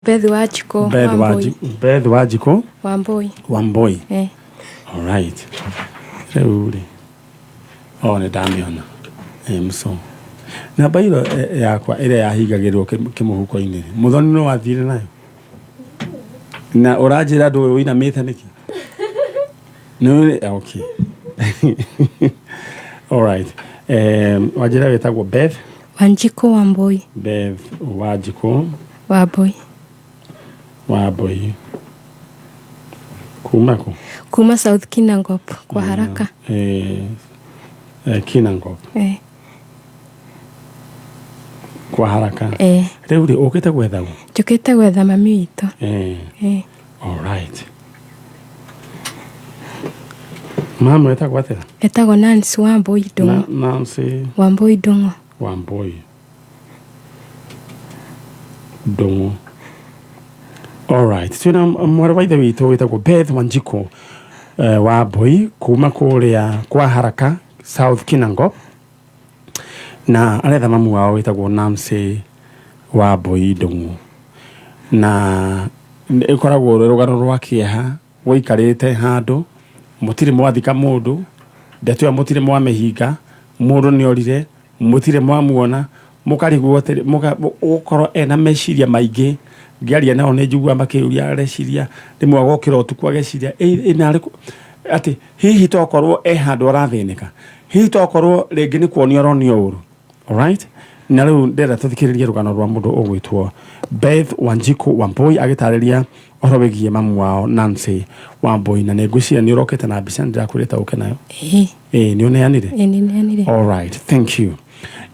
Beth Wanjikũ Beth Wambui. Beth Wanjikũ Wambui. Wambui. Eh. Alright. Rĩu rĩ o nĩ ndamĩona ĩ mso namba ĩyo yakwa ĩrĩa yahingagĩrwo kĩmũhuko-inĩ rĩ, mũthoni no wathire nayo na ũranjĩra ndũĩ ũinamĩte nĩkĩ nĩ okay alright wanjĩra wĩtagwo Beth Wanjikũ Wambui. Beth Wanjikũ Wambui. Wambui kuma kũ Kuma South Kinangop kwa haraka. Kinangop. Eh. Kwa haraka. Eh. Rĩu rĩ ũkĩte gwetha ũ? Njũkĩte gwetha mami witũ. Eh. Eh. All right. Mama etagwo atĩa? Etagwo Nancy Wambui Ndung'u. Nancy Wambui Ndung'u. Wambui Ndung'u. All right. Twĩna mwarĩ wa ithe witũ wĩtagwo Beth Wanjikũ Wambui kuma kũrĩa kwa Haraka South Kinangop na aretha mamu wao wĩtagwo Nancy Wambui Ndung'u na ĩkoragwo rwĩ rũgano rwa kĩeha gũikarĩte handũ mũtirĩ mwathika mũndũ ndeto ĩyo mũtirĩ mwamĩhinga mũndũ nĩ orire mũtirĩ mwamuona mũkarigwo atĩrĩ ũgũkorwo ena meciria maingĩ ngĩaria nao nĩ njiguaga makĩũria areciria rĩmwe agokĩra ũtukũ ageciria ĩ narĩ atĩ hihi tokorwo e handũ arathĩnĩka hihi tokorwo rĩngĩ nĩ kuonio aronio ũru. Alright? Na rĩu ndĩrenda tũthikĩrĩrie rũgano rwa mũndũ ũgwĩtwo Beth Wanjikũ Wambui agĩtarĩria ũhoro wĩgiĩ mamu wao Nancy Wambui na nĩ ngwĩciria nĩ ũrokĩte na mbica nĩndĩrakwĩrĩte ũke nayo. Ĩĩ. Ĩĩ nĩ ũneanire? Ĩĩ nĩ neanire. Alright, thank you.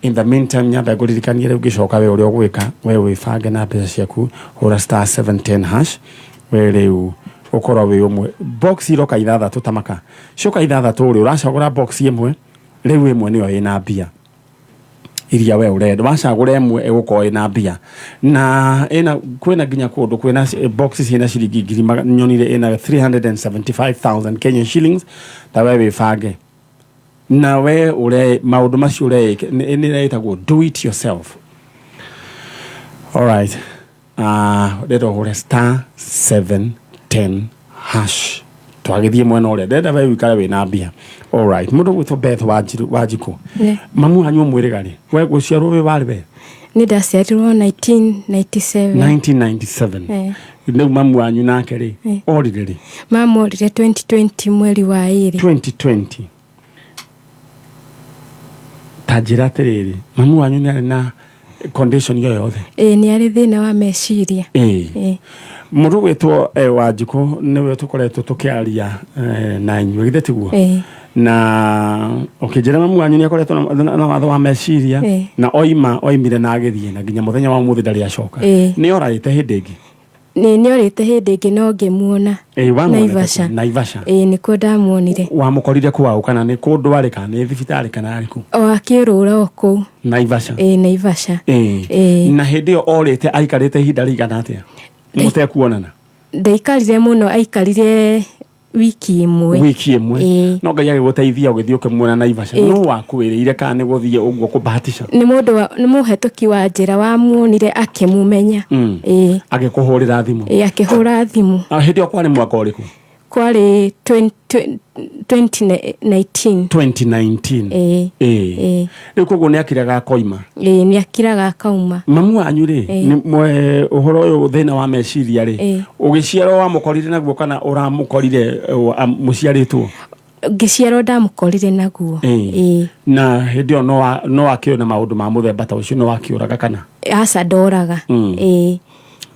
In the meantime nyambe ngũririkanie rĩu ngĩcoka we ũrĩa ũgwĩka we wĩbange na mbeca ciaku hũra star 710 hash we rĩu ũkorwo wĩ ũmwe box iroka ithathatũ tamaka cioka ithathatũ rĩ ũracagũra box ĩmwe rĩu ĩmwe nĩyo ĩna mbia iria we ũrenda wacagũra ĩmwe ĩgũkorwo ĩna mbia na ĩna kwĩna nginya kũndũ kwĩna box ciĩna ciringi ngiri nyonire ĩna 375,000 Kenyan shillings ta we wĩbange na we ũre maũndũ macio ũreĩke nĩ ĩtagwo do it yourself. Alright. Ndĩrenda ũhũre star 710 hash twagĩthiĩ mwena ũrĩa ndĩrenda we ũikare wĩna mbia. Alright. Mũndũ ũgwĩtwo Beth Wanjikũ mamu wanyu ũmwĩrĩga rĩ we gũciarwo wĩ warĩ we? Nĩ ndaciarirwo 1997. 1997. Eh. Rĩu mamu wanyu nake rĩ Eh. orire rĩ? Mamu orire 2020 mweri wa ĩrĩ. 2020. Ta njĩra atĩrĩrĩ mamu wanyu nĩ arĩ na condition yo yothe? Ĩĩ nĩ arĩ thĩna wa meciria. Ĩĩ. Ĩĩ. Mũndũ ũgwĩtwo Wanjikũ nĩwe tũkoretwo tũkĩaria na inyuĩ githĩ tiguo? Ĩĩ. Na ũkĩnjĩra mamu wanyu nĩ akoretwo na watho wa meciria na oima oimire na agĩthiĩ na nginya mũthenya wa ũmũthĩ ndarĩ acoka. Ĩĩ. Nĩ orarĩte hĩndĩ ĩngĩ? Nĩ orĩte hĩndĩ ĩngĩ no ngĩmuona. Ĩĩ, wamuonete kũ? Naivasha. Naivasha. Ĩĩ nĩkuo ndamuonire. Wamũkorire kũ waũ kana nĩ kũndũ arĩ kana nĩ thibitarĩ kana arĩ kũ? O akĩũrũra o kũu. Naivasha. Ĩĩ Naivasha. Ĩĩ. Ĩĩ. Na hĩndĩ ĩyo orĩte aikarĩte ihinda rĩigana atĩa? Mũtekuonana? Ndaikarire mũno aikarire wiki ĩmwe. Wiki ĩmwe. Ĩĩ. No Ngai agĩgũteithia ũgĩthiĩ ũkĩmuona Naivasha. Ĩĩ. Nũ wakwĩrĩire kana nĩ gũthiĩ ũguo kũbahatisha? Nĩ mũndũ wa nĩ mũhetũki wa njĩra wamuonire akĩmũmenya. Ĩĩ. Agĩkũhũrĩra thimũ? Ĩĩ akĩhũra thimũ. Na hĩndĩ ĩyo kwarĩ mwaka ũrĩkũ? Kwarĩ 2019. 2019. Ĩĩ. Ĩĩ. Ĩĩ. Rĩu koguo nĩ akiraga akoima? Ĩĩ nĩ akiraga akauma. Mamu wanyu rĩ Ĩĩ. nĩ ũhoro ũyũ thĩna wa meciria rĩ Ĩĩ. ũgĩciarwo wamũkorire naguo kana ũramũkorire mũciarĩtwo? Ngĩciarwo ndamũkorire naguo. Ĩĩ. Ĩĩ. Na hĩndĩ ĩyo no akĩũĩ na maũndũ ma mũthemba ta ũcio no akĩũraga kana? Aca ndoraga. Ĩĩ.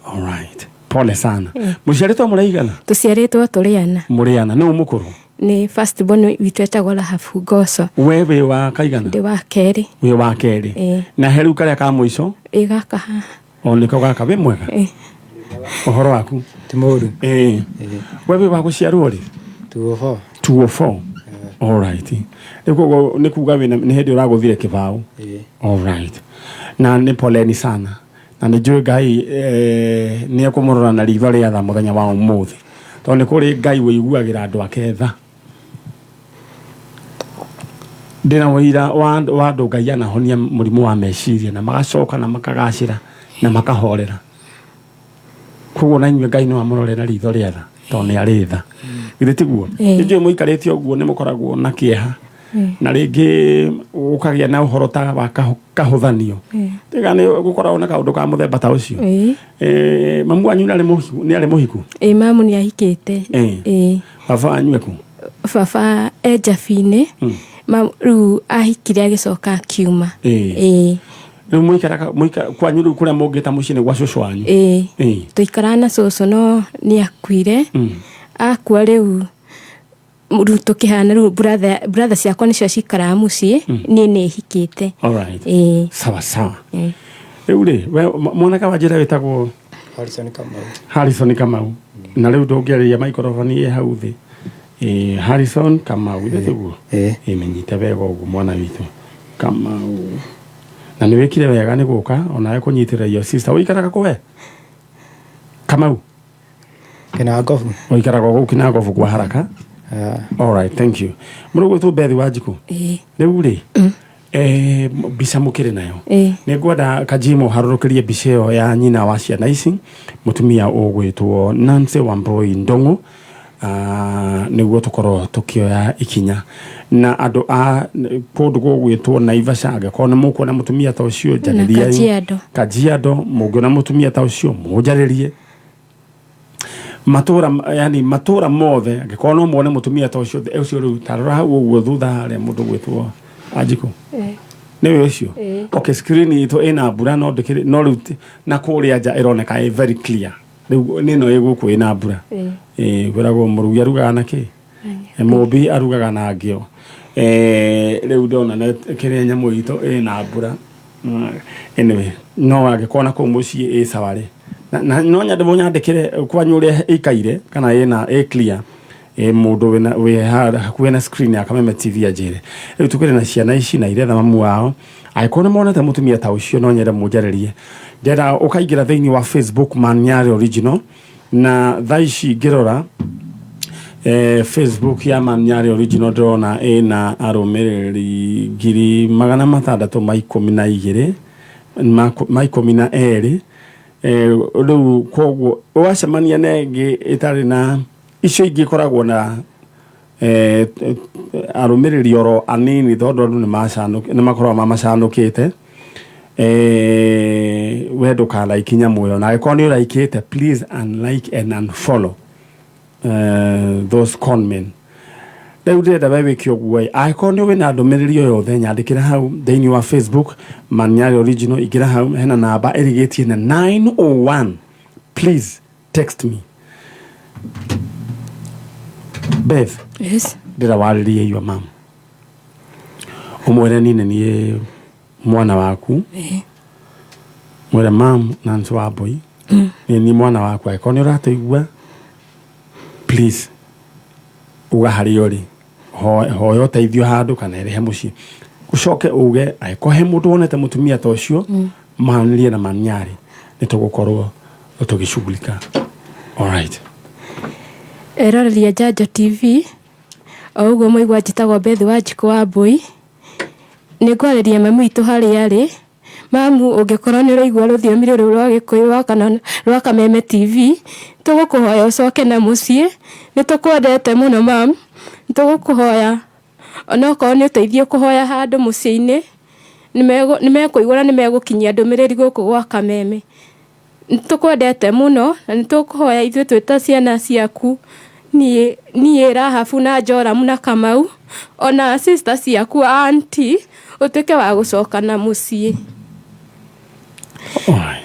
Alright. Pole sana. Mũciarĩtwo mũraigana? Tũciarĩtwo tũrĩ ana. Mũrĩ ana. Nũ mũkũrũ? Nĩ first born witũ etagwo Rahabu Ngoco. We wĩ wa kaigana? Ndĩ wa kerĩ. Wĩ wa kerĩ. Ĩĩ. Na he rĩu karĩa ka mũico? Ĩ gaka haha. O nĩko gaka wĩ mwega? Ĩĩ. Ũhoro waku? Ti mũũru. Ĩĩ. We wĩ wa gũciarwo rĩ? 204. 204. Alright. Rĩu koguo nĩ kuga wĩna nĩ hĩndĩ ũragũthire kĩbaũ. Ĩĩ. Alright. Na nĩ poleni sana. Na nĩ njũĩ Ngai nĩ ekũmũrora na ritho rĩa tha mũthenya wa ũmũthĩ. Tondũ nĩ kũrĩ Ngai ũiguagĩra andũ ake tha. Ndĩna ũira wa andũ Ngai anahonia mũrimũ wa meciria na magacoka na makagacĩra na makahorera. Koguo na inyuĩ Ngai no amũrore na ritho rĩa tha, tondũ nĩ arĩ tha. Githĩ tiguo? Ĩĩ. Nĩnjũĩ mũikarĩte ũguo nĩ mũkoragwo na kĩeha na rĩngĩ ũkagĩa na ũhoro ta wa kahũthanio. Tiga nĩ gũkoragwo na kaũndũ ka mũthemba ta ũcio. Ĩĩ. Mamu wanyu nĩ arĩ mũhiku? Nĩ arĩ mũhiku? Ĩĩ, mamu nĩ ahikĩte. Ĩĩ. Baba wanyu eku? Baba e Njabi-inĩ. Rĩu ahikire agĩcoka akiuma. Ĩĩ. Rĩu mũikaraga kwanyu rĩu kũrĩa mũngĩta mũciĩ nĩ gwa cũcũ wanyu? Ĩĩ. Tũikaraga na cũcũ no nĩ akuire. Akua rĩu rĩu tũkĩhana rĩu brother ciakwa nĩcio cikaraga mũciĩ, niĩ nĩ hikĩte. Alright. Ĩĩ. Sawa sawa. Rĩu rĩ, we mwanake wa njĩra wĩtagwo Harrison Kamau. Harrison Kamau. Na rĩu ndũngĩarĩria microphone ĩ hau thĩ. Harrison Kamau, githĩ tiguo? Ĩĩ. Ĩĩ, menyite wega ũguo mwana witũ. Kamau. Na nĩ wĩkire wega nĩ gũka onawe kũnyitĩrĩra your sister. Ũikaraga kũ we? Kamau. Kĩnangobu. Ũikaraga gũkũ Kĩnangobu kwa haraka. All right, thank you. Mũrũgũ Bethi wa Njikũ. Ĩĩ. Rĩu rĩ, mbica mũkĩrĩ nayo. Ĩĩ. Nĩ ngwenda Kajimo harũrũkĩrie mbica ĩyo ya nyina wa ciana ici, mũtumia ũgwĩtwo Nancy Wambui Ndung'u, nĩguo tũkorwo tũkĩoya ikinya na andũ a kũndũ gũgwĩtwo Naivasha. Angĩkorwo nĩ mũkuona mũtumia ta ũcio, njarĩriai. Kajiado. Kajiado, mũngĩona mũtumia ta ũcio, mũnjarĩrie. Matũra, yani matũra mothe, angĩkorwo no muone mũtumia ta ũcio ũcio. Rĩu tarora hau ũguo thutha harĩa, mũndũ gwĩtwo Anjikũ nĩwe ũcio. Okay, screen itũ ĩna mbura no ndĩkĩrĩ no rĩu na kũrĩa nja ĩroneka ĩ very clear. Rĩu nĩ ĩno ĩ gũkũ ĩna mbura. Ĩĩ, kwĩragwo mũrugi arugaga na kĩ? Mũmbi arugaga na ngĩo. Rĩu ndona kĩrĩa nyamũ itũ ĩna mbura. Anyway, no angĩkorwo na kũu mũciĩ ĩ sawa rĩ, no nyende mũnyandĩkĩre kwanyu ũrĩa ĩikaire, kana ĩna ĩ clear. Mũndũ wĩ hakuhĩ na screen ya Kameme TV anjĩre. Rĩu tũkĩrĩ na ciana ici na iretha mamu wao. Angĩkorwo nĩ monete mũtumia ta ũcio, no nyende mũnjarĩrie. Ndĩrenda ũkaingĩra thĩinĩ wa Facebook Man Nyarĩ Original, na thaa ici ngĩrora Facebook ya Man Nyarĩ Original, ndĩrona ĩna arũmĩrĩri 612 ma 12. Rĩu koguo wacemania na ĩngĩ ĩtarĩ na icio ingĩ ikoragwo na arũmĩrĩri oro anini, tondũ andũ nĩ makoragwo mamacanũkĩte. We ndũkalaiki nyamũ ĩyo, na angĩkorwo nĩ ũraikĩte, please unlike and unfollow those conmen. Rĩu ndĩrenda we wĩke ũguo ĩ, angĩkorwo nĩ wĩna ndũmĩrĩri o yothe, nyandĩkĩra hau thĩinĩ wa Facebook Man Nyarĩ Original. Ingĩra hau, hena namba ĩrigĩtie na 901. Please text me. Beth. Yes. Ndĩra warĩrie your mom, ũmwĩre niĩ nĩ niĩ mwana waku. Mwĩre, "Mam Nancy Wambui, nĩ niĩ mwana waku. Angĩkorwo nĩ ũratũigua, please uga harĩa ũrĩ, hoya ũteithio handũ kana ĩrehe mũciĩ." Ũcoke uge angĩkorwo he mũndũ wonete mũtumia ta ũcio, maranĩrie na Manyarĩ, nĩ tũgũkorwo tũgĩcugulika. Alright. Eroreria Njanjo TV, o ũguo mũigua, njĩtagwo Beth Wanjikũ wa Mbui. Nĩ ngwarĩria mami witũ harĩa arĩ. Mamu, ũngĩkorwo nĩ ũraigua rũthiomi rũrũ rwa Gĩkũyũ rwa kana rwa Kameme TV, tũgũkũhoya ũcoke na mũciĩ. Nĩ tũkwendete mũno, mam. Nĩ tũgũkũhoya onokorwo nĩ ũteithio kũhoya handũ mũciĩ-inĩ, nĩ mekũigua na nĩ megũkinyia ndũmĩrĩri gũkũ gwa Kameme. Nĩ tũkwendete mũno na nĩ tũkũhoya ithuĩ twĩ ta ciana ciaku, niĩ Rahabu na Joramu na Kamau, ona sister ciaku, auntie, ũtuĩke wa gũcoka na mũciĩ. Alright.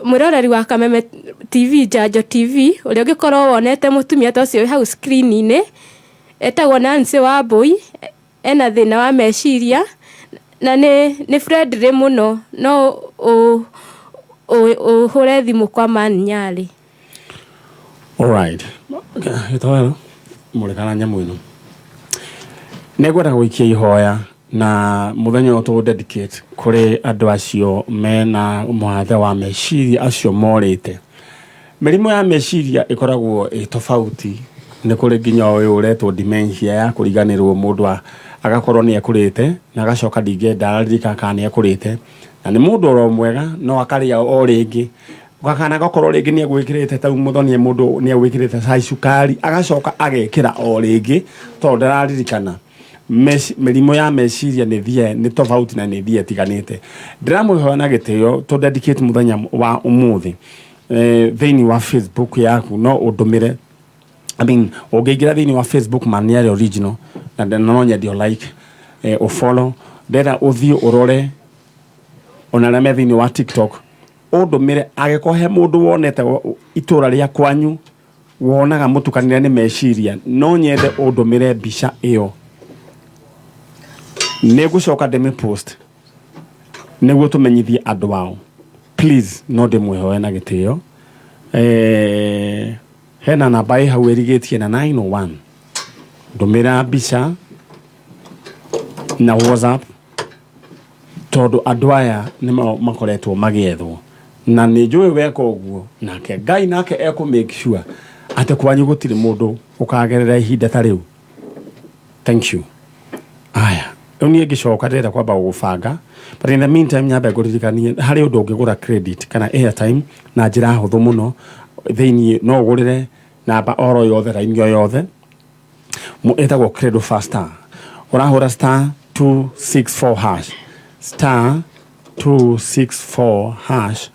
Mwĩroreri wa Kameme TV, Njanjo TV, ũrĩa ũngĩkorwo wonete mũtumia ta ũcio wĩ hau screen-inĩ, etagwo Nancy Wambui, ena thĩna wa meciria na nĩ friendly mũno, no ũhũre thimũ kwa Man Nyarĩ. Alright. Gĩtoero mũrĩkana nyamũ ĩno nĩ ngwenda gũikia ihoya na mũthenya ũyũ tũ dedicate kũrĩ andũ acio mena mwathe wa meciria, acio morĩte. Mĩrimũ ya meciria ĩkoragwo ĩ tofauti. Nĩ kũrĩ nginya ũyũ ũretwo dementia ya kũriganĩrwo, mũndũ agakorwo nĩ ekũrĩte na agacoka ndingĩenda araririkana kana nĩ ekũrĩte, na nĩ mũndũ oro mwega no akarĩa o rĩngĩ. Gakana gakorwo rĩngĩ nĩ egwĩkĩrĩte tau mũthonie mũndũ nĩ egwĩkĩrĩte cai cukari agacoka agekĩra o rĩngĩ tondũ ndararirikana. Mĩrimũ ya meciria nĩ thie nĩ tofauti na nĩ thie ĩtiganĩte. Ndĩramwĩhoya na gĩtĩo tũ dedicate mũthenya wa ũmũthĩ thĩinĩ wa Facebook yaku no ũndũmĩre. I mean, ũngĩingĩra thĩinĩ wa Facebook Maniari Original na no nyende ũ like ũ follow, ndĩrenda ũthiĩ ũrore ona arĩa me thĩinĩ wa TikTok ũndũmĩre angĩkorwo he mũndũ wonete itũra rĩa kwanyu wonaga mũtukanĩre nĩ meciria, no nyende ũndũmĩre mbica ĩyo, nĩ ngũcoka ndĩmĩ post nĩguo tũmenyithie andũ ao. Please, no ndĩmwĩhoe na gĩtĩo. Hena namba ĩ hau ĩrigĩtie na 901, ndũmĩra mbica na WhatsApp tondũ andũ aya nĩmo makoretwo magĩethwo na nĩ njũĩ weka ũguo nake Ngai nake ekũ make sure atĩ kwanyu gũtirĩ mũndũ ũkagerera ihinda ta rĩu. Thank you. Aya, rĩu niĩ ngĩcoka ndĩrenda kwamba gũgũbanga, but in the meantime nyambe ngũririkanie harĩ ũndũ ũngĩgũra credit kana airtime na njĩra hũthũ mũno. Thĩiniĩ no ũgũrĩre namba oro yothe, raini o yothe. Ĩtagwo Credo Faster. Ũrahũra star 264 hash, star 264 hash.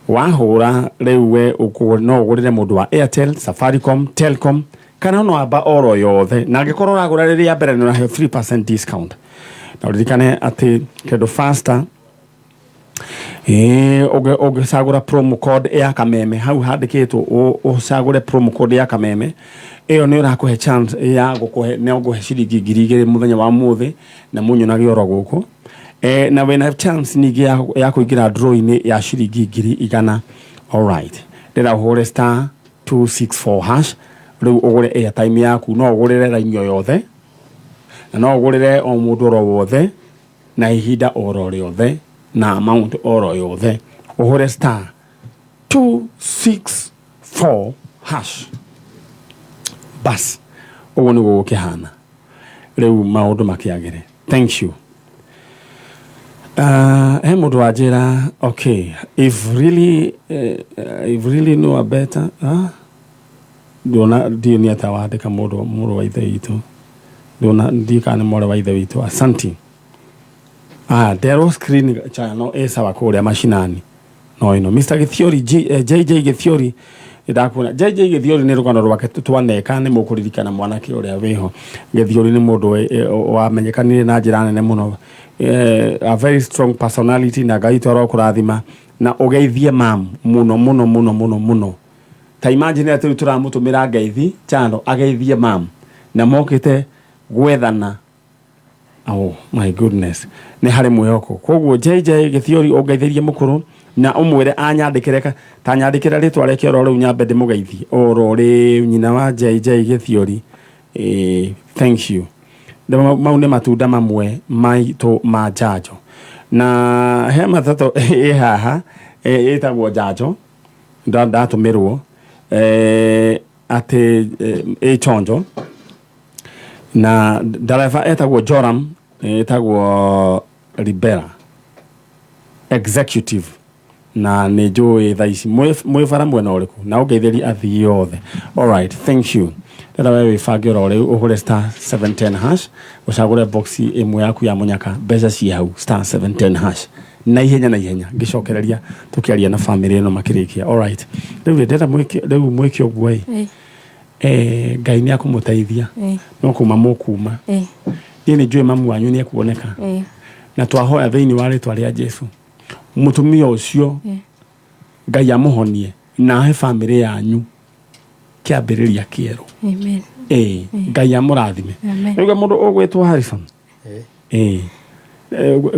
Wahũra rĩu we no ũgũrĩre mũndũ wa Airtel, Safaricom, Telcom kana no amba oro yothe, na angĩkorwo ũragũra rĩrĩa mbere nĩ ũraheo 3% discount. Na ũririkane atĩ Credo Faster ũngĩcagũra promo code ya Kameme hau handĩkĩtwo ũcagũre promo code ya Kameme ĩyo nĩ ũrakũhe chance ya gũkũhe nĩ ũngũhe ciringi 2000 mũthenya wa mũthĩ na mũnyonage oro gũkũ. Na wĩna chance ningĩ ya kũingĩra draw-inĩ ya ciringi 100,000. Alright, ndĩra ũhũre star 264 hash rĩu ũgũre airtime yaku. No ũgũrĩre raini o yothe na no ũgũrĩre o mũndũ oro wothe na ihinda oro rĩothe na amount oro yothe. Ũhũre star 264 hash, bas, ũguo nĩguo gũkĩhana rĩu maũndũ makĩagĩre. Thank you. He mũndũ wanjĩra, okay, if really know a better, ndona ndiũ nĩ atĩa wandĩka mũndũ mũrũ wa ithe witũ, ndona ndiũ kana nĩ mwarĩ wa ithe witũ. Asanti. Nderwo screen channel ĩ sawa kũrĩa macinani no ĩno Mr. Githiori JJ Githiori ndakuona. JJ Githiori nĩ rũgano rwake twaneka nĩ mũkũririkana mwanake ũrĩa wĩho. Githiori nĩ mũndũ wamenyekanire na njĩra nene mũno, a very strong personality, na Ngai witũ arokũrathima na ũgeithie mam mũno mũno mũno mũno mũno. Ta imagine atĩ rĩu tũramũtũmĩra ngeithi chano ageithie mam na mokĩte gwethana. Oh my goodness, nĩ harĩ mwĩhoko. Koguo JJ Gĩthiori, ũngeithĩrie mũkũrũ na ũmwĩre anyandĩkĩre ta nyandĩkĩre rĩtwa rĩake oro rĩu nyambe ndĩmũgeithie oro rĩu, nyina wa JJ Gĩthiori. Thank you. Mau nĩ matunda mamwe maitũ ma njanjo na he matatũ ĩ haha ĩtagwo njanjo. Ndatũmĩrwo atĩ ĩ chonjo na ndereba etagwo Joram, etagwo Libera executive na nĩ njũĩ thaa ici mwĩ bara mwena ũrĩkũ na ũngeithĩrie athii othe. Alright, thank you. Ndĩrenda we wĩbange oro rĩu ũhũre star 710 hash ũcagũre box ĩmwe yaku ya mũnyaka, mbeca ciĩ hau, star 710 hash na ihenya na ihenya ngĩcokereria tũkĩaria na family ĩno makĩrĩkia. Alright, rĩu rĩ, ndĩrenda mwĩke rĩu mwĩke ũguo ĩ. Ngai nĩ akũmũteithia. No kuma mũkuma. Niĩ nĩ njũĩ mamu wanyu nĩ ekuoneka na twahoya thĩinĩ wa rĩtwa rĩa Jesu mũtumia ũcio Ngai amũhonie na ahe famĩlĩ yanyu kĩambĩrĩria kĩerũ. Amen. Ĩĩ, Ngai amũrathime. Amen. Rĩu mũndũ ũgwĩtwo Harrison, ĩĩ,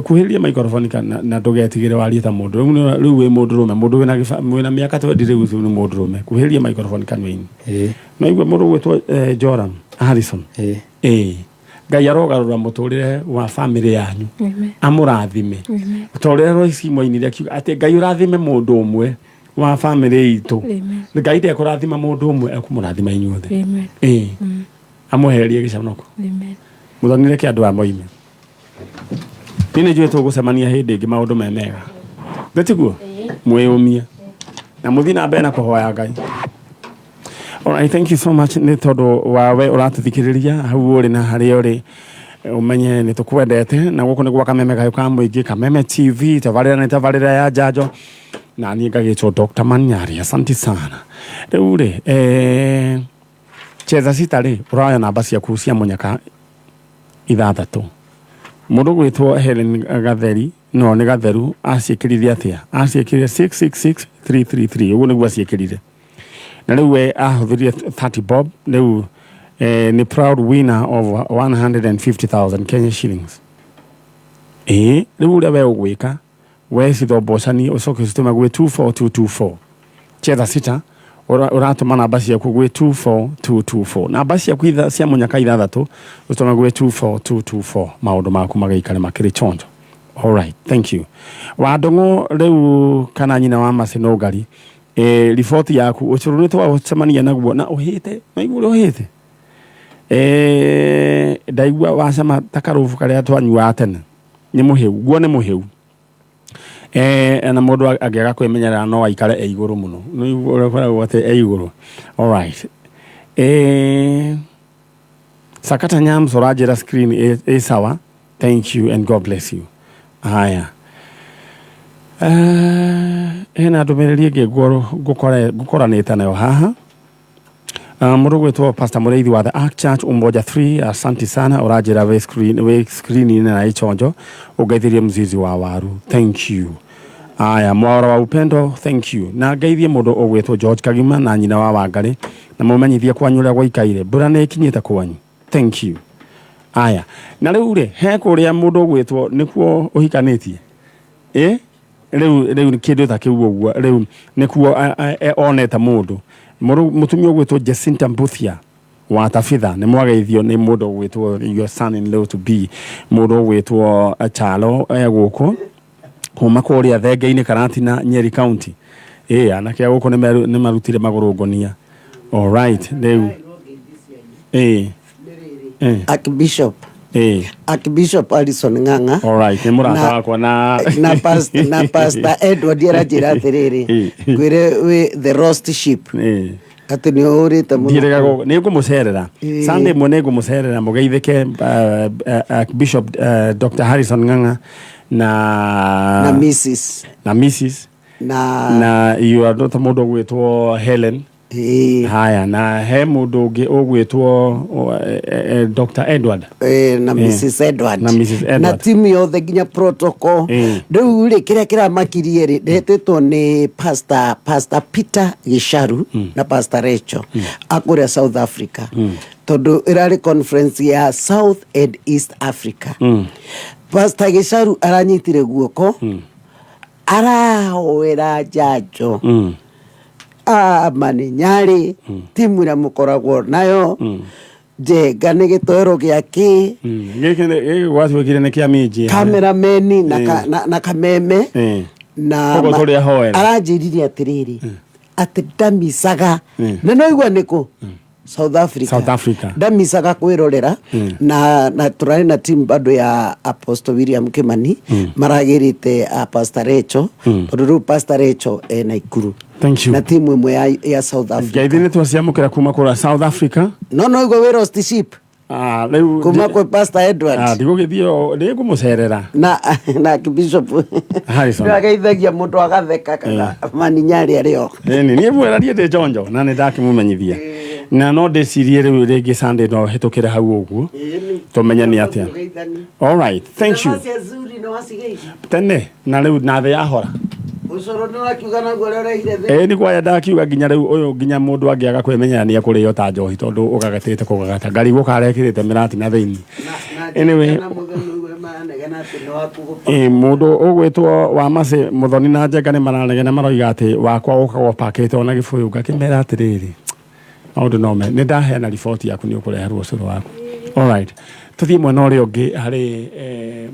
kuhĩrĩria microphone kana na ndũgetigĩre warie ta mũndũ rĩu wĩ mũndũrũme, mũndũ wĩna mĩaka 20 rĩu ũcio nĩ mũndũrũme. Kuhĩrĩria microphone kanua-inĩ. No igue mũndũ ũgwĩtwo Joram Harrison. Ĩĩ, Ngai arogarũra mũtũrĩre wa famĩlĩ yanyu. Amen. Amũrathime. Amen. Ta ũrĩa Royce mwainire akiuga atĩ Ngai ũrathime mũndũ ũmwe wa famĩlĩ itũ. Amen. Ngai ndekũrathima mũndũ ũmwe, ekũmũrathima inyuothe. Amen. Ĩĩ, amwehererie gĩconoko. Amen. Mũthonire kĩ andũ aya moime. Niĩ nĩ njũĩ tũgũcemania hĩndĩ ĩngĩ maũndũ me mega, nĩ tiguo mwĩyũmie. Na mũthiĩ na mbere na kũhoya Ngai. Alright, thank you so much nĩ tondũ wawe ũratũthikĩrĩria hau ũrĩ na harĩa ũrĩ, ũmenye nĩ tũkwendete. Na gũkũ nĩ gwa Kameme Gayũ ka Mũingĩ, Kameme TV. Tabarĩra nĩ tabarĩra ya njanjo, na niĩ ngagĩtwo Dr. Manyari. Asante sana. Rĩu rĩ, cheza sita rĩ, ũroya namba ciaku cia mũnyaka ithathatũ. Mũndũ gwĩtwo Helen Gatheri, no nĩ Gatheru, aciĩkĩrire atĩa? Aciĩkĩrire 666333, ũguo nĩguo aciĩkĩrire. Na rĩu we ahũthĩrire 30 bob. Rĩu nĩ proud winner of 150,000 Kenya shillings. Ĩĩ, rĩu ũrĩa we ũgwĩka, we cithombocani, ũcoke ũcitũme gwĩ 24224. Cheza sita, ũratũma namba ciaku gwĩ 24224, namba ciaku cia mũnyaka ithathatũ, ũtũme gwĩ 24224, maũndũ maku magaikare makĩrĩ chonjo. Alright, thank you. Wandũng'ũ rĩu, kana nyina wa macinũngari, riboti yaku ũcũrũ nĩ twacemania naguo na ũhĩte maigua ũrĩa ũhĩte. Ndaigua wacama ta karũbu karĩa twanyuaga tene. Nĩ mũhĩu guo, nĩ mũhĩu. Na mũndũ angĩaga kwĩmenyerera no aikare e igũrũ mũno. Nĩ ũrĩa ũkoragwo atĩ e igũrũ. Alright, Sakata Nyams ũranjĩra screen ĩ sawa. Thank you and God bless you. Haya, hena ndũmĩrĩri ĩngĩ ngũkoranĩte nayo haha. Mũndũ gwĩtwo Pastor Mũrĩithi wa The Ark Church Umoja 3, asante sana. Ũranjĩra wĩ screen, wĩ screen-inĩ na ĩchonjo, ũngeithirie mzizi wa waru. Thank you. Aya, Mwawara wa Upendo, thank you. Na ngeithie mũndũ ũgwĩtwo George Kagima na nyina wa Wangarĩ, na mũmenyithie kwanyu ũrĩa gwaikaire, mbura nĩ ĩkinyĩte kwanyu. Thank you. Aya, na rĩu rĩ, he kũrĩa mũndũ ũgwĩtwo nĩkuo ũhikanĩtie, ĩ rĩu kĩndũ ta kĩu ũguo, rĩu nĩkuo onete mũndũ mũtumia ũgwĩtwo Jacinta Mbuthia wa Tabitha. Nĩ mwageithio nĩ mũndũ ũgwĩtwo your son in law to be, mũndũ ũgwĩtwo Chalo, gũkũ kuma kũrĩa Thenge-inĩ, Karatina, Nyeri County. Ĩ anake a gũkũ nĩ marutire magũrũ ngonia. Alright, rĩu ĩ ĩ Archbishop Archbishop Alison Ng'ang'a. Alright, nĩ mũrata wakwa na Na Pastor Edward aranjĩra atĩrĩrĩ, ngwĩre wĩ the lost sheep, atĩ nĩ ũrĩte mũno. Ndiĩrĩga nĩ ngũmũcerera. Sunday ĩmwe nĩ ngũmũcerera mũgeithĩke, Bishop Dr. Harrison Ng'ang'a na na Mrs. Na Mrs. Na na your daughter, mũndũ ũgwĩtwo Helen. Haya, na he mũndũ ũngĩ ũgwĩtwo Dr. Edward. Na Mrs. Edward. Na Mrs. Edward. Na timu yothe, nginya protocol. Rĩu rĩ, kĩrĩa kĩramakirie rĩ, ndetĩtwo nĩ Pastor Peter Gicharu na Pastor Rachel akũrĩa South Africa, tondũ ĩrarĩ conference ya South and East Africa. Pastor Gicharu aranyitire guoko, arahoera njanjo ama nĩ nyarĩ timu ĩrĩa mũkoragwo nayo njenga nĩ gĩtoero gĩa kĩ. Gĩkĩ gwatuĩkire nĩ kĩa minji. Cameraman na kameme na Koguo tũrĩ ahoera. Aranjĩrire atĩrĩrĩ, atĩ ndamicaga na no igua nĩkũ South Africa. South Africa. Ndamicaga kwĩrorera. Na tũrarĩ na team bado ya Apostle William Kimani, maragĩrĩte Pastor Rachel, tondũ rĩu Pastor Rachel e Naikuru. Thank you. Na timu ĩmwe ya South Africa. Ngeithi nĩ twaciamũkĩra kuma kũrĩa South Africa. No igua wĩ lost sheep. Ah, rĩu kuma kwĩ Pastor Edward. Ah, ndigũgĩthiĩ, nĩ ngũmũcerera. Na Bishop Harrison. Nĩageithagia mũndũ agatheka kana maninyarĩ arĩ o. Ĩni niĩ mwĩra niĩ ndĩ njonjo na nĩ ndakĩmũmenyithia, na no ndĩcirie rĩu rĩngĩ Sunday no hĩtũkĩre hau ũguo tũmenye nĩ atĩa. All right, thank you. Tene na rĩu na thĩ yahora. Ũcoro nĩ wakiuga naguo ũrĩa ũrehire thĩ. Ĩ nĩ kwaya ndakiuga nginya rĩu ũyũ, nginya mũndũ angĩaga kwĩmenyera nĩ ekũrĩo ta njohi, tondũ ũgagatĩte kũgagata ngarigwo karekĩrĩte mĩrati na thĩinĩ. Anyway. Na mũthenya ũguo maranegena atĩ nĩ waku. Ĩ mũndũ ũgwĩtwo wa macĩ mũthoni na njenga nĩ maranegena, maroiga atĩ wakwa ũkagwo pakĩte ona gĩbũyũ. Ngakĩmera atĩrĩrĩ, maũndũ no me nĩ ndaheana riboti yaku, nĩ ũkũreherwo ũcũrũ waku. Alright, tũthiĩ mwena ũrĩa ũngĩ harĩ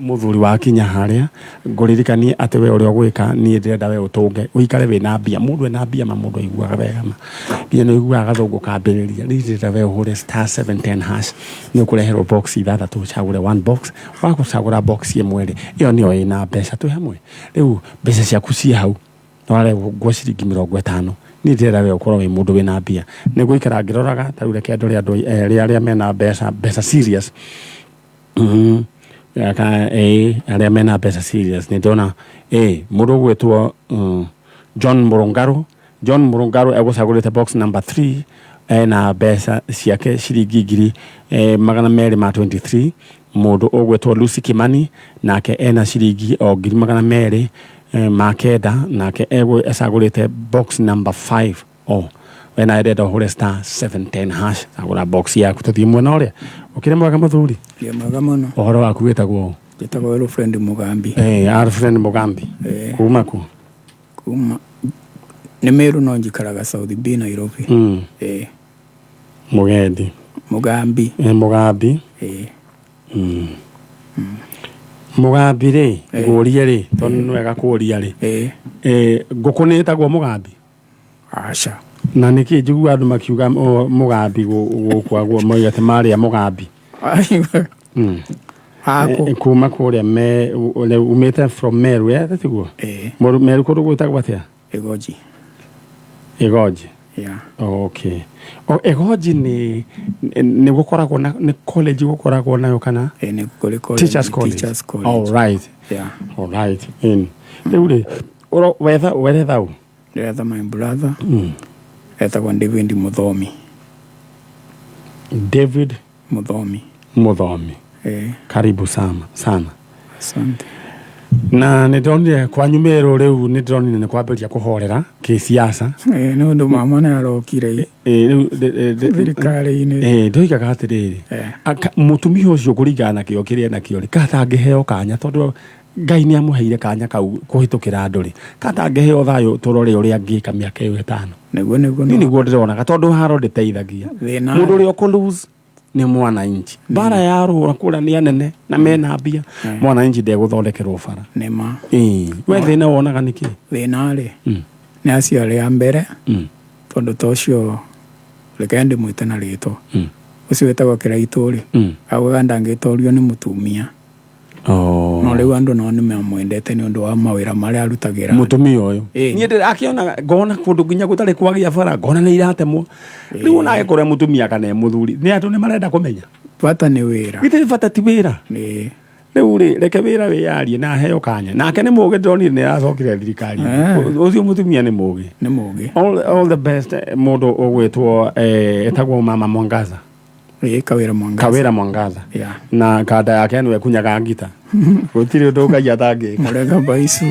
mũthuri wa kinya harĩa. Ngũririkanie atĩ we ũrĩa ũgwĩka, niĩ ndĩrenda we ũtũnge ũikare wĩna mbia. Mũndũ ena mbia ma mũndũ aiguaga wega, ma nginya nĩ ũiguaga gathũngũ kambĩrĩria. Rĩu ndĩrenda we ũhũre *710#, nĩ ũkũreherwo box ithathatũ, ũcagũre one box. Wagũcagũra box ĩmwe rĩ, ĩyo nĩyo ĩna mbeca. Twĩ hamwe rĩu, mbeca ciaku ciĩ hau. Nĩwarengwo ciringi 50. Niĩ ndĩrenda we ũkorwo wĩ mũndũ wĩna mbia. Nĩ ngũikara ngĩroraga ta rĩu reke ndore andũ erĩ arĩa mena mbeca, mbeca serious. Ĩĩ arĩa mena mbeca serious nĩ ndona ĩĩ mũndũ ũgwĩtwo John Mũrũngarũ. John Mũrũngarũ egũcagũrĩte box number 3 ena mbeca ciake ciringi 223,000. Mũndũ ũgwĩtwo Lucy Kimani nake ena ciringi o 209,000 nake ecagũrĩte box number 5. O we nawe ndĩrenda ũhũre star 710 hash cagũra box yaku tũthiĩ mwena ũrĩa. Ũkĩrĩ mwega mũthuri? Ndĩ mwega mũno. Ũhoro waku wĩtagwo? Njĩtagwo Alfred Mugambi. Alfred Mugambi. Kuma kũ? Kuma nĩ Meru no njikaraga South B Nairobi. Mũgendi. Mugambi. Mugambi. Mugambi rĩ, ngũrie rĩ, tondũ nĩ wega kũũria rĩ. Ngũkũ nĩ ĩtagwo Mugambi? Aca. Na nĩkĩ njiguaga andũ makiuga Mugambi gũkũ aguo moiga atĩ marĩa Mugambi? Kuma kũrĩa umĩte from Meru, tiguo? Meru kũndũ gwĩtagwo atĩa? Igoji. Igoji. Yeah. Okay. Igoji nĩ nĩ gũkoragwo na nĩ college gũkoragwo nayo kana? Nĩ kũrĩ college. Teachers College. Teachers College. All right. Yeah. All right. Rĩu rĩ, wetha weretha ũ? Ndĩretha my brother. Etagwo David Muthomi. David Muthomi. Muthomi. Karibu sana sana. Asante. Na nĩ ndĩronire kwanyu Meru rĩu nĩ ndĩronire nĩ kwambĩrĩria kũhorera kĩsiasa. Nĩ ũndũ mama nĩ arokire Rĩu thirikari-inĩ. Ndoigaga atĩrĩrĩ, mũtumia ũcio kũringana na kĩo kĩrĩa enakĩo rĩ, katangĩheo kanya tondũ Ngai nĩ amũheire kanya kau kũhĩtũkĩra andũ rĩ, katangĩheo thayũ tũrore ũrĩa angĩka mĩaka ĩyo 5. Nĩguo nĩguo. Niĩ nĩguo ndĩronaga tondũ haro ndĩteithagia. Mũndũ ũrĩa ũkũ lose nĩ mwananchi. Mbara ya rũra kũrĩa nĩ anene na mena mbia. Mwananchi ndegũthondekerwo bara. Nĩ ma. We thĩna wonaga nĩkĩ? Thĩna rĩ, nĩ acio arĩa mbere, tondũ ta ũcio reke ndĩmwĩte na rĩtwa. Ũcio wĩtagwo Kĩraitũ rĩ, augaga ndangĩtorio nĩ mũtumia. No rĩu andũ nao nĩ mamwendete nĩ ũndũ wa mawĩra marĩa arutagĩra. Mũtumia ũyũ. Niĩ ndĩrakĩona ngona kũndũ nginya gũtarĩ kwagĩa bara, ngona nĩ iratemwo. Rĩu ona angĩkorwo e mũtumia kana e mũthuri, nĩ andũ nĩ marenda kũmenya. Bata nĩ wĩra. Githĩ bata ti wĩra? Rĩu rĩ, reke wĩra wĩyarie na aheo kanya. Nake nĩ mũgĩ ndĩronire nĩ aracokire thirikari. Ũcio mũtumia nĩ mũgĩ. Nĩ mũgĩ. All the best mũndũ ũgwĩtwo etagwo Mama Mwangaza. Kawĩra Mwangaza. Kawĩra Mwangaza. Na kanda yake nĩwe ĩkunyaga ngita. Gũtirĩ ũndũ Ngai atangĩka. Mũrega baicu.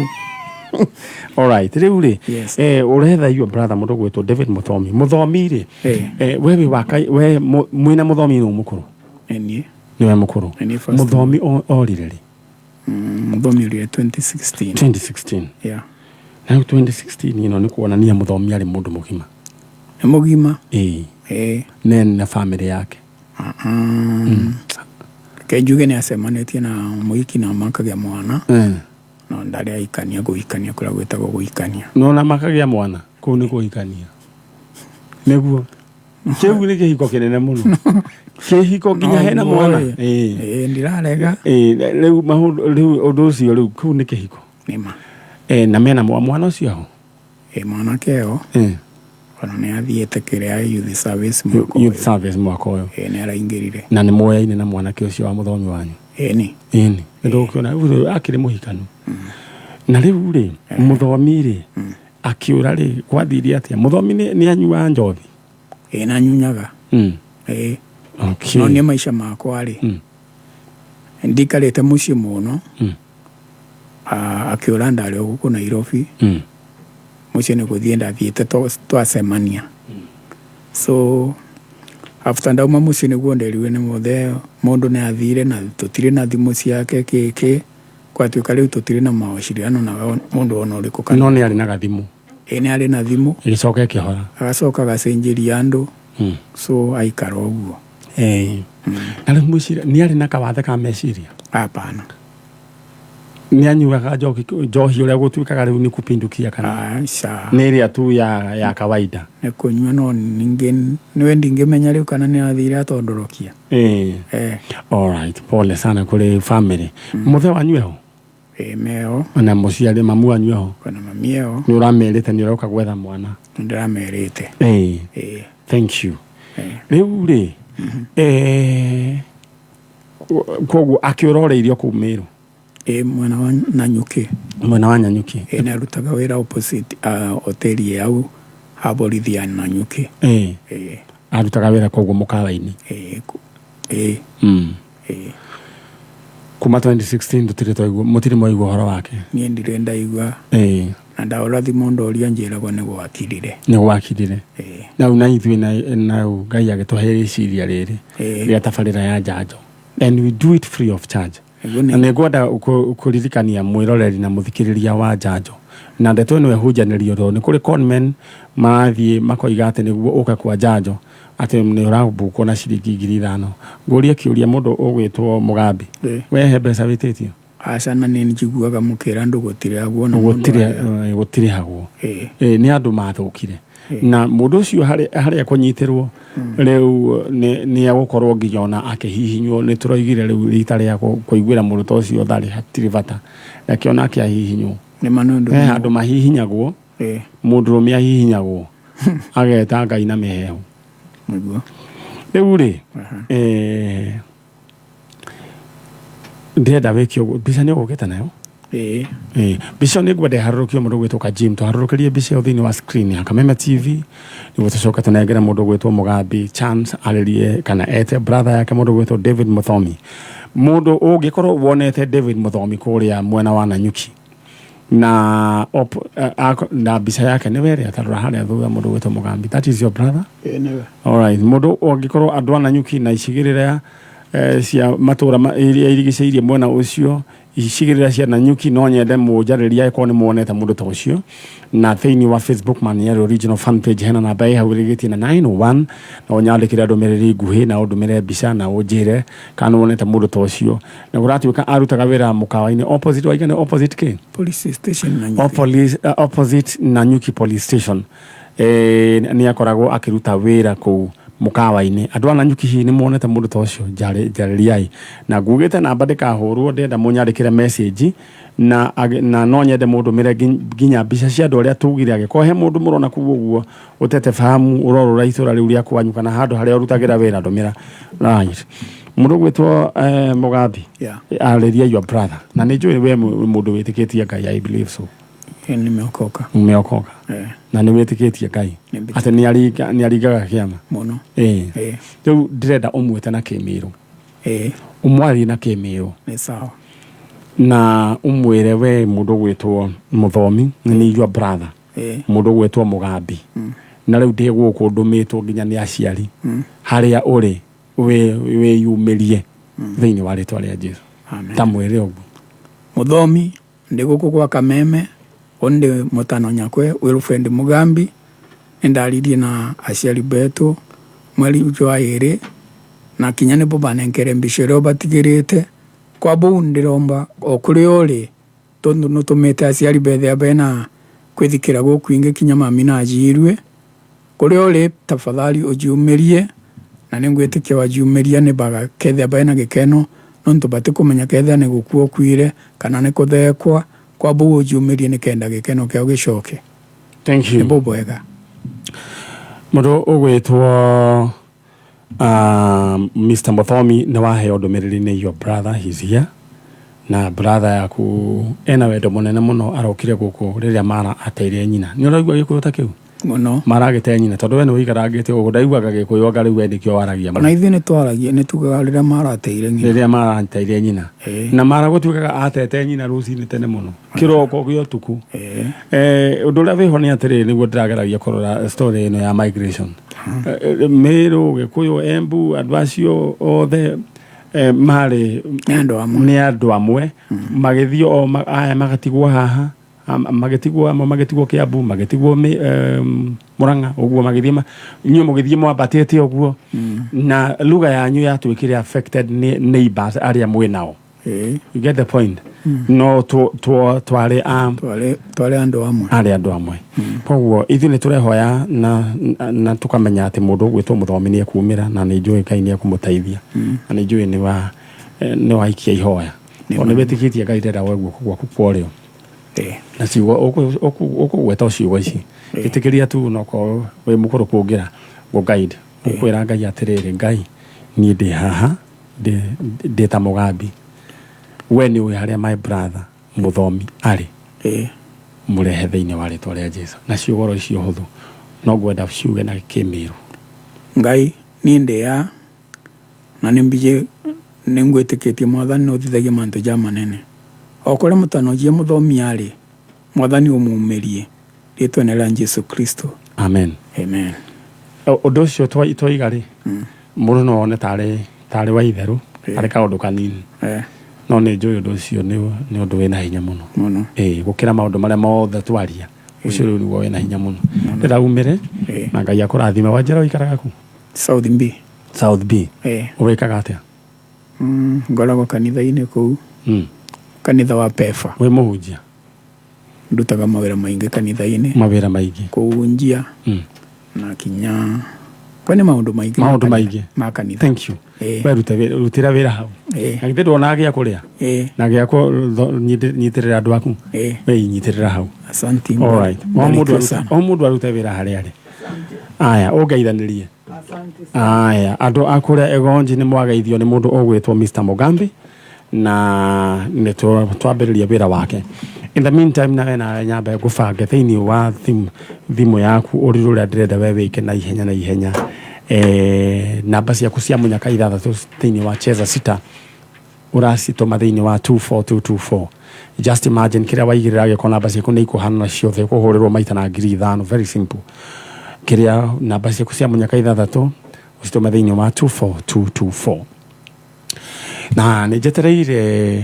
All right. Rĩu rĩ, ũretha your brother mũndũ ũgwĩtwo David Muthomi. Muthomi rĩ, we wĩ wa we mwĩna Muthomi nũ mũkũrũ? Niĩ. Nĩwe mũkũrũ. Muthomi orire rĩ? Muthomi orire 2016. 2016. Yeah. Na rĩu 2016 ĩno nĩ kuonania Muthomi arĩ mũndũ mũgima. Nĩ mũgima. Nene na family yake. Reke njuge nĩ acemanĩtie na mũhiki na makagĩa mwana. No ndarĩ aikania kũhikania kũrĩa gwĩtagwo kũhikania. No na makagĩa mwana kũu nĩ kũhikania. Nĩguo. Kĩu nĩ kĩhiko kĩnene mũno. Kĩhiko nginya hena mwana. Ndirarega. Rĩu maũndũ rĩu ũndũ ũcio rĩu kũu nĩ kĩhiko. Nĩma. Na mena mwana ũcio ho? Mwanake ho. Ona nĩ athiĩte kĩrĩa youth service mwaka ũyũ. Youth service mwaka ũyũ. Nĩ araingĩrire. Na nĩ moyaine na mwanake ũcio wa mũthomi wanyu? Ĩni. Ĩni. Nĩ ndũkĩona rĩu akĩrĩ mũhikanu. Na rĩu rĩ, mũthomi rĩ, akĩũra rĩ, gwathire atĩa? Mũthomi nĩ anyuaga njohi? Na anyunyaga. No niĩ maica makwa rĩ, ndikarĩte mũciĩ mũno. Akĩũra ndarĩ o gũkũ Nairobi. Mũciĩ nĩ gũthiĩ ndathiĩte twacemania. So after ndauma mũciĩ nĩguo nderirwe nĩ mũthee mũndũ nĩ athire na tũtirĩ na thimũ ciake kĩkĩ gwatuĩka rĩu tũtirĩ na mawasiliano na mũndũ ona ũrĩkũ kana. No nĩ arĩ na gathimũ. Nĩ arĩ na thimũ. Ĩgĩcoka ĩkĩhora. Agacoka agacenjeria andũ. So aikara ũguo. Na rĩu mwĩciria nĩ arĩ na kawathe ka meciria? Hapana. Nĩ anyuaga njohi ũrĩa gũtuĩkaga rĩu nĩ kupindukia kana? Aca. Nĩ ĩrĩa tu ya kawaida. Nĩ kũnyua no ningĩ nĩwe ndingĩmenya rĩu kana nĩ athire atondorokia. All right. Pole sana kũrĩ family. Mũthee wanyu eho? Ĩĩ meo. Na mũciari mamu wanyu eho? Ona mami eho. Nĩ ũramerĩte nĩ ũroka gwetha mwana? Nĩ ndĩramerĩte. Ĩĩ. Ĩĩ. Thank you. Rĩu rĩ, koguo akĩũroreirio kũu Mĩrũ? Ĩĩ, mwena wa Nanyuki. Mwena wa Nanyuki. Ĩĩ, narutaga wĩra opposite hoteli yau ha borithi ya Nanyuki. Ĩĩ. Ĩĩ. Arutaga wĩra koguo mũkawa-inĩ? Ĩĩ. Ĩĩ. Ĩĩ. Kuma 2016 tũtirĩ twaigua, mũtirĩ mwaigua ũhoro wake? Niĩ ndirĩ ndaigua. Ĩĩ. Na ndahũra thimũ ndoria njĩragwo nĩ gwakirire. Nĩ gwakirire. Ĩĩ. Nau na ithuĩ nau Ngai agĩtũhe rĩciria rĩrĩ rĩa tabarĩra ya njanjo. And we do it free of charge. Na nĩ ngwenda kũririkania mwĩroreri na mũthikĩrĩria wa njanjo na ndeto ĩno ĩhunjanĩrio, tondũ nĩ kũrĩ conmen marathiĩ makoiga atĩ nĩguo ũke kwa njanjo atĩ nĩ ũrabukwo na ciringi 5,000. Ngũrie kĩũria, mũndũ ũgwĩtwo Mũgambi, we he mbeca wĩtĩtio? Aca, na nĩ njiguaga mũkĩra andũ gũtirĩhagwo na mũndũ Gũtirĩhagwo. Nĩ andũ mathũkire na mũndũ ũcio harĩa kũnyitĩrwo rĩu nĩ egũkorwo nginya ona akĩhihinywo. Nĩ tũroigire rĩu rita rĩa kũiguĩra mũndũ ta ũcio tharĩ hatirĩ bata, reke onake ahihinywo. Nĩ ma nĩ ũndũ. He handũ mahihinyagwo, mũndũrũme ahihinyagwo ageta Ngai na mĩhehu. Nĩguo. Rĩu rĩ, ndĩrenda wĩke ũguo, mbica nĩ ũgũkĩte nayo? Ĩĩ. Mbica nĩ ngwenda ĩharũrũkio mũndũ ũgwĩtwo Kajim, tũharũrũkĩrie mbica ĩyo thĩinĩ wa screen ya Kameme TV nĩguo tũcoke tũnengere mũndũ ũgwĩtwo Mũgambi chance arĩrie kana ete brother yake mũndũ ũgwĩtwo David Mũthomi. Mũndũ ũngĩkorwo wonete David Mũthomi kũrĩa mwena wa Nanyuki na na mbica yake nĩ were atarora harĩa thutha, mũndũ ũgwĩtwo Mũgambi, that is your brother? Ĩĩ, nĩwe. Alright, mũndũ ũngĩkorwo andũ a Nanyuki na icigĩrĩra cia matũra iria irigicĩirie mwena ũcio, icigĩrĩra cia Nanyuki, no nyende mũnjarĩrie angĩkorwo nĩ muonete mũndũ ta ũcio. Na thĩinĩ wa Facebook Maniero original fan page hena namba ĩ hau ĩrĩgĩtie na 901, na ũnyandĩkĩre ndũmĩrĩri nguhĩ na ũndũmĩre mbica na ũnjĩre kana nĩ wonete mũndũ ta ũcio. Na kũratuĩka arutaga wĩra mũkawa-inĩ opposite, waiga nĩ opposite kĩ? Police station Nanyuki. Opposite Nanyuki police station. Nĩ akoragwo akĩruta wĩra kũu mũkawa-inĩ. Andũ a Nanyuki hihi nĩ muonete mũndũ ta ũcio? Njarĩriai. Na ngugĩte namba ndĩkahũrwo, ndĩrenda mũnyandĩkĩre message na no nyende mũndũmĩre nginya mbica cia andũ arĩa tugire. Angĩkorwo he mũndũ mũrona kũu ũguo ũtete fahamu ũrorũra itũra rĩu rĩa kwanyu kana handũ harĩa ũrutagĩra wĩra, ndũmĩra. Right. Mũndũ ũgwĩtwo Mũgambi, arĩria your brother. Na nĩ njũĩ we mũndũ wĩtĩkĩtie Ngai, I believe so. Nimeokoka. Umeokoka. Na nĩ wĩtĩkĩtie Ngai atĩ nĩ aringaga kĩama mũno. Rĩu ndĩrenda ũmwĩte na kĩmĩrũ. Ũmwarie na kĩmĩrũ. Nĩ sawa. Na ũmwĩre we mũndũ ũgwĩtwo Mũthomi nĩ your brother. Mũndũ ũgwĩtwo Mũgambi. Na rĩu ndĩ gũkũ ndũmĩtwo nginya nĩ aciari. Harĩa ũrĩ wĩyumĩrie thĩinĩ wa rĩtwa rĩa Jesu. Amen. Ta mwĩre ũguo. Mũthomi, ndĩ gũkũ gwa Kameme, undi mutano nyakwe Wilfred Mugambi, nindaririe na aciari betu mweri ucio wa iri na kinya nibo banenkere mbica iria batigirite kwa bou ndiromba o kuria uri tondu nutumite aciari bethia bena kwithikira gukwingi kinya mami na anjirue kuria uri tafadhali ujiumirie na ningwitikia wajiumiria ni bagakethia bena gikeno nontu batikumenya kethia ni gukua ukuire kana ni kuthekwa kwa bou ujiumirie ni kenda gikeno kiao gicoke. Thank you. Ni bou bwega. Mundu ugwitwo Mr. Muthomi ni waheo ndumiriri ni your brother, he's here. Na brother yaku ena wendo munene muno, arokire guku riria mara ateire nyina. Ni uraigua gikuyu ta kiu? Muno. Maragite nyina tondu we ni wikarangite uguo ndaiguaga gikuyu anga riu we nikio waragia muno. Ona ithuĩ nĩ twaragia, nĩ tugaga rĩrĩa marateire nyina. Rĩrĩa marateire nyina. Na mara gũtuĩkaga atete nyina rũcinĩ tene mũno kĩroko gĩa ũtukũ. Ũndũ ũrĩa wĩho nĩ atĩrĩrĩ, nĩguo ndĩrageragia kũrora story ĩno ya migration. Meru, Gĩkũyũ, Embu, andũ acio othe marĩ nĩ andũ amwe magĩthiĩ o aya magatigwo haha, magĩtigwo amwe magĩtigwo Kiambu, magĩtigwo Murang'a ũguo, magĩthiĩ inyuĩ mũgĩthiĩ mwambatĩte ũguo, na lugha yanyu yatuĩkire affected nĩ neighbors arĩa mwĩ nao. You get the point? No twarĩ andũ amwe. Arĩ andũ amwe. Koguo ithuĩ nĩ tũrehoya na tũkamenya atĩ mũndũ ũgwĩtwo Mũthomi nĩ ekumĩra, na nĩ njũĩ Ngai nĩ ekũmũteithia, na nĩ njũĩ nĩ waikia ihoya. Nĩ Tondũ nĩ wĩtĩkĩtie Ngai ndenda woe guoko gwaku kwa ũrĩo. Ĩĩ. Na ciugo ũkũgweta o ciugo ici. Ĩtĩkĩria tu onokorwo wĩ mũkũrũ kũngĩra gũ guide. Ũkwĩra Ngai atĩrĩrĩ, Ngai niĩ ndĩ haha ndĩ ta mũgambi. We nĩ ũĩ harĩa my brother mũthomi arĩ. Ĩĩ. Mũrehe thĩinĩ wa rĩtwa rĩa Jesu. Na ciugo oro icio hũthũ no ngwenda ciuge na kĩmĩrũ. Ngai niĩ ndĩ haha na nĩ mbije nĩ ngwĩtĩkĩtie mwathani nĩ ũthithagia mantũ ja manene. O kũrĩa mũtanojia mũthomi arĩ, mwathani ũmumĩrie rĩtwa-inĩ rĩa Jesu Kristo. Amen. Amen. Ũndũ ũcio twaiga rĩ, mũndũ no one tarĩ tarĩ wa itherũ, tarĩ kaũndũ kanini. No nĩ njũĩ ũndũ ũcio nĩ ũndũ wĩna hinya mũno. Mũno. Ĩĩ, gũkĩra maũndũ marĩa mothe twaria. Ũcio rĩu nĩguo wĩna hinya mũno. Ndĩrenda umĩre na Ngai akũrathime. Wanjĩra ũikaraga kũ? South B. South B. Wĩkaga atĩa? Ngoragwo kanitha-inĩ kũu. Kanitha wa Pefa. Wĩ mũhunjia? Ndutaga mawĩra maingĩ kanitha-inĩ. Mawĩra maingĩ. Kũhunjia. Na kinya kwene maũndũ maingĩ. Maũndũ maingĩ. Ma kanitha. Thank you. We rutĩra wĩra hau. Na githĩ ndwonaga gĩa kũrĩa? Na gĩa kũnyitĩrĩra andũ aku? We inyitĩrĩra hau. Asante. All right. O mũndũ arute wĩra harĩa arĩ. Aya, ũngeithanĩrie. Aya, andũ a kũrĩa Egonji nĩ mwageithio nĩ mũndũ ũgwĩtwo Mr. Mugambi na nĩ twambĩrĩria wĩra wake. In the meantime nawe nawe nyambe ngũbange thĩinĩ wa thimũ yaku ũrĩ ũrĩa ndĩrenda we wĩke na ihenya na ihenya. Namba ciaku cia mũnyaka ithathatũ thĩinĩ wa Cheza Sita ũracitũma thĩinĩ wa 24224. Just imagine kĩrĩa waigĩrĩra gĩko namba ciaku nĩ ikũhana ciothe ũkũhũrĩrwo maita na 5,000. Very simple. Kĩrĩa namba ciaku cia mũnyaka ithathatũ ũcitũme thĩinĩ wa 24224. Na nĩ njetereire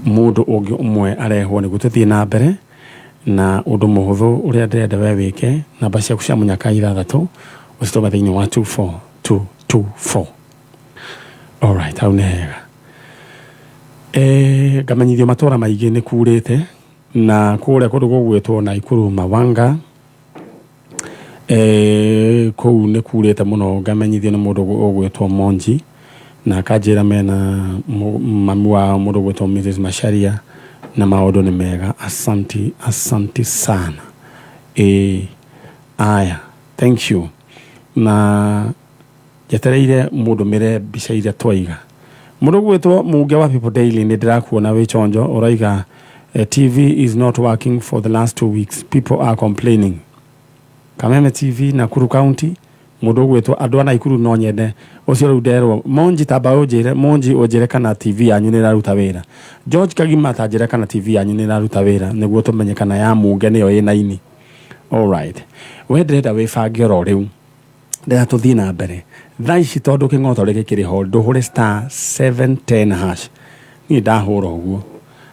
mũndũ ũngĩ ũmwe arehwo nĩguo tũthiĩ na mbere na ũndũ mũhũthũ ũrĩa ndĩrenda we wĩke. Namba ciaku cia mũnyaka ithathatũ ũcitũme thĩinĩ wa 24224. All right, hau nĩ hega. Ngamenyithio matũra maingĩ nĩ kurĩte na kũrĩa kũndũ gũgwĩtwo Naikuru Mawanga. Kũu nĩ kurĩte mũno. Ngamenyithio nĩ mũndũ ũgwĩtwo Monji na akanjĩra mena mami wao mũndũ ũgwĩtwo Mrs. Macharia na maũndũ nĩ mega. Asanti, asanti sana. Aya, thank you. Na njetereire mũndũ mĩre mbica iria twaiga. Mũndũ ũgwĩtwo Mũnge wa People Daily nĩ ndĩrakuona wĩ chonjo ũraiga TV is not working for the last 2 weeks. People are complaining. Kameme TV Nakuru County mũndũ ũgwĩtwo andũ a Nakuru no nyende ũcio rĩu nderwo Monji tamba ũnjĩre Monji ũnjĩre kana TV yanyu nĩ ĩraruta wĩra. George Kagima ta njĩre kana TV yanyu nĩ ĩraruta wĩra nĩguo tũmenye kana ya Mũnge nĩyo ĩna ini. All right. We ndĩrenda wĩbange oro rĩu. Ndĩrenda tũthiĩ na mbere. Thaa ici tondũ kĩng'oto rĩkĩ kĩrĩ ho ndũhũre star 710 hash. Niĩ ndahũra ũguo.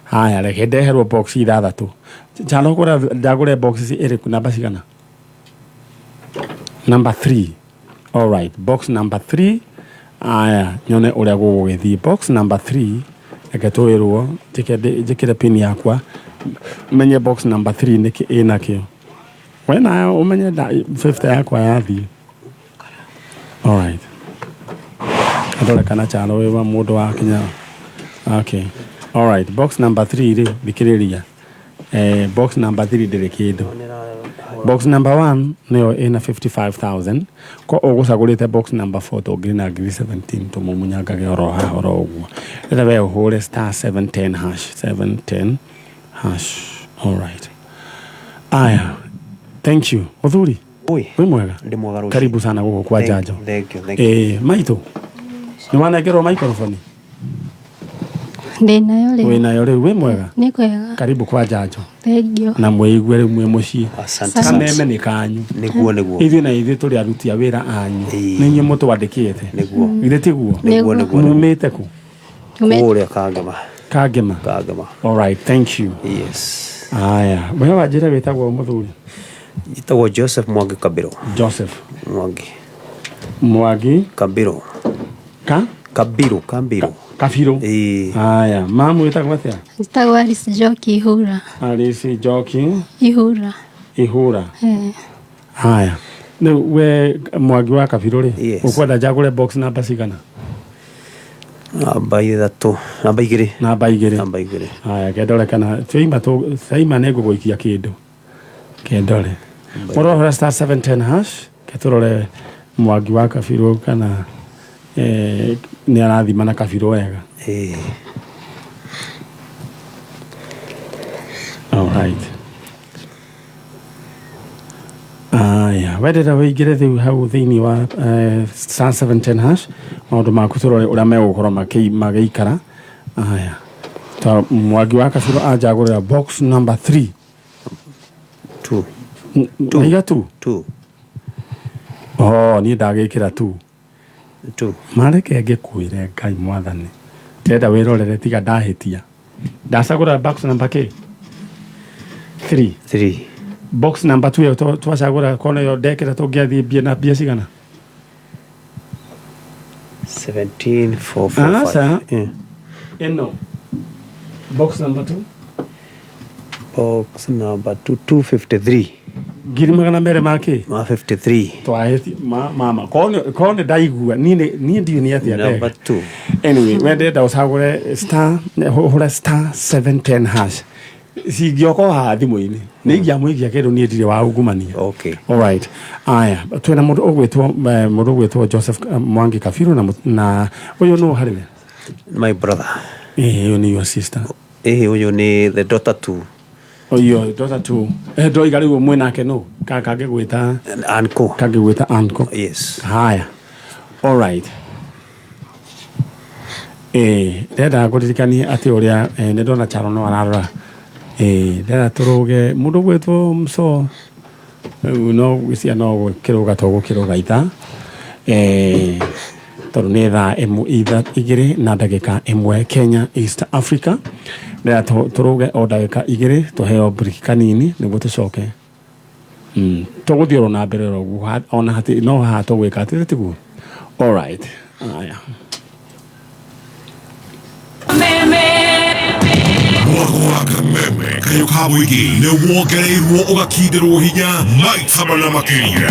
Haya reke ndeherwo box ithathatũ. Njano kũrĩa ndagũre box ĩrĩkũ namba cigana? Number 3. All right, box number 3. Aya, nyone ũrĩa gũgũgĩthiĩ. Box number 3 reke twĩrwo njĩkĩre pin yakwa menye box number 3 nĩkĩ ĩnakĩo. We nayo ũmenye 50 yakwa yathiĩ. All right. Ndore kana chano wĩ wa mũndũ wa kinya. Okay. All right, box number 3 rĩ thikĩrĩria. Box number 3 ndĩrĩ kĩndũ. Box number 1 nĩyo ĩna 55,000. Ko ũgũcagũrĩte box number 4 tũngĩrĩ na 17,000 tũmũmunyangage oro haha oro ũguo. Rĩrĩa we ũhũre star 710 hash 710 hash. All right. Aya. Thank you. Mũthuri. Oi. Wĩ mwega? Ndĩ mwega rũciũ. Karibu sana gũkũ kwa Njanjo. Thank you, thank you. Maitũ. Nĩ wanengerwo microphone? Ndĩ nayo rĩu. Wĩ nayo rĩu, wĩ mwega? Nĩ kwega. Karibu kwa Njanjo. Thank you. Na mwĩigue rĩu mwĩ mũciĩ. Asante. Kameme nĩ kanyu. Nĩguo, nĩguo. Ithuĩ na ithuĩ tũrĩ aruti a wĩra anyu. Nĩ inyuĩ mũtwandĩkĩte. Nĩguo. Githĩ tiguo? Nĩguo, nĩguo. Mumĩte kũ? Kũrĩa Kangema. Kangema. Kangema. All right, thank you. Yes. Aya, wewe wanjĩra wĩtagwo mũthuri? Njĩtagwo Joseph Mwangi Kabiro. Joseph Mwangi. Mwangi Kabiro. Ka? Kabiro, Kabiro. Kabiro. Ĩĩ. Aya, mamu wĩtagwo atĩa? Njĩtagwo Alice Njoki Ihura. Alice Njoki Ihura. Ihura. Aya. Rĩu we Mwangi wa Kabiro rĩ, Yes. ũkwenda njagũre box namba cigana? Namba ithatũ, namba igĩrĩ. Namba igĩrĩ. Namba igĩrĩ. Haya, kendore kana twaima twaima nĩ ngũgũikia kĩndũ. Kendore. Mũrũ hũra star 710 hash ketũrore Mwangi wa Kabirũ kana nĩ arathima na Kabirũ wega. Ĩĩ. All right. Aya, wendete wĩingĩre rĩu hau thĩinĩ wa star 710 hash maũndũ maku tũrore ũrĩa megũkorwo magĩikara. Aya, ta Mwangi wa Kabirũ anjagũrĩra box number 3. 2. Waiga 2? 2. Oh, niĩ ndagĩkĩra 2. 2. Mareke ngĩkwĩre Ngai mwathani. Ndĩrenda wĩrorere tiga ndahĩtia. Ndacagũra box number kĩ? 3. 3. Box number 2 ĩyo twacagũra kona ĩyo ndekĩra tũngĩathiĩ mbia na mbia cigana? 17 4 4 Aca. 5. Ĩno. Box number 2. Box number 2 253. Ngiri magana merĩ ma kĩ? Ma 53. Twahĩti mama korwo nĩ ndaigua niĩ ndiũ nĩ atĩa ndeka. Number 2. Anyway, we ndĩrenda ũcagũre star hũre star 710 hash. Cingĩoka o haha thimũ-inĩ nĩ ingĩamũikia kĩndũ niĩ ndirĩ wa ungumania. Okay. All right. Aya, twĩna mũndũ ũgwĩtwo Joseph Mwangi Kabiru na ũyũ nũ harĩ we? My brother. Ĩĩ, ũyũ nĩ your sister. Ĩĩ, ũyũ nĩ the daughter to. Ũyũ daughter to. Ndoiga rĩu mwĩ nake nũ? Kangĩgwĩta Uncle. Kangĩgwĩta uncle. Yes. Haya. All right. Ndĩrenda ngũririkanie atĩ ũrĩa nĩ ndona Charo no ararora. Ndĩrenda tũrũge mũndũ ũgwĩtwo Mso. Rĩu no gwĩciria no gũkĩrũga tũgũkĩrũga ithaa. Tondũ nĩ thaa igĩrĩ na ndagĩka ĩmwe Kenya East Africa. Ndĩrenda tũrũge o ndagĩka igĩrĩ tũheo break kanini nĩguo tũcoke. Tũgũthiĩ oro na mbere oro ũguo ona hati no haha tũgwĩka atĩ tiguo. All right. Aya. Mwako wa kameme kayo ka mũingĩ nĩ wongereirwo ũgakindĩrwo hinya maita mana makĩria.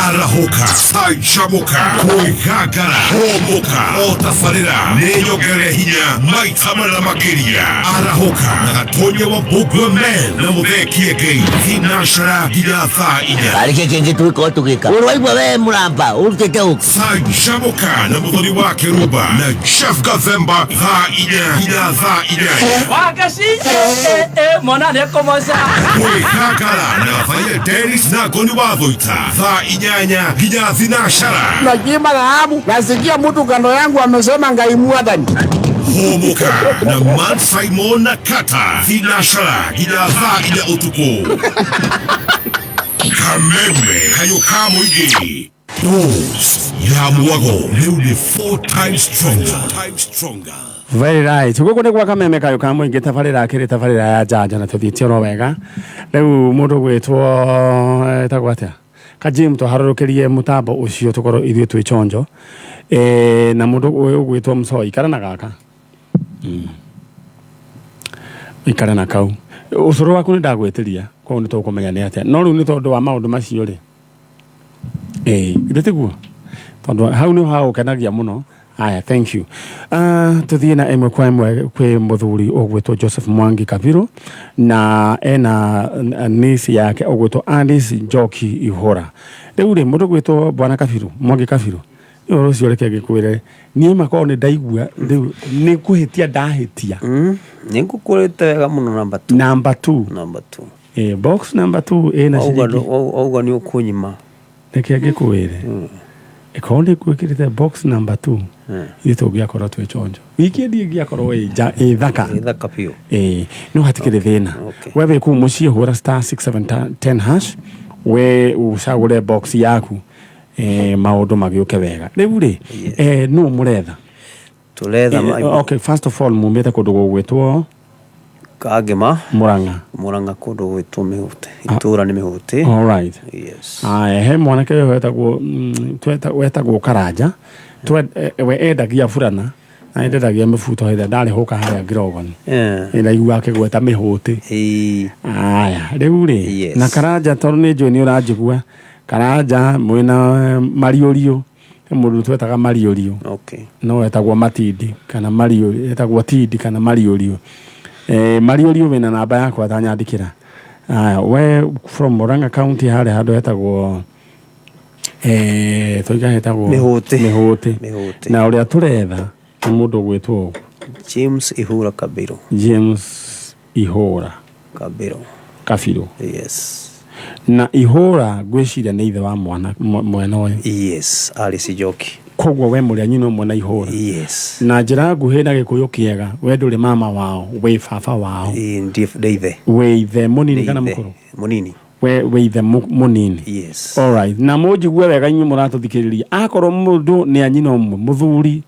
Arahũka, canjamũka, kwĩgangara, hũmũka, o tabarĩra nĩ nyongerere hinya maita mana makĩria. Arahũka na Gatonya wa Mbũngua Men na Mũthee Kĩengei thinacara nginya thaa inya. Arĩ kĩ kĩngĩ tũgĩkorwo tũgĩka? Ũraigua we mũramba ũrutĩte ũkũ? Canjamũka na Mũthoni wa Kĩrumba na Jeff Gathemba thaa inya nginya thaa inyanya. Mwana nĩekũmoca. Kwĩgangara na Gathaia Dennis na Ngoni wa Thũita thaa inyanya nginya thinacara. Nakiimba dhahabu, nasikia mtu kando yangu amesema Ngai mwathani. Hũmũka na Man Simon na Kata thinacara nginya thaa inya ũtukũ. Kameme kayo ka mũingĩ. Dose ya mwago rĩu nĩ 4 times stronger. Very right. Gũkũ nĩ gwa kameme kayo ka mũingĩ tabarĩra akĩrĩ tabarĩra ya njanja na tũthiĩte oro wega. Rĩu mũndũ ũgwĩtwo etagwo atĩa? Kajim tũharũrũkĩrie mũtambo ũcio tũkorwo ithuĩ twĩ chonjo. Na mũndũ ũyũ ũgwĩtwo Msoi ikara na gaka. Ikara na kau. Ũcũrũ waku nĩ ndagwĩtĩria koguo nĩ tũkũmenya nĩ atĩa. No rĩu nĩ tondũ wa maũndũ macio rĩ. Githĩ tiguo? Tondũ hau nĩho hagũkenagia mũno. Aya, thank you. Tuthiĩ na ĩmwe kwa ĩmwe kwĩ mũthuri ũgwĩtwo Joseph Mwangi Kabiru na ena niece yake ũgwĩtwo Alice Njoki Ihũra. Rĩu rĩ mũndũ ũgwĩtwo Bwana Kabiru, Mwangi Kabiru, ũhoro ũcio reke ngĩkwĩre niĩ makorwo nĩ ndaigua rĩu nĩ kũhĩtia ndahĩtia. Nĩ ngũkũrĩte wega mũno number 2. Number 2. Number 2. Box number 2 ĩna ciringi. Auga nĩ ũkũnyima. Reke ngĩkwĩre. Ĩkorwo nĩ ngwĩkĩrĩte box number 2. Ithuĩ tũngĩakorwo twĩ chonjo. Wikendi ĩngĩakorwo ĩ thaka. Ĩ thaka biũ. No hatikĩrĩ thĩna. We wĩ kũu mũciĩ hũra star 6710 hash we ũcagũre box yaku maũndũ magĩũke wega. Rĩu rĩ nũ mũretha? Tũretha Okay, first of all mumĩte kũndũ gũgwĩtwo Kangema. Murang'a. Murang'a kũndũ gwĩtwo Mĩhũte. Itũũra nĩ Mĩhũte. All right. Yes. Aya, he mwanake ũyũ wetagwo Karanja. We endagia burana na endagia mĩbuto hĩndĩ ĩrĩa ndarĩ hũka harĩa Ngirogoni. Ndaigua akĩgweta Mĩhũte. Aya, rĩu rĩ na Karanja tondũ nĩ njũĩ nĩ ũranjigua. Karanja mwĩna Mariũriũ. He mũndũ twetaga mariũrio. Okay. No etagwo matindi kana mariũrio, etagwo tindi kana mariũrio. Mariũrio wĩna namba yakwa atanyandĩkĩra. Aya, we from Murang'a County harĩa handũ hetagwo toiga hetagwo Mĩhũtĩ. Mĩhũtĩ. Mĩhũtĩ. Na ũrĩa tũretha nĩ mũndũ ũgwĩtwo James Ihura Kabiro. James Ihura Kabiro. Kabiro. Yes. Na Ihura ngwĩciria nĩ ithe wa mwana mwena ũyũ. Yes, Alice Njoki. Koguo we mũrĩ a nyina ũmwe na Ihura. Yes. Na njĩra nguhĩ na gĩkũyũ kĩega, we ndũrĩ mama wao, wĩ baba wao. Ĩĩ, ndĩ ithe. Wĩ ithe mũnini Ndĩ kana ithe. mũkũrũ? Mũnini. We wĩ ithe mũnini. Yes. Alright. Na mũnjigue wega inyuĩ mũratũthikĩrĩria, akorwo mũndũ nĩ a nyina ũmwe, mũthuri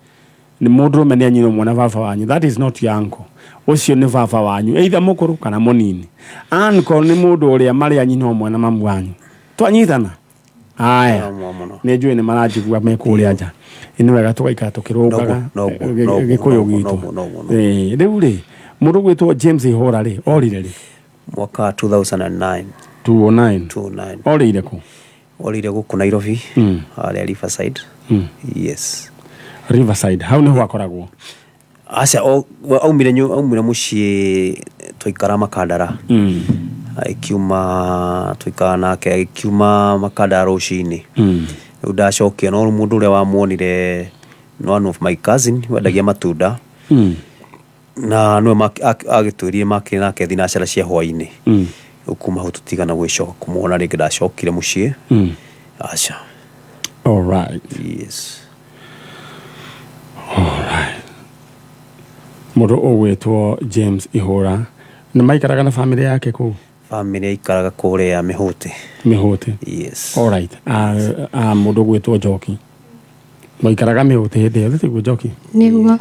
nĩ mũndũrũme nĩ a nyina ũmwe na baba wanyu, that is not your uncle. Ũcio nĩ baba wanyu, either mũkũrũ kana mũnini. Uncle nĩ mũndũ ũrĩa marĩ a nyina ũmwe na mamu wanyu. Twanyitana? Aya. Nĩ njũĩ nĩ maranjigua me kũrĩa nja. Nĩ wega tũgaikara tũkĩrũngaga Noguo, noguo, gĩkũyũ noguo, gitũ. noguo, noguo, noguo. Rĩu rĩ, mũndũ ũgwĩtwo James Ihũra rĩ, orire rĩ? Mwaka wa 2009. 2009. 2009. Orĩire kũ? Orĩire gũkũ Nairobi, harĩa Riverside. Yes. Riverside, hau nĩho akoragwo? Aca, aumire aumire mũciĩ twaikara Makandara. Agĩkiuma twaikara nake agĩkiuma Makandara rũcinĩ. Rĩu ndacokia no mũndũ ũrĩa wamuonire nĩ one of my cousin wendagia matunda. Na nĩwe agĩtwĩrire makĩrĩ nake thinacara cia hwainĩ. Rĩu kuma hau tũtigana gwĩcoka kũmuona rĩngĩ, ndacokire mũciĩ. Aca. All right. Yes. All right. Mũndũ ũgwĩtwo James Ihũra nĩ maikaraga na famĩlĩ yake kũu? Famĩlĩ aikaraga kũrĩa Mĩhũtĩ. Mĩhũtĩ. Yes. All right. Mũndũ ũgwĩtwo Njoki maikaraga Mĩhũtĩ hĩndĩ ĩyo, tiguo Njoki? Nĩguo.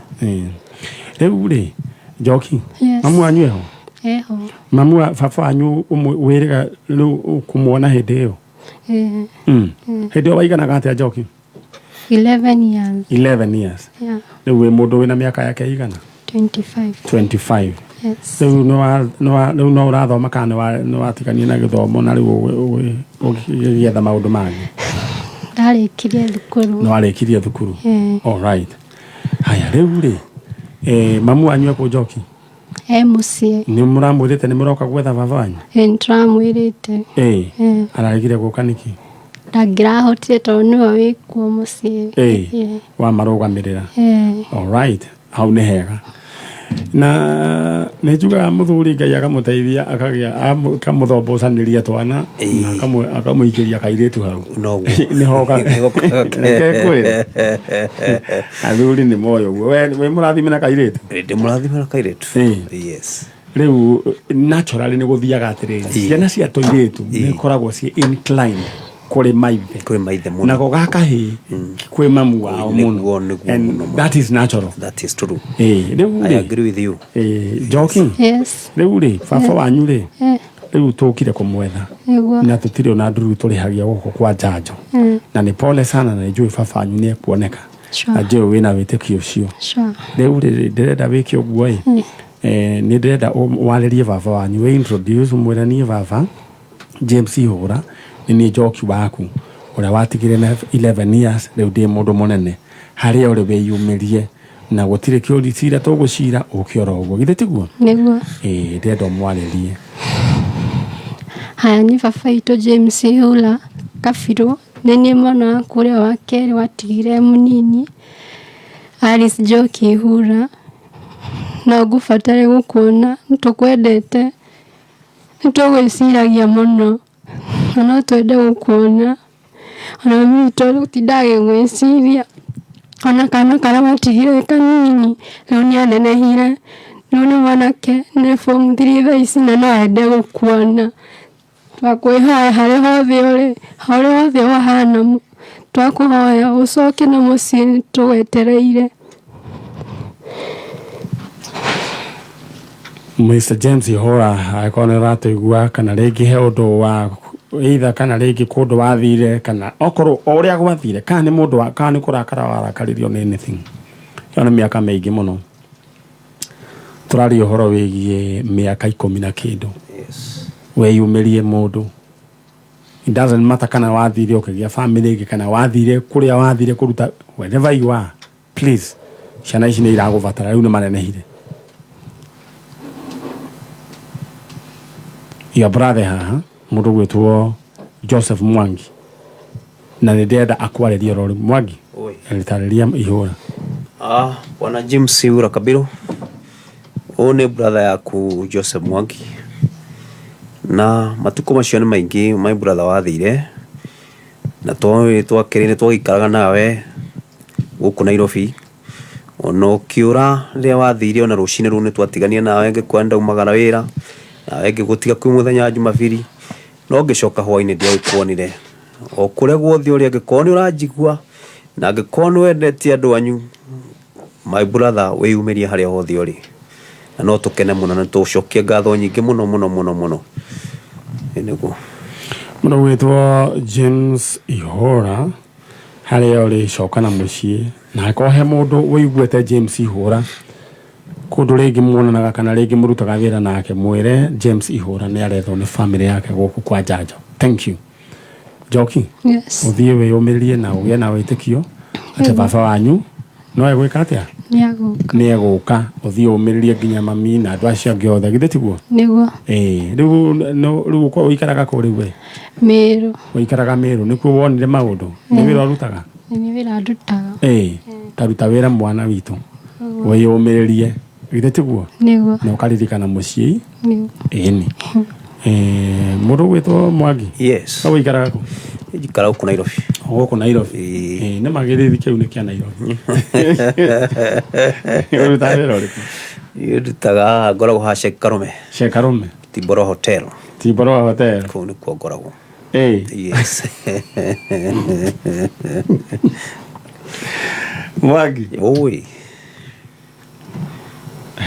Rĩu rĩ, Njoki, Yes. mamu wanyu eho? Eho. Mamu wa baba wanyu wĩrĩga rĩu kũmuona hĩndĩ ĩyo? Eh. Hĩndĩ ĩyo waiganaga atĩa Njoki? 11 years. 11 years. Yeah. Rĩu wĩ mũndũ wĩna mĩaka yake igana? 25. 25. Yes. Rĩu rĩu no ũrathoma kana nĩ watigania na gĩthomo na rĩu ũgĩetha maũndũ mangĩ? Ndarĩkirie thukuru. Nĩ warĩkirie thukuru? Eh. All right. Haya, rĩu rĩ, mamu wanyu ekũ Njoki? E mũciĩ. Nĩ mũramwĩrĩte nĩ mũroka gwetha baba wanyu? Ĩ, nĩtũramwĩrĩte. Araregire gũka nĩkĩ? Ndangĩrahotire tondũ nĩwe wĩkuo mũciĩ. Wamarũgamĩrĩra. All right. Hau nĩ hega. Na nĩ njugaga mũthuri Ngai akamũteithia akagĩa akamũthombocanĩria twana na akamũikĩria kairĩtu hau. Noguo. Nĩho kekwĩra. Athuri nĩ moĩ ũguo. We wĩ mũrathime na kairĩtu? Ndĩ mũrathime na kairĩtu. Yes. Rĩu naturally nĩ gũthiaga atĩrĩrĩ, ciana cia tũirĩtu nĩ ikoragwo ciĩ inclined kũrĩ maithe. Kũrĩ maithe mũno. Nako gakahĩ kwĩ mamu wao mũno. Nĩguo, nĩguo And mũno, mũno. that is natural. That is true. Rĩu I rĩ, agree with you. Njoki. Yes. Rĩu rĩ, baba wanyu rĩ, rĩu tũkire kũmwetha. Nĩguo. Na tũtirĩ ona nduru tũrĩhagia gũkũ kwa njanjo. Na nĩ pole sana na nĩ njũĩ baba wanyu nĩ ekuoneka. Sure. Na njũĩ wĩna wĩtĩkio ũcio. Sure. Rĩu rĩ, ndĩrenda wĩke ũguo ĩ. Nĩ ndĩrenda warĩrie baba wanyu, wĩ introduce ũmwĩre niĩ baba James Ihũra nĩ niĩ Njoki waku ũrĩa watigire na 11 years, rĩu ndĩ mũndũ mũnene, harĩa ũrĩ wĩyumĩrie na gũtirĩ kĩũri cira tũgũcira ũke oro ũguo, githĩ tiguo? Nĩguo. Ndĩrenda ũmwarĩrie. Haya, nĩ baba witũ James Ihũra Kabirũ, nĩ niĩ mwana waku ũrĩa wa kerĩ watigire mũnini, Alice Njoki Ihũra. No ngũbatare gũkuona, nĩ tũkwendete, nĩ tũgwĩciragia mũno, na no twende gũkuona. Ona mami witũ gũtinda agĩgwĩciria, ona kana karĩa watigire kanini, rĩu nĩ anenehire, rĩu nĩ mwanake, nĩ form 3 thaa ici na no ende gũkuona. Twakwĩhoya harĩa hothe ũrĩ, harĩa hothe ũhana, twakũhoya ũcoke na mũciĩ nĩ tũgwetereire. Mr. James Ihũra, angĩkorwo nĩ ũratũigua kana rĩngĩ he ũndũ wa either kana rĩngĩ kũndũ wathire kana okorwo o ũrĩa gwathire kana nĩ mũndũ wa kana nĩ kũrakara warakaririo nĩ anything. Ĩyo nĩ mĩaka mĩingĩ mũno. Tũraria ũhoro wĩgiĩ mĩaka 10 na kĩndũ. Yes. Weyumĩrie mũndũ It doesn't matter kana wathire ũkĩgĩa family ĩngĩ kana wathire kũrĩa wathire kũruta, wherever you are, please, ciana ici nĩ iragũbatara rĩu nĩ manenehire. Your brother haha mũndũ gwĩtwo Joseph Mwangi na nĩ ndĩrenda akwarĩrie oro rĩu. Mwangi. Oi. Tarĩria ihũra. Ah, bwana James Ura Kabiru, ũyũ nĩ brother yaku Joseph Mwangi, na matukũ macio nĩ maingĩ my brother wathire na twakĩrĩ nĩ twagĩikaraga nawe gũkũ Nairobi, ona ũkĩũra rĩrĩa wathire, ona rũcinĩ rũu nĩ twatigania nawe, ngĩkuona ndaumagara wĩra nawe ngĩgũtiga kwĩ mũthenya wa Jumabiri, no ngĩcoka hwainĩ ndiagĩkuonire. O kũrĩa guothe ũrĩ, angĩkorwo nĩ ũranjigua na angĩkorwo nĩ wendete andũ anyu, my brother, wĩyumĩrie harĩa hothe ũrĩ, na no tũkene mũno na tũcokie ngatho nyingĩ mũno mũno mũno mũno. Ĩ nĩguo. Mũndũ gwĩtwo James Ihũra, harĩa ũrĩ, coka na mũciĩ, na angĩkorwo he mũndũ wĩiguĩte James Ihũra kũndũ rĩngĩ muonanaga kana rĩngĩ mũrutaga wĩra nake, mwĩre James Ihũra nĩ arethwo nĩ family yake gũkũ kwa Njanjo. Thank you, Njoki. Yes. Ũthiĩ wĩyũmĩrĩrie na ũgĩe na wĩtĩkio atĩ baba wanyu no egwĩka atĩa? Nĩ agũka. Nĩ egũka. Ũthiĩ ũmĩrĩrie nginya mami na andũ acio angĩ othe, githĩ tiguo? Nĩguo. Ĩĩ, rĩu rĩu ũikaraga kũ rĩu we? Mĩrũ. Ũikaraga Mĩrũ, nĩkuo wonire maũndũ? Nĩ wĩra ũrutaga? Nĩ wĩra ndutaga. Ĩĩ, taruta wĩra mwana witũ, wĩyũmĩrĩrie, githĩ tiguo? Nĩguo. Na ũkaririkana mũciĩ. Nĩguo. Ĩni mũndũ gwĩtwo Mwangi. Yes. Ka ũikaraga kũ? Njikara gũkũ Nairobi. O gũkũ Nairobi? Ĩĩ. Ĩĩ, nĩ magĩrĩri kĩu nĩ kĩa Nairobi. Ũrutaga wĩra ũrĩkũ? Niĩ ndutaga haha, ngoragwo haha Shekarume. Shekarume. Timboro Hotel. Timboro Hotel. Kũu nĩkuo ngoragwo. Ĩĩ. Yes. Mwangi. Oi.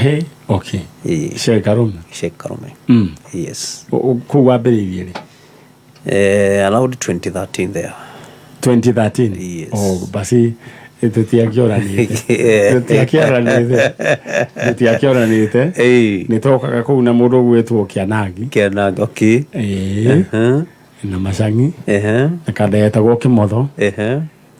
He, okay. Ĩĩ. Shekarume. Shekarume. Yes. Kũu wambĩrĩirie rĩ? Around 2013 there. 2013? Yes. Oh, basi tũtiakĩoranĩte, tũtiakĩoranĩte. Ĩĩ. Nĩ twokaga kũu na mũndũ ũgwĩtwo Kĩanangi. Kĩanangi, okay. Ĩĩ. Na Macangi. Na kanda yetagwo Kĩmotho.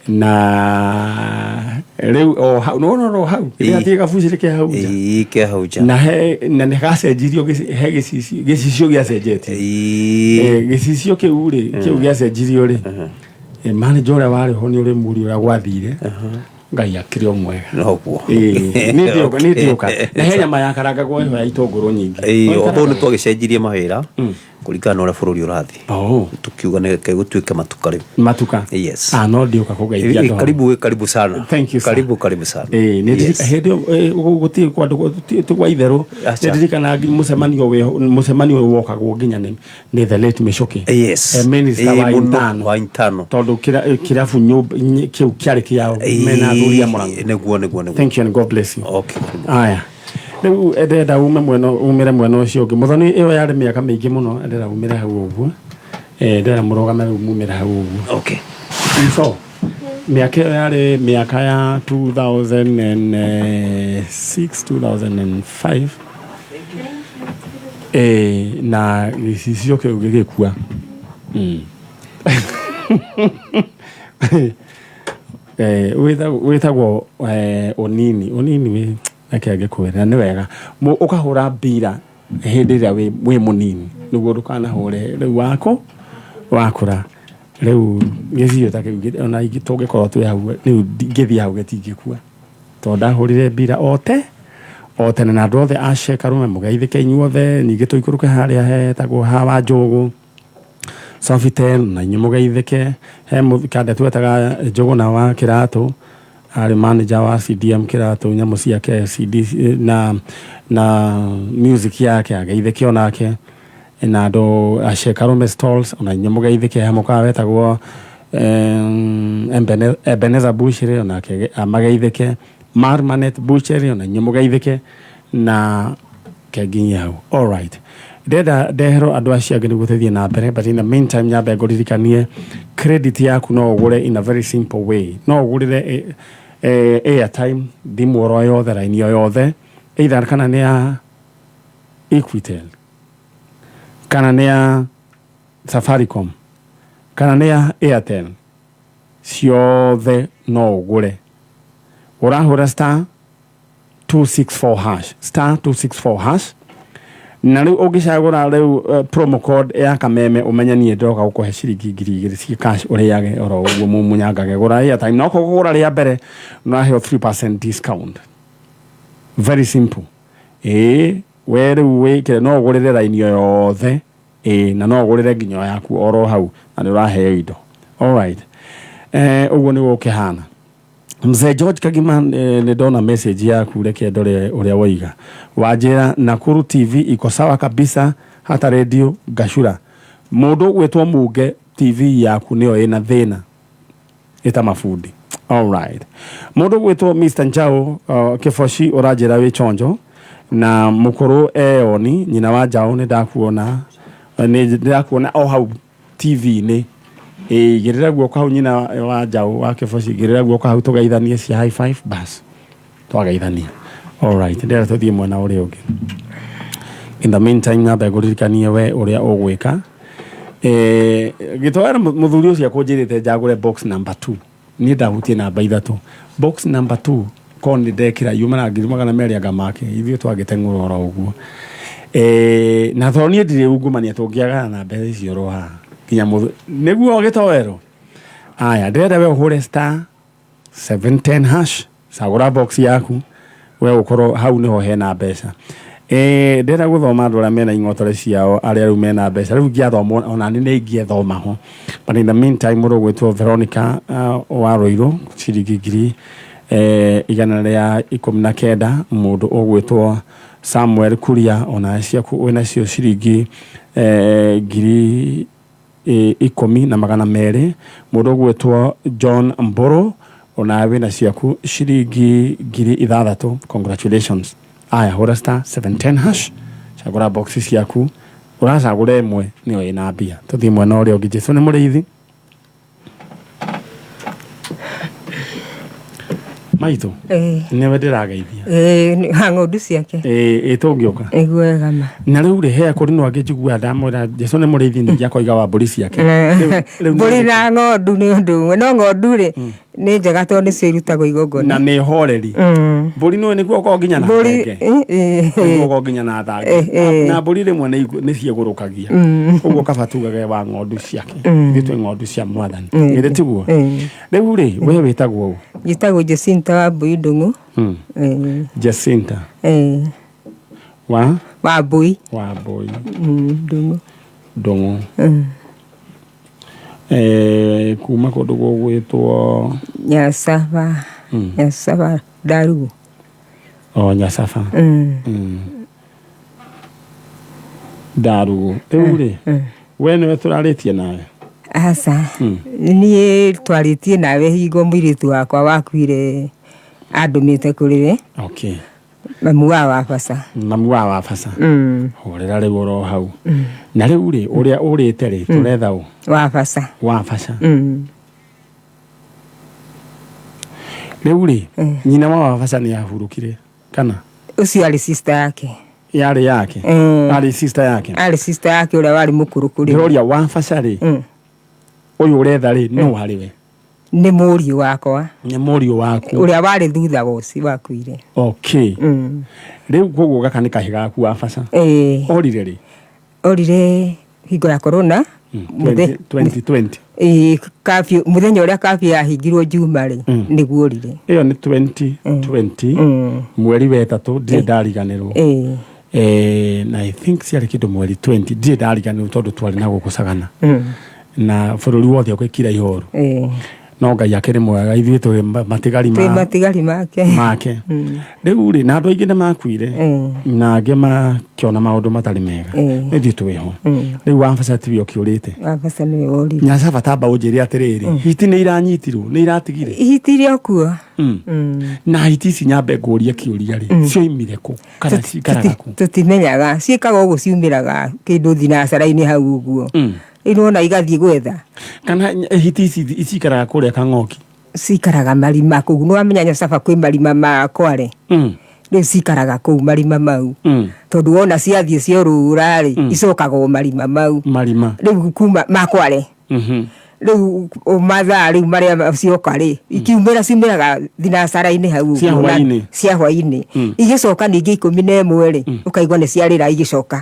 Na rĩu o hau no no hau Ĩĩ. gĩgathiĩ gabucĩrĩ ke hau nja. Ĩĩ, ke hau nja. Na he na nĩ gacenjirio, he gĩcicio gĩacenjetie. Ĩĩ. Gĩcicio kĩu rĩ, kĩu gĩacenjirio rĩ, manager ũrĩa warĩ ho nĩ ũrĩ mũri ũrĩa gwathire, Ngai akĩrĩ o mwega. Noguo. Ĩĩ, nĩ ndĩũka, nĩ ndĩũka, na he nyama yakarangagwo ĩho ya itũngũrũ nyingĩ. Ĩĩ, although nĩ twagĩcenjirie mawĩra kũringana na ũrĩa bũrũri ũrathiĩ. Oh. Tukiuga nĩ reke gũtuĩke matuka rĩu. Matuka. Yes. Ah, no ndĩũka kũgeithia Ĩĩ, andũ hau. Karibu, wĩ karibu sana. Thank you, sir. Karibu, karibu sana. Ĩĩ, nĩ Yes. hĩndĩ ĩyo, gũtirĩ kwandũ ti gwa itherũ. Acha. Nĩ ndirikanaga nginya mũcemanio wĩho, mũcemanio wokagwo nginya nĩ the late Michuki. Yes. Minister Ĩĩ, wa mũno, intano. Wa intano. Tondũ kĩrabu nyũmba kĩu kĩarĩ kĩao mena athuri a Mũrang'a. Nĩguo, nĩguo, nĩguo. Thank you and God bless you. Okay. Aya, rĩu ndĩrenda ume mwena, umĩre mwena ũcio ũngĩ. Mũthoni, ĩyo yarĩ mĩaka mĩingĩ mũno. Ndĩrenda umĩre hau ũguo. Ndĩrenda mũrũgame rĩu, mumĩre hau ũguo. Okay. So mĩaka ĩyo yarĩ mĩaka ya 2006, 2005, na gĩcicio kĩu gĩgĩkua. Wĩtagwo ũnini, ũnini wĩ reke ngĩkwĩre, na nĩ wega ũkahũra mbira hĩndĩ ĩrĩa wĩ mũnini nĩguo ndũkanahũre rĩu wako wakũra. Rĩu gĩcicio ta kĩu ona tũngĩkorwo twĩ hau rĩu, ngĩthiĩ hau gĩtingĩkua tondũ ndahũrire mbira ote o tene. Na andũ othe a Shekarume mũgeithĩke inyuothe. Ningĩ tũikũrũke harĩa hetagwo hawa Njũgũ Sofitel, na inyuĩ mũgeithĩke. He kanda twetaga Njũgũna wa Kĩratũ, arĩ manager wa CDM Kĩratũ, nyamũ ciake CD na music yake, ageithĩke onake. Na andũ a Shekarume Stalls, ona inyuĩ mũgeithĩke. He mũkawa wetagwo Ebenezer Butchery, onake amageithĩke. Marmanet Butchery, ona inyuĩ mũgeithĩke. Na kenginyia hau. Alright, ndenda ndeherwo andũ acio angĩ nĩguo tũthiĩ na mbere, but in the meantime nyambe ngũririkanie credit yaku no ũgũre in a very simple way. No ũgũrĩre airtime thimũ oro yothe, raini o yothe, either kana nĩ ya Equitel kana nĩ ya Safaricom. Kana nĩ ya Airtel, ciothe no ũgũre. Ũrahũra star 264 hash, star 264 hash. Na rĩu ũngĩcagũra rĩu promo code ya Kameme, ũmenye niĩ ndĩroka gũkũhe ciringi 2000 ci cash, ũrĩage oro ũguo mumunyangage. Gũra airtime, na okorwo kũgũra rĩa mbere ũraheo 3% discount. Very simple. Ĩĩ, we rĩu wĩkĩre, no ũgũrĩre raini o yothe. Ĩĩ, na no ũgũrĩre nginya o yaku oro hau, na nĩ ũraheo indo. Alright, ũguo nĩguo ũkĩhana. Mzee George Kagima, nĩ ndona message yaku, reke ndore ũrĩa woiga. Wanjĩra Nakuru TV iko sawa kabisa, hata radio Gashura. Mũndũ ũgwĩtwo Munge, TV yaku nĩyo ĩna thĩna, ĩta mabundi. Alright, mũndũ ũgwĩtwo Mr Njau Kĩboci, ũranjĩra wĩ chonjo na mũkũrũ eoni nyina wa Njaũ. Nĩ ndakuona, nĩ ndakuona o hau TV-inĩ. Ĩĩ, igĩrĩra guoko hau, nyina wa Njaũ wa Kĩboci, igĩrĩra guoko hau tũgeithanie cia high five. Bas, twageithania. Alright, ndĩrenda tũthiĩ mwena ũrĩa ũngĩ. In the meantime, nyambe ngũririkanie we ũrĩa ũgwĩka. Gĩtoera mũthuri ũcio akũnjĩrĩte njagũre box number 2, niĩ ndahutie namba 3, box number 2. Ko nĩ ndekĩra yuma na 200,000 anga make, ithuĩ twagĩteng'ũra oro ũguo. Na tondũ niĩ ndirĩ ungumania, tũngĩagana na mbeca icio oro haha nginya mũthũ nĩguo gĩtoero. Aya, ndĩrenda we ũhũre star 710 hash, cagũra box yaku, we ũkorwo hau nĩho hena mbeca. Ndĩrenda gũthoma andũ arĩa mena ing'otore ciao, arĩa rĩu mena mbeca. Rĩu ingĩathoma ona nĩ ingĩethoma ho, but in the meantime, mũndũ ũgwĩtwo Veronica wa Rũirũ, ciringi 119,000. Mũndũ ũgwĩtwo Samuel Kuria, ona ciaku wĩnacio ciringi 10,200. Mũndũ ũgwĩtwo John Mbũrũ, ona wĩna ciaku ciringi 6,000. Congratulations. Aya, hũra star 710 hash, cagũra box ciaku, ũracagũra ĩmwe nĩyo ĩna mbia. Tũthiĩ mwena ũrĩa ũngĩ. Jesu nĩ mũrĩithi maitũ. Nĩwe ndĩrageithia. Ĩĩ, ha ng'ondu ciake. Ĩ tũngĩũka. Nĩguo wega ma. Na rĩu rĩ, he kũrinwo angĩ njiguaga ndamwĩra Jesu nĩ mũrĩithi, ningĩ akoiga wa mbũri ciake. Rĩu Mbũri na ng'ondu nĩ ũndũ ũmwe, no ng'ondu rĩ nĩ njega tondũ nĩcio irutagwo igongona. Na nĩ horeri. Mbũri nĩ nĩkuo ũkorwo nginya na Mbũri thenge. Nĩkuo ũkorwo nginya na thange. Na mbũri rĩmwe nĩ ciĩgũrũkagia, ũguo kaba tugage wa ng'ondu ciake. Ithuĩ twĩ ng'ondu cia Mwathani, githĩ tiguo? Rĩu rĩ, we wĩtagwo ũ? Njĩtagwo Jacinta wa Mbũi Ndũng'ũ. Jacinta wa Wa Mbũi. Wa Mbũi. Ndũng'ũ. Ndũng'ũ. Kuma kũndũ gũgwĩtwo Nyacaba. Nyacaba Ndarugu. O Nyacaba. Ndarugu. Rĩu rĩ, we nĩwe tũrarĩtie nawe? Aca, niĩ twarĩtie nawe hingo mũirĩtu wakwa wakuire, andũmĩte kũrĩ we. Mamu wa Wabaca. Mamu wa Wabaca. Hũrĩra rĩu oro hau. Na rĩu rĩ, ũrĩa ũrĩte rĩ, tũretha ũ? Wabaca. Wabaca. Rĩu rĩ, nyina wa Wabaca nĩ ahurũkire kana? Ũcio arĩ sister yake. Yarĩ yake? Arĩ sister yake? Arĩ sister yake, ũrĩa warĩ mũkũrũ kũrĩ we. Ndĩroria Wabaca rĩ, ũyũ ũretha rĩ, nũ harĩ we? Nĩ mũriũ wakwa. Nĩ mũriũ waku. Ũrĩa warĩ thutha wa ũcio wakuire. Okay. Rĩu koguo gaka nĩ kahĩ gaku, Wabaca? Ĩĩ. Orire rĩ? Orire hingo ya corona. 2020? Ĩĩ, curfew, mũthenya ũrĩa curfew yahingirwo Juma rĩ, nĩguo orire. Ĩyo nĩ 2020, mweri wa 3, ndirĩ ndariganĩrwo. Na I think ciarĩ kĩndũ mweri 20, ndirĩ ndariganĩrwo tondũ twarĩ na gũkũ Sagana na bũrũri wothe ũgĩkira ihoru. No Ngai akĩrĩ mwega, ithuĩ tũrĩ matigari twĩ matigari make. Make. Rĩu rĩ, na andũ aingĩ nĩ makuire na angĩ makĩona maũndũ matarĩ mega, no ithuĩ twĩho. Rĩu Wabaca tiwe ũkĩũrĩte? Wabaca nĩwe worire. Nyacaba, tamba ũnjĩre atĩrĩrĩ, hiti nĩ iranyitirwo, nĩ iratigire? Hiti iria o kuo. Na hiti ici, nyambe ngũrie kĩũria rĩ, cioimire kũ kana cikaraga kũ? Tũtimenyaga ciĩkaga ũguo, ciumĩraga kĩndũ thinacara-inĩ hau ũguo. Rĩu nĩwona igathiĩ gwetha. Kana hiti ici cikaraga kũrĩa Kang'oki? Cikaraga marima kũu, nĩwamenya Nyacaba kwĩ marima ma Kware. Rĩu cikaraga kũu marima mau. Tondũ wona ciathiĩ ciorũra rĩ, icokaga o marima mau. Marima. Rĩu kuma ma Kware. Rĩu mathaa rĩu marĩa cioka rĩ, ikiumĩra ciumĩraga thinacara-inĩ hau Cia ũguo, na- hwaĩ-inĩ. Cia hwaĩ-inĩ. Igĩcoka ningĩ 11 rĩ, ũkaigua nĩ ciarĩra igĩcoka.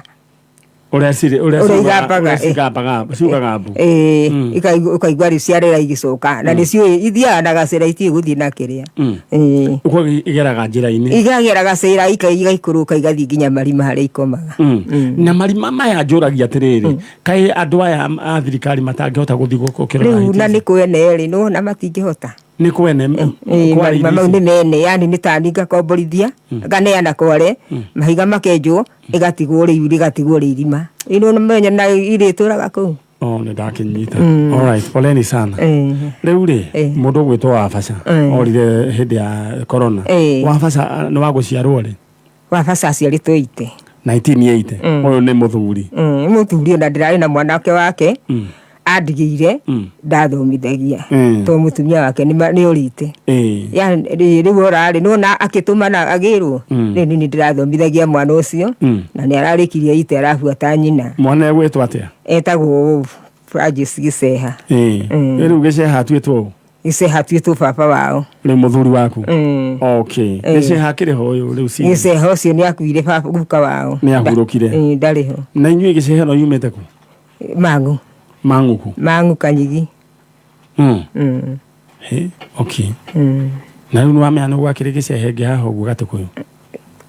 Ũrĩa cirĩ ũrĩa Ũrĩa ciugaga- igambaga, ũrĩa cigambaga ciugaga mbu. Ĩĩ, ũkaigua rĩu ciarĩra igĩcoka, na nĩciũĩ ithiaga na gacĩra, itiũĩ gũthiĩ na kĩrĩa. Ĩĩ. Ũguo igeraga njĩra-inĩ. Igagera gacĩra, igaikũrũka, igathiĩ nginya marima harĩa ikomaga. Na marima maya njũragia atĩrĩrĩ, kaĩ andũ aya a thirikari matangĩhota gũthiĩ gũkĩrora Rĩu hiti na ici? nĩ kwene rĩ, nĩwona matingĩhota. Nĩ kwene Ĩĩ, kwa marima irio mau ici. nĩ mene, yani nĩ tani ngakomborithia, nganeana kware mahiga makenjwo, ĩgatigwo rĩu, rĩgatigwo rĩ irima ino menya na irĩtũraga kũu. Oh, nĩ ndakinyita. Alright, poleni sana. Rĩu rĩ, mũndũ ũgwĩtwo Wabaca orire hĩndĩ ya corona. Wabaca nĩ wa gũciarwo rĩ? Wabaca aciarĩtwo ite 1980. Ũyũ nĩ mũthuri? Mũthuri, ona ndĩrarĩ na mwanake wake andigĩire, ndathomithagia to mũtumia wake nĩ orĩte. Yani rĩu orarĩ nona akĩtũmana agĩrwo rĩu nini ndĩrathomithagia mwana ũcio na nĩ ararĩkirie ite, arabuata nyina. Mwana egwĩtwo atĩa? Etagwo Francis Gĩceha. Rĩu Gĩceha atuĩtwo ũ? Gĩceha atuĩtwo baba wao. Rĩu mũthuri waku? Okay. Gĩceha akĩrĩ ho ũyũ rĩu ci? Gĩceha ũcio nĩ akuire, baba guka wao. Nĩ ahurũkire? Ĩĩ, ndarĩ ho. Na inyuĩ Gĩceha no yumĩte kũ? Mang'u. Mang'uku? Mang'u Kanyigi. He, okay. Na rĩu nĩwamenya nĩ gwakĩrĩ Gĩceha ĩngĩ haha ũguo Gatũkũyũ?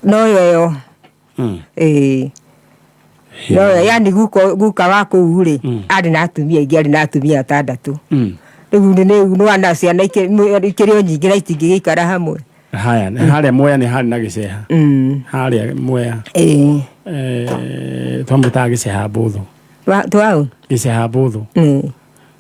No yo. Ĩĩ, no yani guka wa kũu rĩ, arĩ na atumia aingĩ, arĩ na atumia atandatũ. Rĩu nĩ nĩwana ciana ikĩrĩ o nyingĩ na itingĩgĩikara hamwe. Haya, nĩ harĩa Mwea nĩ harĩ na Gĩceha? Harĩa Mwea. Ĩĩ. Twamwĩtaga Gĩceha Mbũthũ. Twaũ? Gĩceha Mbũthũ.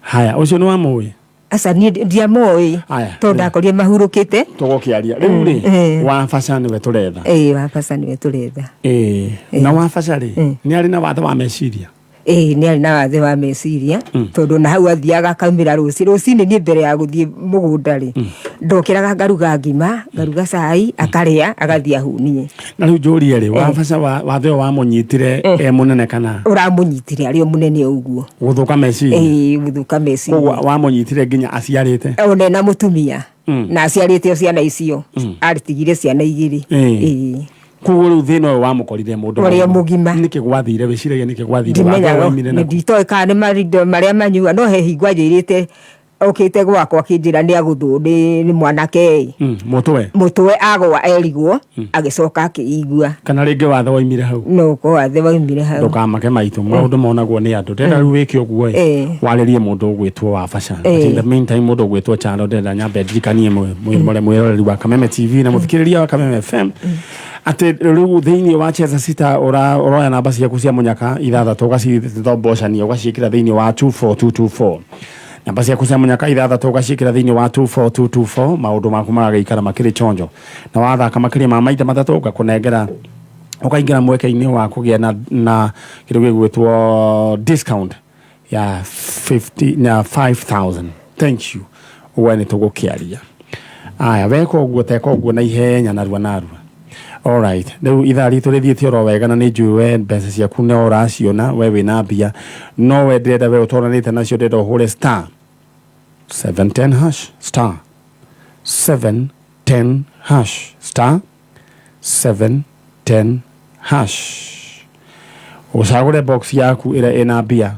Haya, ũcio nĩ wamũĩ? Aca, niĩ ndiamoĩ Aya. tondũ ndakorire mahurũkĩte. Tũgũkĩaria rĩu rĩ, Wabaca nĩwe tũretha? Ĩĩ, Wabaca nĩwe tũretha. Ĩĩ. Na Wabaca rĩ, nĩ arĩ na wathe wa meciria? Ĩĩ, nĩ arĩ na wathe wa meciria, tondũ na hau athiaga akaumĩra rũcinĩ. Niĩ mbere ya gũthiĩ mũgũnda rĩ, ndokĩraga ngaruga ngima, ngaruga cai, akarĩa, agathiĩ ahunie. Na rĩu njũrie rĩ, Wabaca wathe ũyũ wamũnyitire e mũnene kana? Ũramũnyitire arĩ o mũnene o ũguo. Gũthũka meciria? Ĩĩ, gũthũka meciria. Koguo wamũnyitire nginya aciarĩte? Ona ena mũtumia na aciarĩte o ciana icio, aritigire ciana igĩrĩ. Ĩĩ. Koguo rĩu thĩna ũyũ wamũkorire mũndũ Ũrĩa mũgima. Nĩkĩ gwathire? Wĩciragia nĩkĩ gwathire? Wathe Ndimenyaga. waumire nakũ? Nditoĩ kana nĩ marindo marĩa manyua, no he hingo anjĩrĩte okĩte gwakwa akĩnjĩra nĩ agũthwo nĩ mwanake ĩ. Mũtwe. Mũtwe agwa erigwo, agĩcoka akĩigua. Kana rĩngĩ wathe waumire hau? No ũkorwo wathe waumire hau. Ndũkamake maitũ, maũndũ monagwo nĩ andũ. Ndĩrenda rĩu wĩke ũguo ĩ, warĩrie mũndũ ũgwĩtwo Wabaca. But in the meantime, mũndũ ũgwĩtwo Charo, ndĩrenda nyambe ndirikanie mwĩroreri wa Kameme TV na mũthikĩrĩria wa Kameme FM atĩ rĩu thĩinĩ wa Cheza Sita ũroya namba ciaku cia mũnyaka ithathatũ, ũgacithombocania, ũgaciĩkĩra thĩinĩ wa 24224. Namba ciaku cia mũnyaka ithathatũ ũgaciĩkĩra thĩinĩ wa 24224, maũndũ maku magagĩikara makĩrĩ chonjo. Na wathaka makĩria ma maita matatũ, ngakũnengera ũkaingĩra mweke-inĩ wa kũgĩa na kĩndũ gĩgwĩtwo discount ya 50 na 5000. Thank you. We nĩ tũgũkĩaria aya, weka ũguo, teka ũguo na ihenya, narua narua. Alright, rĩu ithaa ritũ rĩthiĩte oro wega, na nĩ njũĩ we mbeca ciaku no ũraciona, we wĩna mbia, no we ndĩrenda we ũtoranĩte nacio, ndĩrenda ũhũre star 710 hash, star 710 hash, star 710 hash, ũcagũre box yaku ĩrĩa ĩna mbia,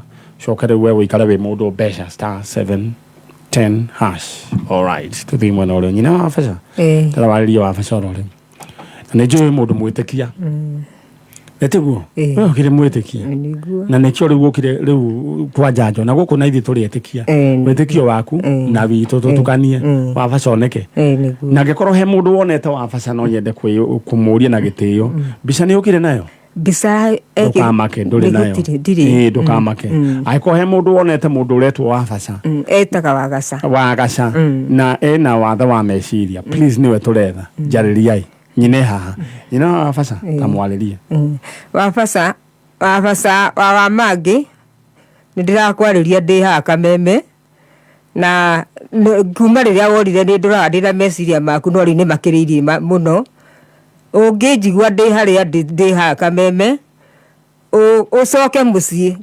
coke rĩu we ũikare wĩ mũndũ mbeca, star 710 hash. Alright, tũthiĩ mwena ũrĩa nyina wa Wabaca. Tarawarĩria Wabaca oro rĩu, na nĩ njũĩ mũndũ mwĩtĩkia, nĩ tiguo? Ĩĩ. We ũkĩrĩ mwĩtĩkia? Nĩguo. Na nĩkĩo rĩu ũkire rĩu kwa njanjo na gũkũ na ithuĩ tũrĩ etĩkia. Wĩtĩkio waku na witũ tũtukanie, Wabaca oneke. Ĩĩ, nĩguo. Na angĩkorwo he mũndũ wonete Wabaca, no nyende kũmũria na gĩtĩo, mbica nĩ ũkire nayo? Mbica Ndũkamake, ndũrĩ nayo? Gũtirĩ, ndirĩ. Ĩĩ, ndũkamake. Angĩkorwo he mũndũ wonete mũndũ ũretwo Wabaca, Etaga Wagaca. Wagaca, na ena wathe wa meciria, please, nĩwe tũretha, njarĩriai. Nyine haha, nyina wa Wabaca, tamwarĩrie. Wabaca, Wabaca wa mangĩ, nĩ ndĩrakwarĩria ndĩ haha Kameme, na kuma rĩrĩa worire nĩ ndũraga ndĩna meciria maku, no rĩu nĩ makĩrĩirie mũno. Ũngĩnjigua ndĩ harĩa ndĩ haha Kameme, ũcoke mũciĩ.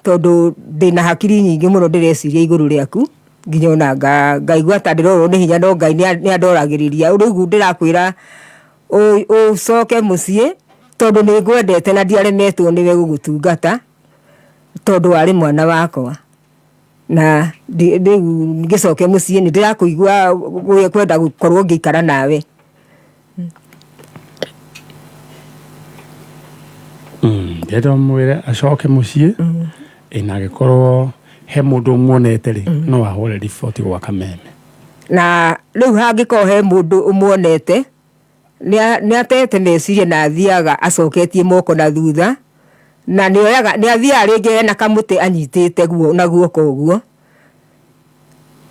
Tondũ ndĩna hakiri nyingĩ mũno ndĩreciria igũrũ rĩaku nginya ona ngaigua ta ndĩrorwo nĩ hinya no Ngai nĩ andoragĩrĩria. Rĩu ndĩrakwĩra ũcoke mũciĩ tondũ nĩ ngwendete na ndiaremetwo nĩwe gũgũtungata tondũ warĩ mwana wakwa. Na rĩu ngĩcoke mũciĩ nĩ ndĩrakũigua kwenda gũkorwo ngĩikara nawe. Ndĩrenda ũmwĩre acoke mũciĩ na angĩkorwo he mũndũ ũmuonete rĩ no ahũre riboti gwa Kameme. Na rĩu hangĩkorwo he mũndũ ũmuonete nĩ atete meciria na athiaga acoketie moko na thutha na nĩoyaga nĩ athiaga rĩngĩ ena kamũtĩ anyitĩte guo na guoko ũguo.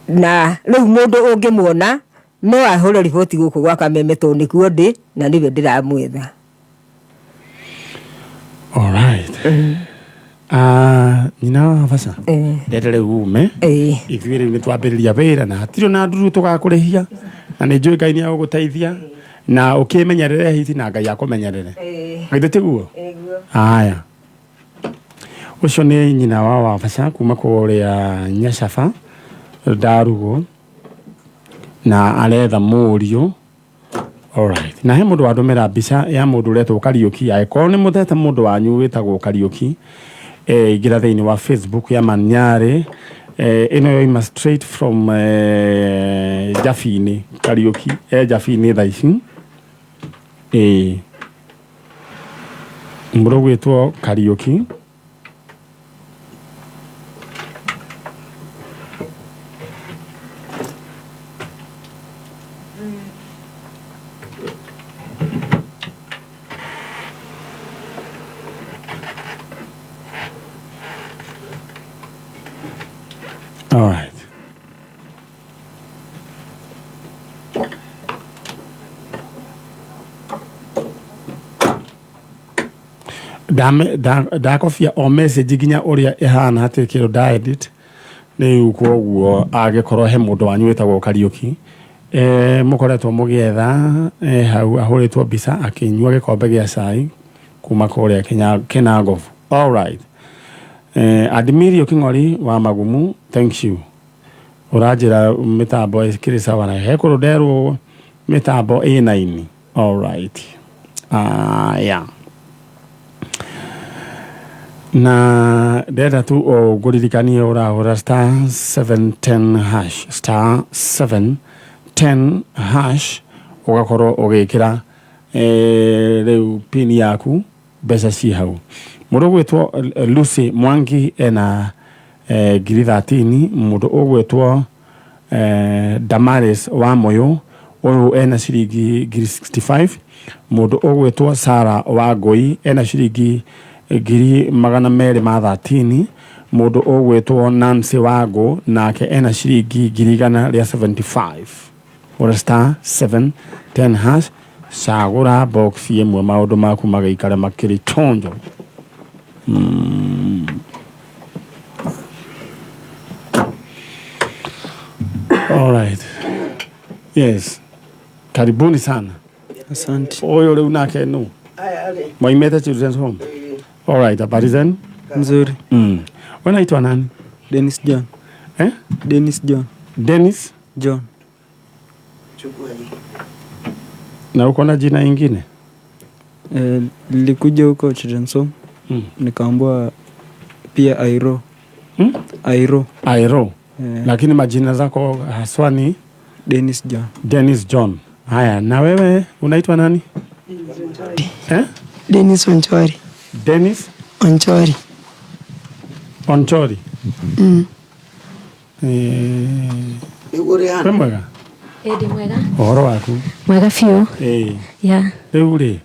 Na rĩu mũndũ ũngĩmuona no ahũre riboti gũkũ gwa Kameme tondũ nĩkuo ndĩ na nĩwe ndĩramwetha. All right. Nyina wa Baca ndende rĩu ume ithuĩ rĩu nĩ twambĩrĩria wĩra na hatirĩ na nduru tũgakũrĩhia na nĩ njũĩ Ngai nĩ agũgũteithia na ũkĩmenyerere hihi na Ngai akũmenyerere. Githĩ tiguo? Aya. Ũcio nĩ nyina wa Wabaca kuma kũrĩa Nyacaba Ndarugo na aretha mũriũ. Alright. Na he mũndũ wandũmĩra mbica ya mũndũ ũretwo Kariũki. Angĩkorwo nĩ mũtete mũndũ wanyu wĩtagwo Kariũki, ingĩra thĩinĩ wa Facebook ya Manyarĩ. Ĩno yoima straight from Jabini. Kariũki Jabini thaa ici. Mũndũ ũgwĩtwo Kariũki. All right. Ndakobia o message nginya ũrĩa ĩhana hatirĩ kĩndũ nda edit rĩu koguo angĩkorwo he mũndũ wanyu wĩtagwo Kariũki mũkoretwo mũgĩetha hau ahũrĩtwo mbica akĩnyua gĩkombe gĩa cai kuma kũrĩa Kĩnangobu. All right. Admirio King'ori wa Magumu, thank you. Ũranjĩra mĩtambo ĩkĩrĩ sawa na he kũndũ nderwo mĩtambo ĩna ini. All right. Yeah. Na ndenda tu ngũririkanie ũrahũra star 710 hash, star 710 hash ũgakorwo ũgĩkĩra rĩu pin yaku mbeca ci hau. Mũndũ ũgwĩtwo Lucy Mwangi ena ngiri 13, mũndũ ũgwĩtwo Damaris wa Moyo ũyũ ena ciringi ngiri 65, mũndũ ũgwĩtwo Sarah wa Ngũi ena ciringi ngiri magana merĩ ma 13, mũndũ ũgwĩtwo Nancy Wangũ nake ena ciringi ngiri igana rĩa 75. Ora star 710 hash, cagũra box ĩmwe maũndũ maku magaikara makĩrĩ chonjo. All right. Yes. Karibuni sana. Asante. Oyo rĩu nake nũ? Mwaimete Children's Home. All right, habari zenu? Nzuri. Wewe unaitwa nani? Dennis John. Dennis John. Dennis John. Na uko na jina ingine? Nilikuja huko Children's Home. Nikaambiwa pia Airo. Airo. Airo. Lakini majina zako haswa ni Dennis John. Dennis John. Haya, na wewe unaitwa nani? Dennis Onchori. Dennis Onchori. Onchori. Wĩ mwega? Ĩĩ mwega. Ũhoro waku? Mwega biũ. Yeah. Rĩu rĩ,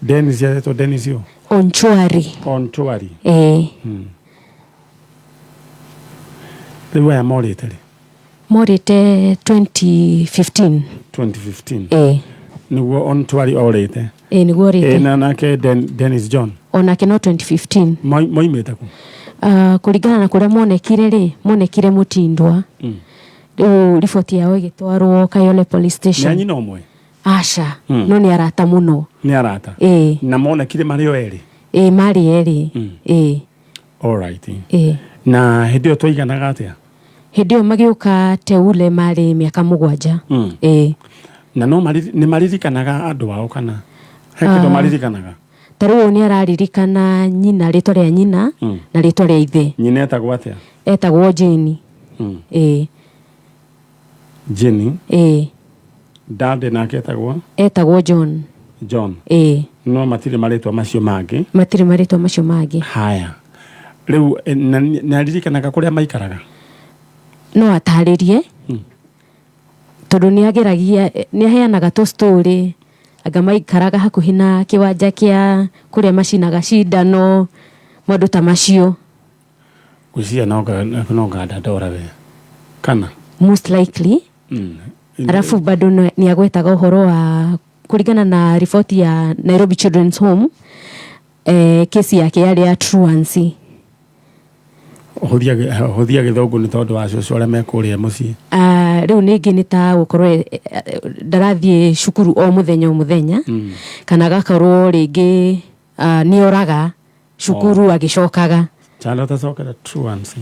Dennis etwo Dennis ũ? Onchwari. Onchwari. Rĩu aya morĩte rĩ? Morĩte 2015. 2015. Nĩguo Onchwari orĩte. Nĩguo orĩte. Na nake Dennis John. Onake no 2015. Moimĩte kũ? Kũringana na kũrĩa monekire rĩ, monekire Mũtindwa. Rĩu riboti yao ĩgĩtwarwo Kayole Police Station. Nĩ a nyina ũmwe? Aca, no nĩ arata mũno. Nĩ arata? Na monekire marĩ o erĩ? Marĩ erĩ. Alright. Ĩĩ. Na hĩndĩ ĩyo twaiganaga atĩa? Hĩndĩ ĩyo magĩũka Teule marĩ mĩaka 7. Ĩĩ. Na no nĩ maririkanaga andũ ao kana he kĩndũ maririkanaga? Ta rĩu nĩ araririkana nyina, rĩtwa rĩa nyina na rĩtwa rĩa ithe. Nyina etagwo atĩa? Etagwo Jane. Ĩĩ. Jenny. Ĩĩ. Dade nake etagwo? Etagwo John. John. Ĩĩ. No matirĩ marĩtwa macio mangĩ? Matirĩ marĩtwa macio mangĩ. Haya. Rĩu nĩ aririkanaga kũrĩa maikaraga? No atarĩrie. Tondũ nĩ ageragia, nĩ aheanaga tũ story, anga maikaraga hakuhĩ na kĩwanja kĩa kũrĩa macinaga cindano, maũndũ ta macio. Gwĩciria no nganda ndora we. Kana? Most likely. Alafu bado nĩ agwetaga ũhoro wa kũringana na riboti ya Nairobi Children's Home, kesi yake yarĩ ya truancy. Hũthia gĩthũngũ nĩ tondũ wa cũcũ arĩa me kũrĩa mũciĩ. Rĩu ningĩ nĩ ta gũkorwo ndarathiĩ cukuru o mũthenya o mũthenya, kana agakorwo rĩngĩ nĩ oraga cukuru agĩcokaga. Chalo tacokera truancy.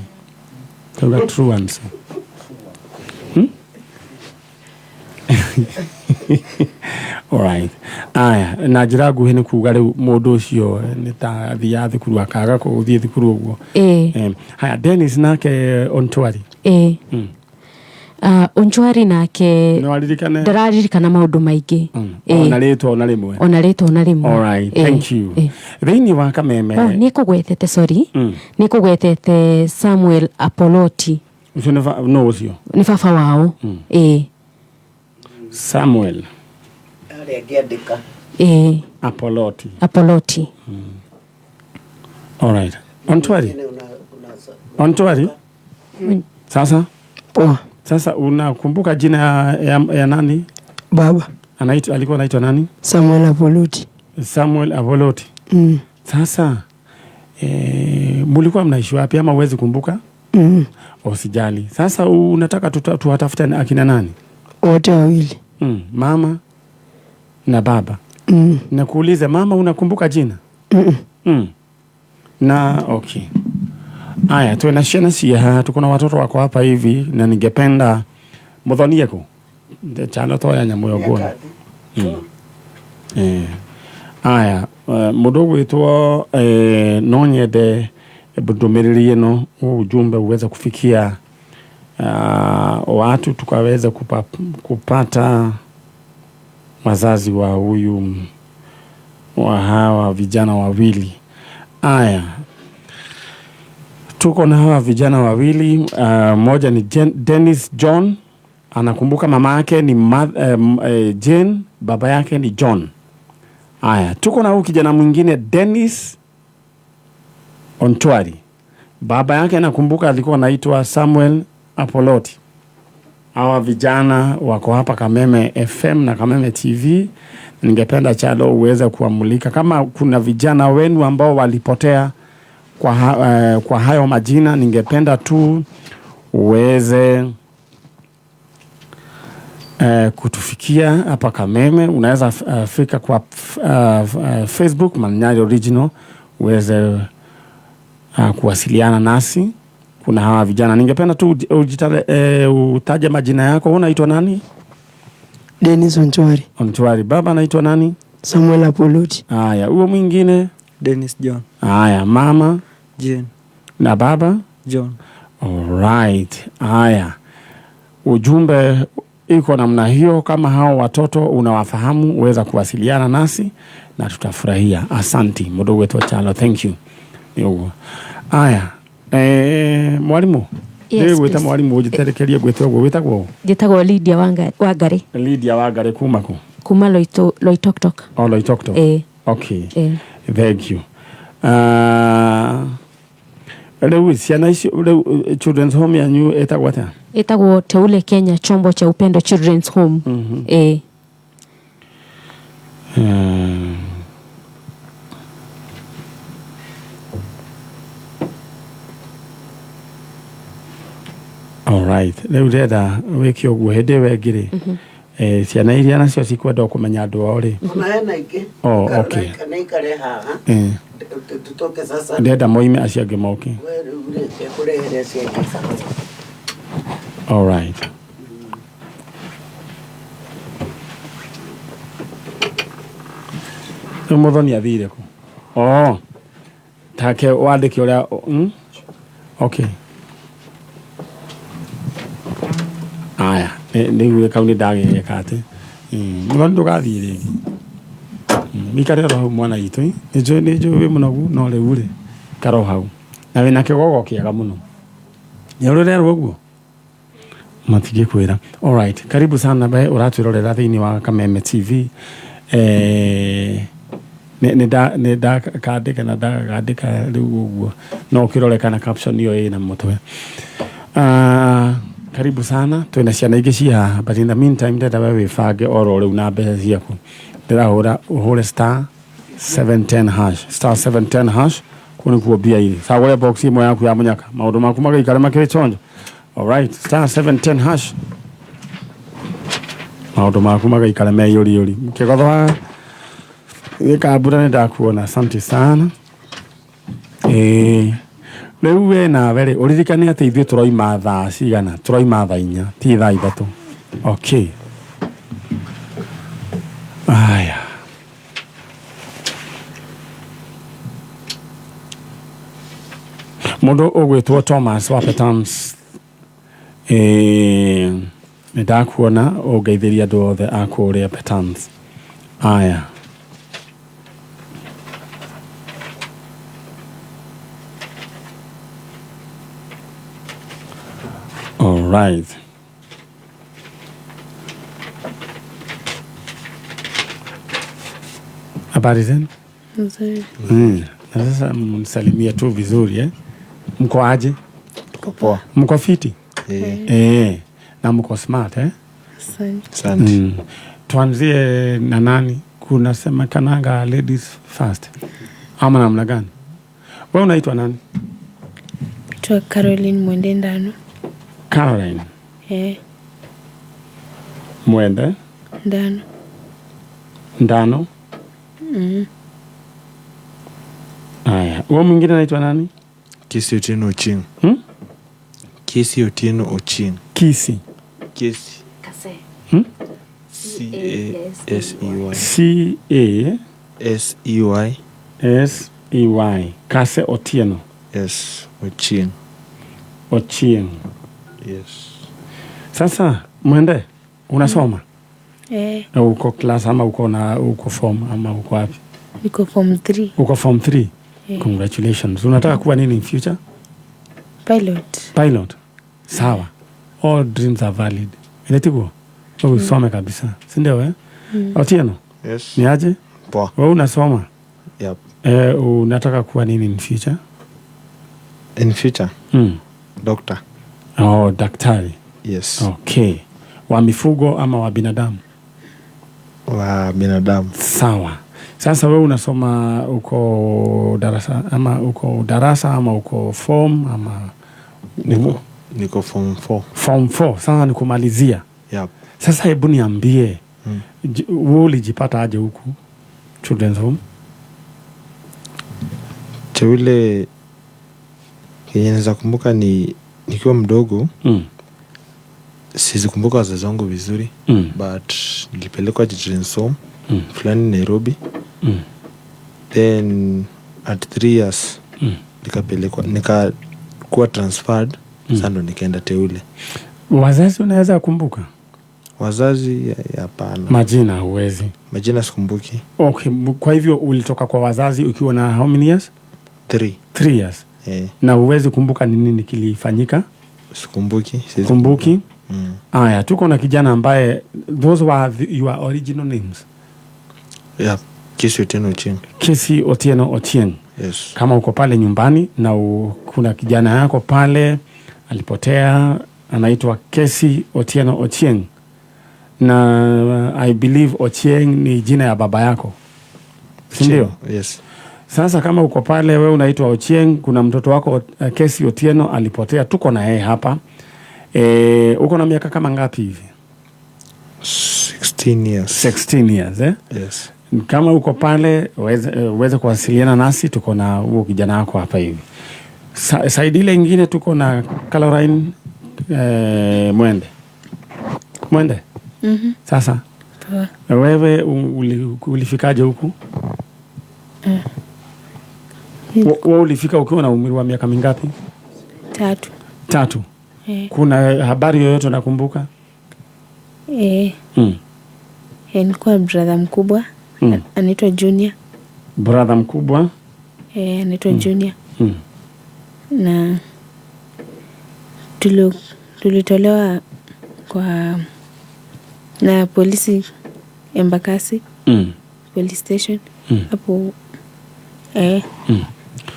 Tauga truancy. Alright. Aya, na njĩra nguhĩ nĩ kuga rĩu mũndũ ũcio nĩ ta athiaga thukuru akaga gũthiĩ thukuru ũguo. Haya, Dennis nake Ontwari. Onchwari nake No aririkane? Ndararirikana maũndũ maingĩ. Ona rĩtwa ona rĩmwe. Ona rĩtwa ona rĩmwe. Alright, thank you. Thĩinĩ wa Kameme. Oh, nĩ kũgwetete, sorry. Nĩ kũgwetete Samuel Apoloti. Ũcio nĩ no ũcio? Nĩ baba wao. Samuel Arĩa ngĩandĩka. Apoloti. Apoloti. Alright. Ontwari. Ontwari. Sasa? Poa. Sasa unakumbuka jina ya nani? Baba. Alikuwa anaitwa nani? Samuel Apoloti. Samuel Apoloti. Sasa mulikuwa mnaishi wapi ama huwezi kumbuka? Usijali. Sasa unataka tuwatafute akina nani? Wote wawili. Mama na baba. Nakuuliza mama, unakumbuka jina? Na okay. Aya, tuwe na ciana cia tuko na watoto wako hapa hivi na ningependa muthonie ku chano to ya nyamu yo nguona. Aya, mundu gwitwo no nyende ndumiriri ino ujumbe uweze kufikia watu tukaweza kupata wazazi wa huyu wa hawa vijana wawili. Aya, tuko na hawa vijana wawili. Mmoja ni Dennis John, anakumbuka mama yake ni Jane, baba yake ni John. Aya, tuko na huyu kijana mwingine Dennis Ontwari, baba yake anakumbuka alikuwa anaitwa Samuel Apoloti. Hawa vijana wako hapa Kameme FM na Kameme TV. Ningependa Chalo uweze kuamulika kama kuna vijana wenu ambao walipotea kwa hayo majina, ningependa tu uweze kutufikia hapa Kameme. Unaweza fika kwa Facebook Manyari Original uweze kuwasiliana nasi. Kuna hawa vijana, ningependa tu utaje majina yako. Unaitwa nani? Dennis Ontwari. Ontwari. Baba anaitwa nani? Samuel Apoloti. Haya, huyo mwingine? Dennis John. Haya, mama? Jane. Na baba? John. Alright. Haya, ujumbe iko namna hiyo. Kama hao watoto unawafahamu, uweza kuwasiliana nasi na tutafurahia. Asanti mdogo wetu Chalo, thank you. Yogo. Haya, mwalimu. Yes, gwita mwalimu ujiterekerie gwita uguo witagwo? Njĩtagwo Lydia Wangari. Lydia Wangari kuma ku? Kuma Loitoktok. Oh, Loitoktok. Okay. Thank you. Rĩu ciana icio rĩu Children's Home yanyu ĩtagwo atĩa? Ĩtagwo Teule Kenya Chombo cha Upendo Children's Home. All right. Rĩu ndĩrenda wĩke ũguo hĩndĩ ĩyo ĩngĩ rĩ, ciana iria nacio cikwenda kũmenya andũ ao rĩ. Ona hena ingĩ. Oh, okay. Kana ikare haha. Tutoke sasa. Ndĩrenda moime acio angĩ moke. We rĩu rĩ, kũrehere acio angĩ. All right. Rĩu mũthoni athire kũ? Oh. Take wandĩke ũrĩa Okay. Aya, nĩ kau nĩ ndagegeka atĩ. Mũthoni ndũgathiĩ rĩngĩ. Wĩikare oro hau mwana witũ. Nĩ njũĩ wĩ mũnogu no rĩu rĩ, ikara o hau. Na wĩna kĩgogo kĩega mũno. Nĩ ũrerwo ũguo? Matingĩkwĩra. Alright, karibu sana we ũratwĩrorera thĩinĩ wa Kameme TV. Nĩ ndakandĩka na ndagakandĩka rĩu ũguo no ũkĩrore kana caption ĩyo ĩna mũtwe. Karibu sana, twĩna ciana ingĩ ci haha, but in the meantime ndĩrenda we wĩbange oro rĩu na mbeca ciaku. Ndĩrahũra ũhũre star 710 hash, star 710 hash, kũu nĩkuo mbia irĩ. Cagũre box ĩmwe yaku ya mũnyaka, maũndũ maku magaikara makĩrĩ chonjo. Alright, star 710 hash, maũndũ maku magaikara me yũri yũri. Kĩgotho wa gĩkambura nĩ ndakuona, asante sana. Ĩĩ rĩu we nawe rĩ, ũririkane atĩ ithuĩ tũroima thaa cigana? Tũroima thaa 4, ti thaa 3. Okay, aya, mũndũ ũgwĩtwo Thomas wa Petans, nĩ ndakuona, ũngeithĩria andũ othe a kũrĩa Petans. Aya, all right. Habari zenu? Nzuri. Na sasa mnisalimie tu vizuri, eh? Mko aje? Tuko poa. Mko fiti? Eh. Eh. Na mko smart, eh? Asante. Asante. Tuanzie na nani? Kuna semekananga ladies first. Ama namna gani? Wewe unaitwa nani? Naitwa Caroline Mwende Ndano. Caroline Eh, Mwende Ndano. Ndano. Aya, huo mwingine anaitwa nani? Kesi Otieno Ochieng. Kesi Otieno Ochieng. Kisi. Kesi. C A S E Y. C A S E Y. S E Y. Kase Otieno. Yes, Ochieng. Ochieng. Yes. Sasa Mwende, unasoma? Eh, Na uko class ama uko form ama uko wapi? Niko form 3. Uko form 3. Eh. Congratulations. Unataka kuwa nini in future? Pilot. Pilot. Sawa. All dreams are valid. Ile tiguo? Usome kabisa. Si ndio, eh? Mm. Otieno? Yes. Ni aje? Poa. Wewe unasoma? Yep. Eh, unataka kuwa nini in future? In future? Doctor. Oh, daktari. Yes. Okay. Wa mifugo ama wa binadamu? Wa binadamu. Sawa. Sasa wewe unasoma, uko darasa ama uko form ama Niko form 4. Form 4. Sasa ni kumalizia. Yep. Sasa hebu niambie, wewe ulijipata aje huku Children's Home? Teule kenye naweza kumbuka ni nikiwa mdogo, sizikumbuka wazazi wangu vizuri, but nilipelekwa Children's Home fulani Nairobi. Then at 3 years nikapelekwa, nikakuwa transferred. Sasa ndo nikaenda Teule. Wazazi unaweza kumbuka? Wazazi, hapana. Majina huwezi? Majina sikumbuki. Okay, kwa hivyo ulitoka kwa wazazi ukiwa na how many years? 3. 3 years. Eh. Na huwezi kumbuka ni nini kilifanyika? Sikumbuki, siwezi. Kumbuki? Aya, tuko na kijana ambaye those were your original names. Yeah, Kesi Otieno Ochieng. Kesi Otieno Ochieng. Yes. Kama uko pale nyumbani na kuna kijana yako pale alipotea anaitwa Kesi Otieno Ochieng, na I believe Ochieng ni jina ya baba yako, si ndio? Yes. Sasa kama uko pale wewe unaitwa Ochieng, kuna mtoto wako Kesi Otieno alipotea, tuko na yeye hapa. Uko na miaka kama ngapi hivi? 16 years. 16 years, eh? Yes. Kama uko pale uweze kuwasiliana nasi, tuko na huo kijana wako hapa hivi. Saidi ile ingine tuko na Caroline Mwende. Mwende. Sasa Poa. wewe ulifikaje huku? Wewe ulifika ukiwa na umri wa miaka mingapi? 3. 3. Kuna habari yoyote unakumbuka? Nilikuwa brother mkubwa. Anaitwa Junior. Brother mkubwa? Anaitwa Junior. Na tulitolewa kwa na polisi Embakasi. Police station. Hapo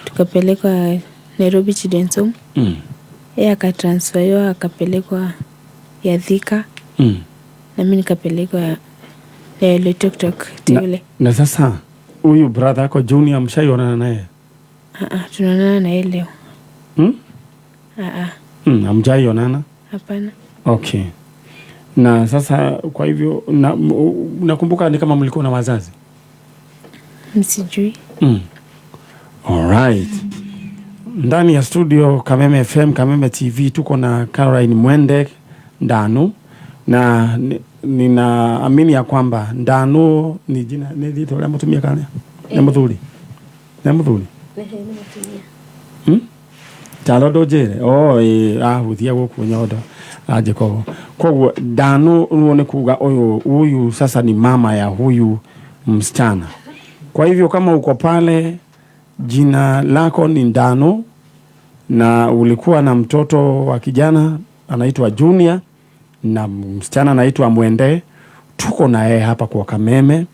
tukapelekwa Nairobi Children's Home. Yeye akatransferiwa akapelekwa ya Thika. Na mimi nikapelekwa Loitoktok Teule. Na sasa huyu brother yako Junior mshaionana naye? Tunaonana naye leo. Hamjaionana? Hapana. Okay. Na sasa kwa hivyo nakumbuka ni kama mlikuwa na wazazi? Msijui. All right. Ndani ya studio Kameme FM, Kameme TV tuko na Caroline Mwende Ndanu, na ninaamini ya kwamba Ndanu ni jina ni rĩtwa rĩa mũtumia kana nĩ mũthuri? Nĩ mũthuri? Taro ndũnjĩre? Oh, ĩĩ, ahuthia gũkũ nyondo anjĩka ũguo. Koguo Ndanu ũguo nĩ kuga huyu sasa ni mama ya huyu msichana. Kwa hivyo kama uko pale jina lako ni Ndanu na ulikuwa na mtoto wa kijana anaitwa Junior na msichana anaitwa Mwende, tuko na yeye hapa kwa Kameme.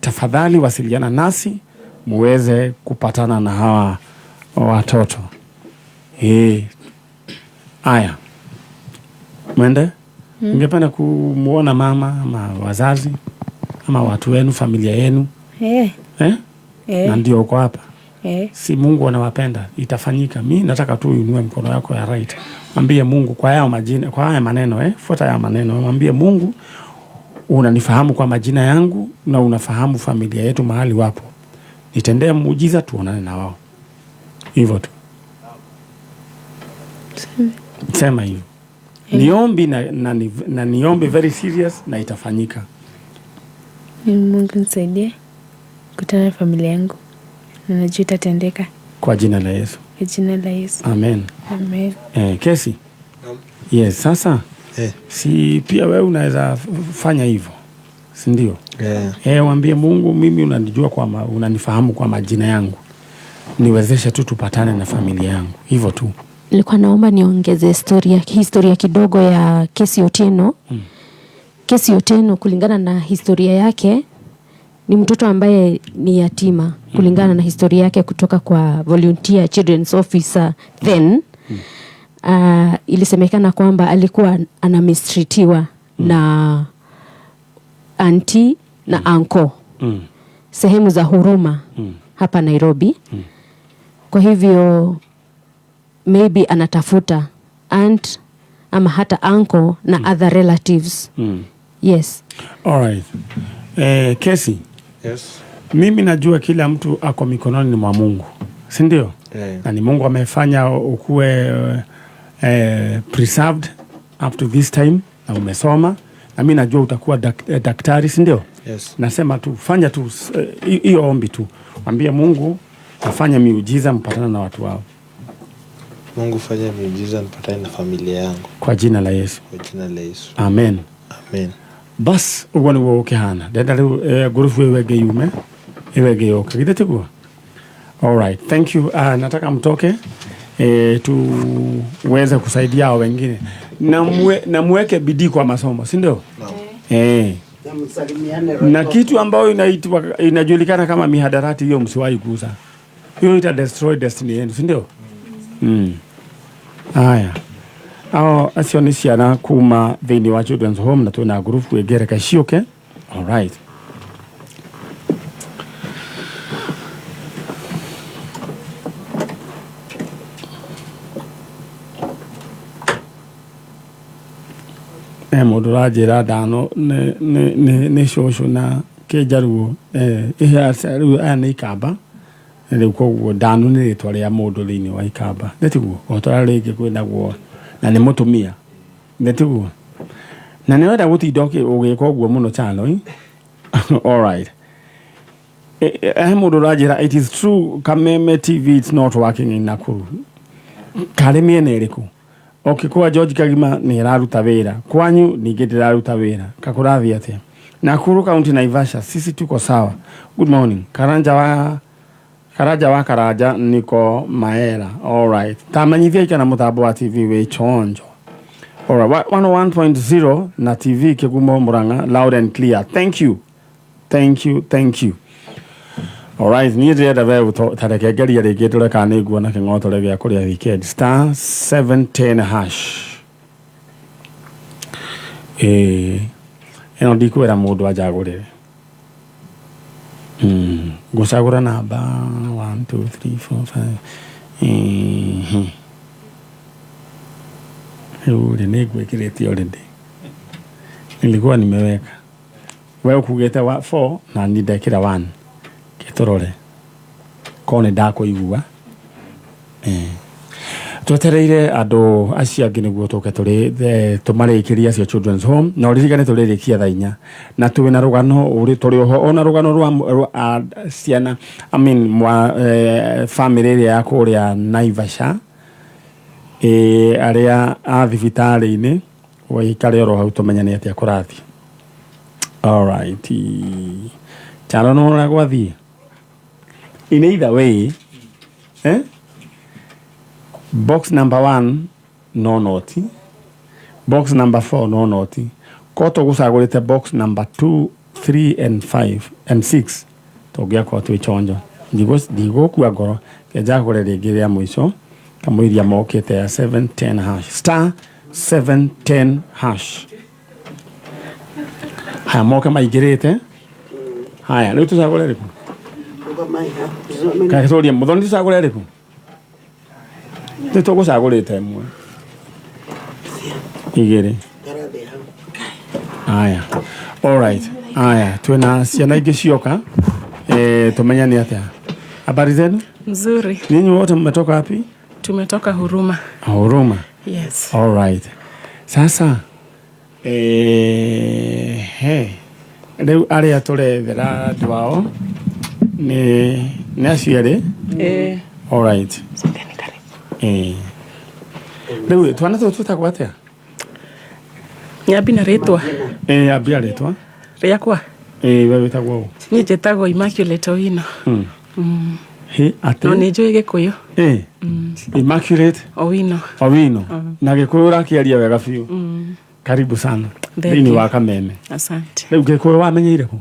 Tafadhali wasiliana nasi muweze kupatana na hawa watoto. Aya. Mwende? Ungependa kumuona mama ama wazazi ama watu wenu, familia yenu? Na ndio uko hapa. Si Mungu anawapenda, itafanyika. Mi nataka tu uinue mkono yako ya right. Mwambie Mungu kwa haya majina, kwa haya maneno, fuata haya maneno. Mwambie Mungu unanifahamu kwa majina yangu na unafahamu familia yetu mahali wapo. Nitendee muujiza tuonane na wao. Hivyo tu. Sema hivyo. Niombi na niombi very serious na itafanyika. Ni Mungu nisaidie kutana na familia yangu. Na najua itatendeka. Kwa jina la Yesu. Kwa jina la Yesu. Amen. Amen. Kesi. Yes, sasa. Si pia wewe unaweza fanya hivyo. Si ndio? Waambie Mungu mimi unanijua kwa unanifahamu kwa majina yangu. Niwezeshe tu tupatane na familia yangu. Hivyo tu. Nilikuwa naomba niongeze historia kidogo ya Kesi Otieno. Kesi Otieno kulingana na historia yake ni mtoto ambaye ni yatima kulingana na historia yake kutoka kwa volunteer children's officer then. Ilisemekana kwamba alikuwa anamistreatiwa na auntie na uncle. Sehemu za Huruma hapa Nairobi. Kwa hivyo maybe anatafuta aunt ama hata uncle na other relatives. Yes. All right. Kesi. Yes. Mimi najua kila mtu ako mikononi mwa Mungu. Si ndio? Na ni Mungu amefanya ukue preserved up to this time na umesoma. Na mimi najua utakuwa daktari, si ndio? Yes. Nasema tu fanya tu hiyo ombi tu. Mwambie Mungu afanye miujiza mpatane na watu wao. Mungu fanya miujiza nipatane na familia yangu. Kwa jina la Yesu. Kwa jina la Yesu. Amen. Amen. Bas uguo niguo gukihana. Ndenda riu ngurubu ĩyo ĩngĩ yume, ĩyo ĩngĩ yũke. Githĩ tiguo? All right, thank you. Nataka mtoke tuweze kusaidia hao wengine. Na muweke bidii kwa masomo, si ndio? Na msalimiane Na roho. kitu ambayo inajulikana kama mihadarati hiyo msiwahi gusa. Hiyo ita destroy destiny yenu, si ndio? Haya. Ao acio nĩ ciana kuma thĩinĩ wa Children's Home na twĩna ngurubu ĩngĩ reke ciũke. All right. Mũndũ ũranjĩra ndano nĩ cũcũ na Kĩnjaruo rĩu aya nĩ ikamba rĩu koguo Ndanu nĩ rĩtwa rĩa mũndũ thĩinĩ wa ikamba nĩ tiguo o ta rĩngĩ kwĩnagwo na nĩ mũtumia nĩ tiguo na nĩ wenda gũtinda ũgĩka ũguo mũno chano eh? All right. He mũndũ ũranjĩra it is true Kameme TV it's not working in Nakuru. Karĩ mĩena ĩrĩkũ? Okay, kwa George Kagima nĩ ĩraruta wĩra, kwanyu ningĩ ndĩraruta wĩra, kakũrathiĩ atĩa? Nakuru County, Naivasha, sisi tuko sawa. Good morning. Karanja wa Karanja niko Maera. All right. Tamenyithia kana mũtambo wa TV wĩ chonjo. All right. 101.0 na TV Kigumo Murang'a, loud and clear. Thank you. Thank you. Thank you. Alright, niĩ ndĩrenda we tareke ngerie rĩngĩ ndore kana nĩ nguona kĩng'otore gĩa kũrĩa weekend. Star 710 hash. Ĩĩ ĩno ndikwĩra mũndũ anjagũrĩre. Ngũcagũra namba 1 2 3 4 5. Rĩu rĩ nĩ ngwĩkĩrĩte already. Nilikuwa nimeweka. We ũkugĩte wa 4 na niĩ ndekĩra 1. Gĩtũrore korwo nĩ ndakũigua. Twetereire andũ acio angĩ nĩguo tũke tũrĩ tũmarĩkĩrie acio Children's Home na ũririkane tũrĩrĩkia thaa 4 na twĩna rũgano ũrĩ tũrĩ oho ona rũgano rwa ciana, I mean, mwa family ĩrĩa ya kũrĩa Naivasha, arĩa a thibitarĩ-inĩ waikare oro hau tũmenyane atĩa kũrathiĩ. Alright, Charo no ũrĩa gwathiĩ in either way, eh? Box number 1 no noti, box number 4 no noti, ko tũgũcagũrĩte box number 2, 3 and 5 and 6 tũngĩakorwo twĩ chonjo. Ndigũkua ngoro, kenjagũre rĩngĩ rĩa mũico kamũiria mokĩte ya 710 hash, star 710 hash. Haya, moke maingĩrĩte. Haya, rĩu tũcagũre rĩkũ? Kana tũrie mũthoni, tũcagũre rĩkũ? Nĩ tũgũcagũrĩte ĩmwe, igĩrĩ. Aya, alright. Aya, twĩna ciana ingĩ cioka, tũmenyane atĩa. Habari zenu? Mzuri. Ninyi wote mmetoka wapi? Tumetoka Huruma. Huruma. Yes. Alright. Sasa he rĩu arĩa tũrethera andũ ao nĩ acio erĩ. Eh. Alright. Rĩu twana tũtũ twĩtagwo atĩa? Nyambi na rĩtwa. Ambia rĩtwa. Rĩakwa. We wĩtagwo ũ? Niĩ njĩtagwo Immaculate Owino. He atĩ? No nĩ njũĩ Gĩkũyũ. Immaculate Owino. Owino. Na Gĩkũyũ ũrakĩaria wega biũ. Karibu sana Thank thĩinĩ you. wa Kameme. Asante. Rĩu Gĩkũyũ wamenyeire kũ?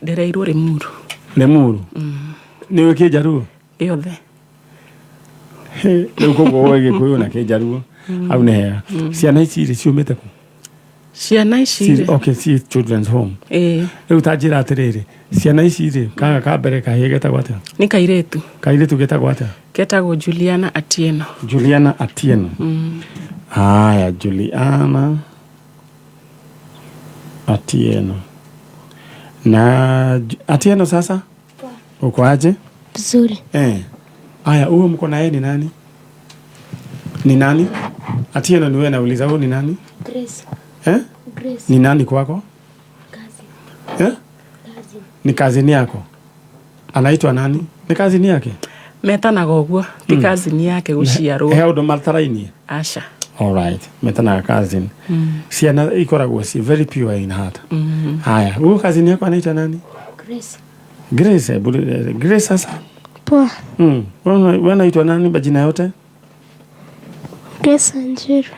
Ndereirwo Limuru. Limuru. Nĩ ũĩ Kĩnjaruo? Gĩothe. He, rĩu koguo ũĩ Gĩkũyũ na Kĩnjaruo. Hau nĩ hega. Ciana ici rĩ ciumĩte kũ? Ciana ici rĩ. Okay, ci Children's Home. Ĩĩ. Rĩu ta njĩra atĩrĩrĩ, ciana ici rĩ, kaga ka mbere kahĩĩ getagwo atĩa? Nĩ kairĩtu. Kairĩtu getagwo atĩa? Ketagwo Juliana Atieno. Juliana Atieno. Haya, Juliana Atieno. Na Atieno sasa? Uko aje? Vizuri. Haya, huyo mko na yeye ni nani? Ni nani? Atieno, ni wewe nauliza, huyu ni nani? Grace. Eh? Grace. Ni nani kwako? Cousin. Eh? Ni cousin yako? Anaitwa nani? Ni cousin yake? Metanaga ũguo, ti cousin yake gũciarwo. He ũndũ matarainie? Aca. All right. Metanaga cousin. Ciana ikoragwo ci very pure in heart. Haya, huyu cousin yako anaitwa nani? Grace. Grace, Grace sasa. Poa. Wewe unaitwa nani majina yote? Grace Wanjiru.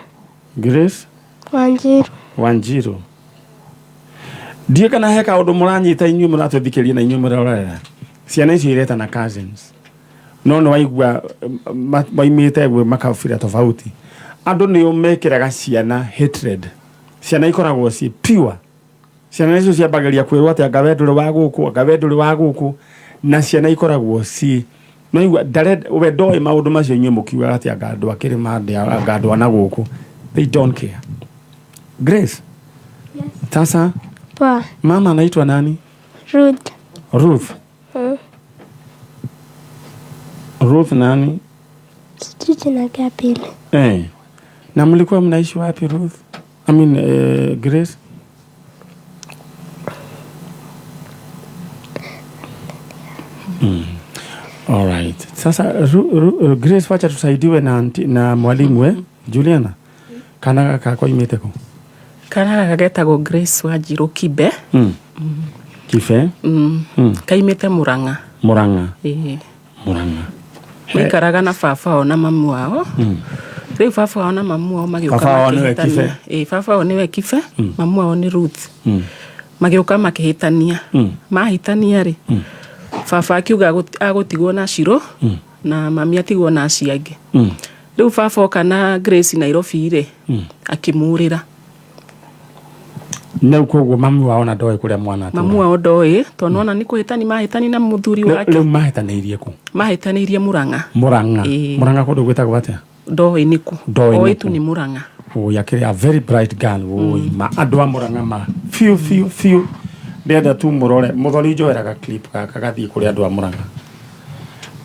Grace Wanjiru. Wanjiru. Ndiĩ kana he kaũndũ mũranyita inyuĩ mũratũthikĩria na inyuĩ mũrorera. Ciana icio iretana cousins. No nĩ waigua maimĩte gwĩ makabira tofauti. Andũ nĩo mekĩraga ciana hatred. Ciana ikoragwo ci pure. Ciana icio ciambagĩrĩria kwĩrwo atĩ anga we ndũrĩ wa gũkũ, anga we ndũrĩ wa gũkũ. Na ciana ikoragwo ci naigua we ndoĩ maũndũ macio inyuĩ mũkiugaga atĩ anga andũ a kĩrĩma, anga andũ a na gũkũ. They don't care. Grace. Yes. Sasa Poa. mama anaitwa nani? Ruth. Ruth. Ruth nani? Sijui jina yake ya pili. Eh. Na mlikuwa mnaishi wapi Ruth? I mean, Grace? All right. Sasa Grace, wacha tusaidiwe na na mwalimu Juliana. Kana gaka koimĩte kũ? Kana gaka getagwo Grace Wanjirũ Kibe. Kibe? Kaimĩte Murang'a. Murang'a. Ĩĩ. Murang'a. Maikaraga na baba wao na mamu wao. Rĩu baba wao na mamu wao magĩũka Baba wao nĩwe makĩhĩtania. Kibe? Ĩĩ, baba wao nĩwe Kibe, mamu wao nĩ Ruth. Magĩũka makĩhĩtania. Mahĩtania rĩ, baba akiuga agũtigwo na Shiro na mami atigwo na acio angĩ. Rĩu baba oka na Grace Nairobi rĩ, akĩmũrĩra. Rĩu koguo mami wao na ndoĩ kũrĩa mwana atũraga. Mamu wao ndoĩ tondũ nĩwona nĩ kũhĩtani mahĩtani na mũthuri wake. Rĩu mahĩtanĩirie kũ? Mahĩtanĩirie Murang'a. Murang'a. Ĩĩ. Murang'a kũndũ gwĩtagwo atĩa? Ndoĩ nĩkũ. Ndoĩ Oĩ nĩkũ. tu nĩ Murang'a. Oi, akĩrĩ a very bright girl. Oi, ma andũ a Murang'a ma fiu fiu fiu. Ndĩrenda tu mũrore mũthoni njoeraga clip gaka gathiĩ kũrĩ andũ a Murang'a.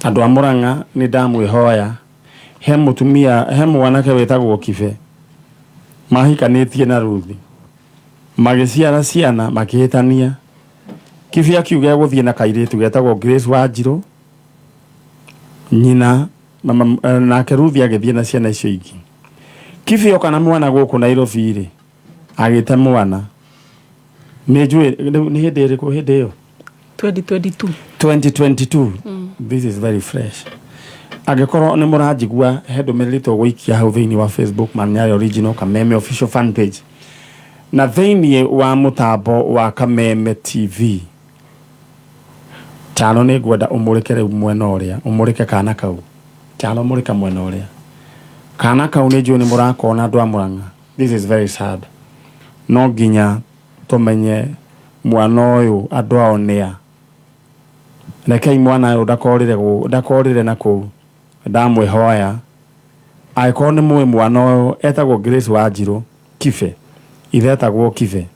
Andũ a Murang'a nĩ ndamwĩhoya, he mũtumia, he mwanake wĩtagwo Kibe mahikanĩtie na Ruthi, magĩciara ciana makĩhĩtania. Kibe akiuga egũthiĩ na kairĩtu getagwo Grace Wanjirũ, nyina mama, nake Ruthi agĩthiĩ na ciana icio ingĩ. Kibe oka na mwana gũkũ Nairobi rĩ, agĩte mwana. Nĩ njũĩ rĩu nĩ hĩndĩ ĩrĩkũ hĩndĩ ĩyo? 2022. 2022. This is very fresh. Angĩkorwo nĩ mũranjigua, he ndũmĩrĩri tũgũikia hau thĩinĩ wa Facebook Manyare Original Kameme official fan page na thĩinĩ wa mũtambo wa Kameme TV. Chano nĩ ngwenda ũmũrĩke rĩu mwena ũrĩa, ũmũrĩke kana kau. Chano mũrĩka mwena ũrĩa. Kana kau nĩ njũĩ nĩ mũrakona andũ a Murang'a. This is very sad. No nginya tũmenye mwana ũyũ andũ ao nĩa. Rekei mwana ũyũ ndakorĩre na kũu. Ndamwĩhoya. Angĩkorwo nĩ mũĩ mwana ũyũ etagwo Grace Wanjirũ Kibe. Ithe etagwo Kibe.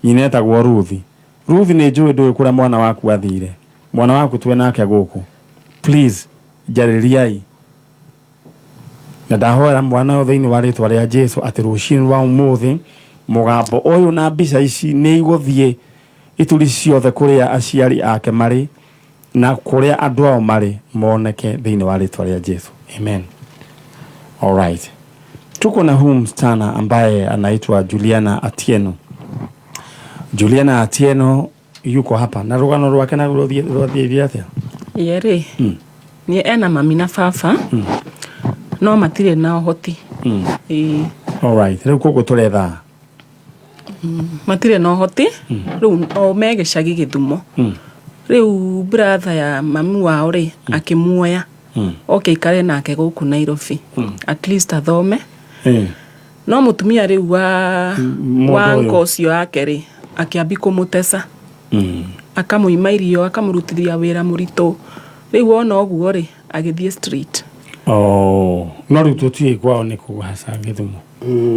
Nyina etagwo Ruthi. Ruthi nĩ njũĩ ndũĩ kũrĩa mwana waku athire. Mwana waku twĩ nake gũkũ. Please, njarĩriai. Na ndahoera mwana ũyũ thĩinĩ wa rĩtwa rĩa Jesu atĩ rũcinĩ rwa ũmũthĩ mũgambo ũyũ na mbica ici nĩ igũthiĩ ituri ciothe kũrĩa aciari ake marĩ na kũrĩa andũ ao marĩ moneke thĩinĩ wa rĩtwa rĩa Jesu. Amen. All right. Tuko na huyu msichana ambaye anaitwa Juliana Atieno. Juliana Atieno yuko hapa. Na rũgano rwake na rũthiĩ atĩa? Ye rĩ, nĩ ena mami na baba, no matirĩ na ũhoti. Ĩĩ. All right. Rĩu koguo tũretha. Matirĩ na ũhoti, rĩu o me gĩcagi Gĩthumo. Rĩu brother ya mami wao rĩ, akĩmuoya oke aikare nake gũkũ Nairobi. At least athome. No mũtumia rĩu wa Mũndũ wa ũyũ. uncle ũcio wake rĩ, akĩambi kũmũteca. Akamũima irio, akamũrutithia wĩra mũritũ. Rĩu wona ũguo rĩ, agĩthiĩ street. Oh, no rĩu tũtiũĩ kwao nĩ kũ hasa Gĩthumo.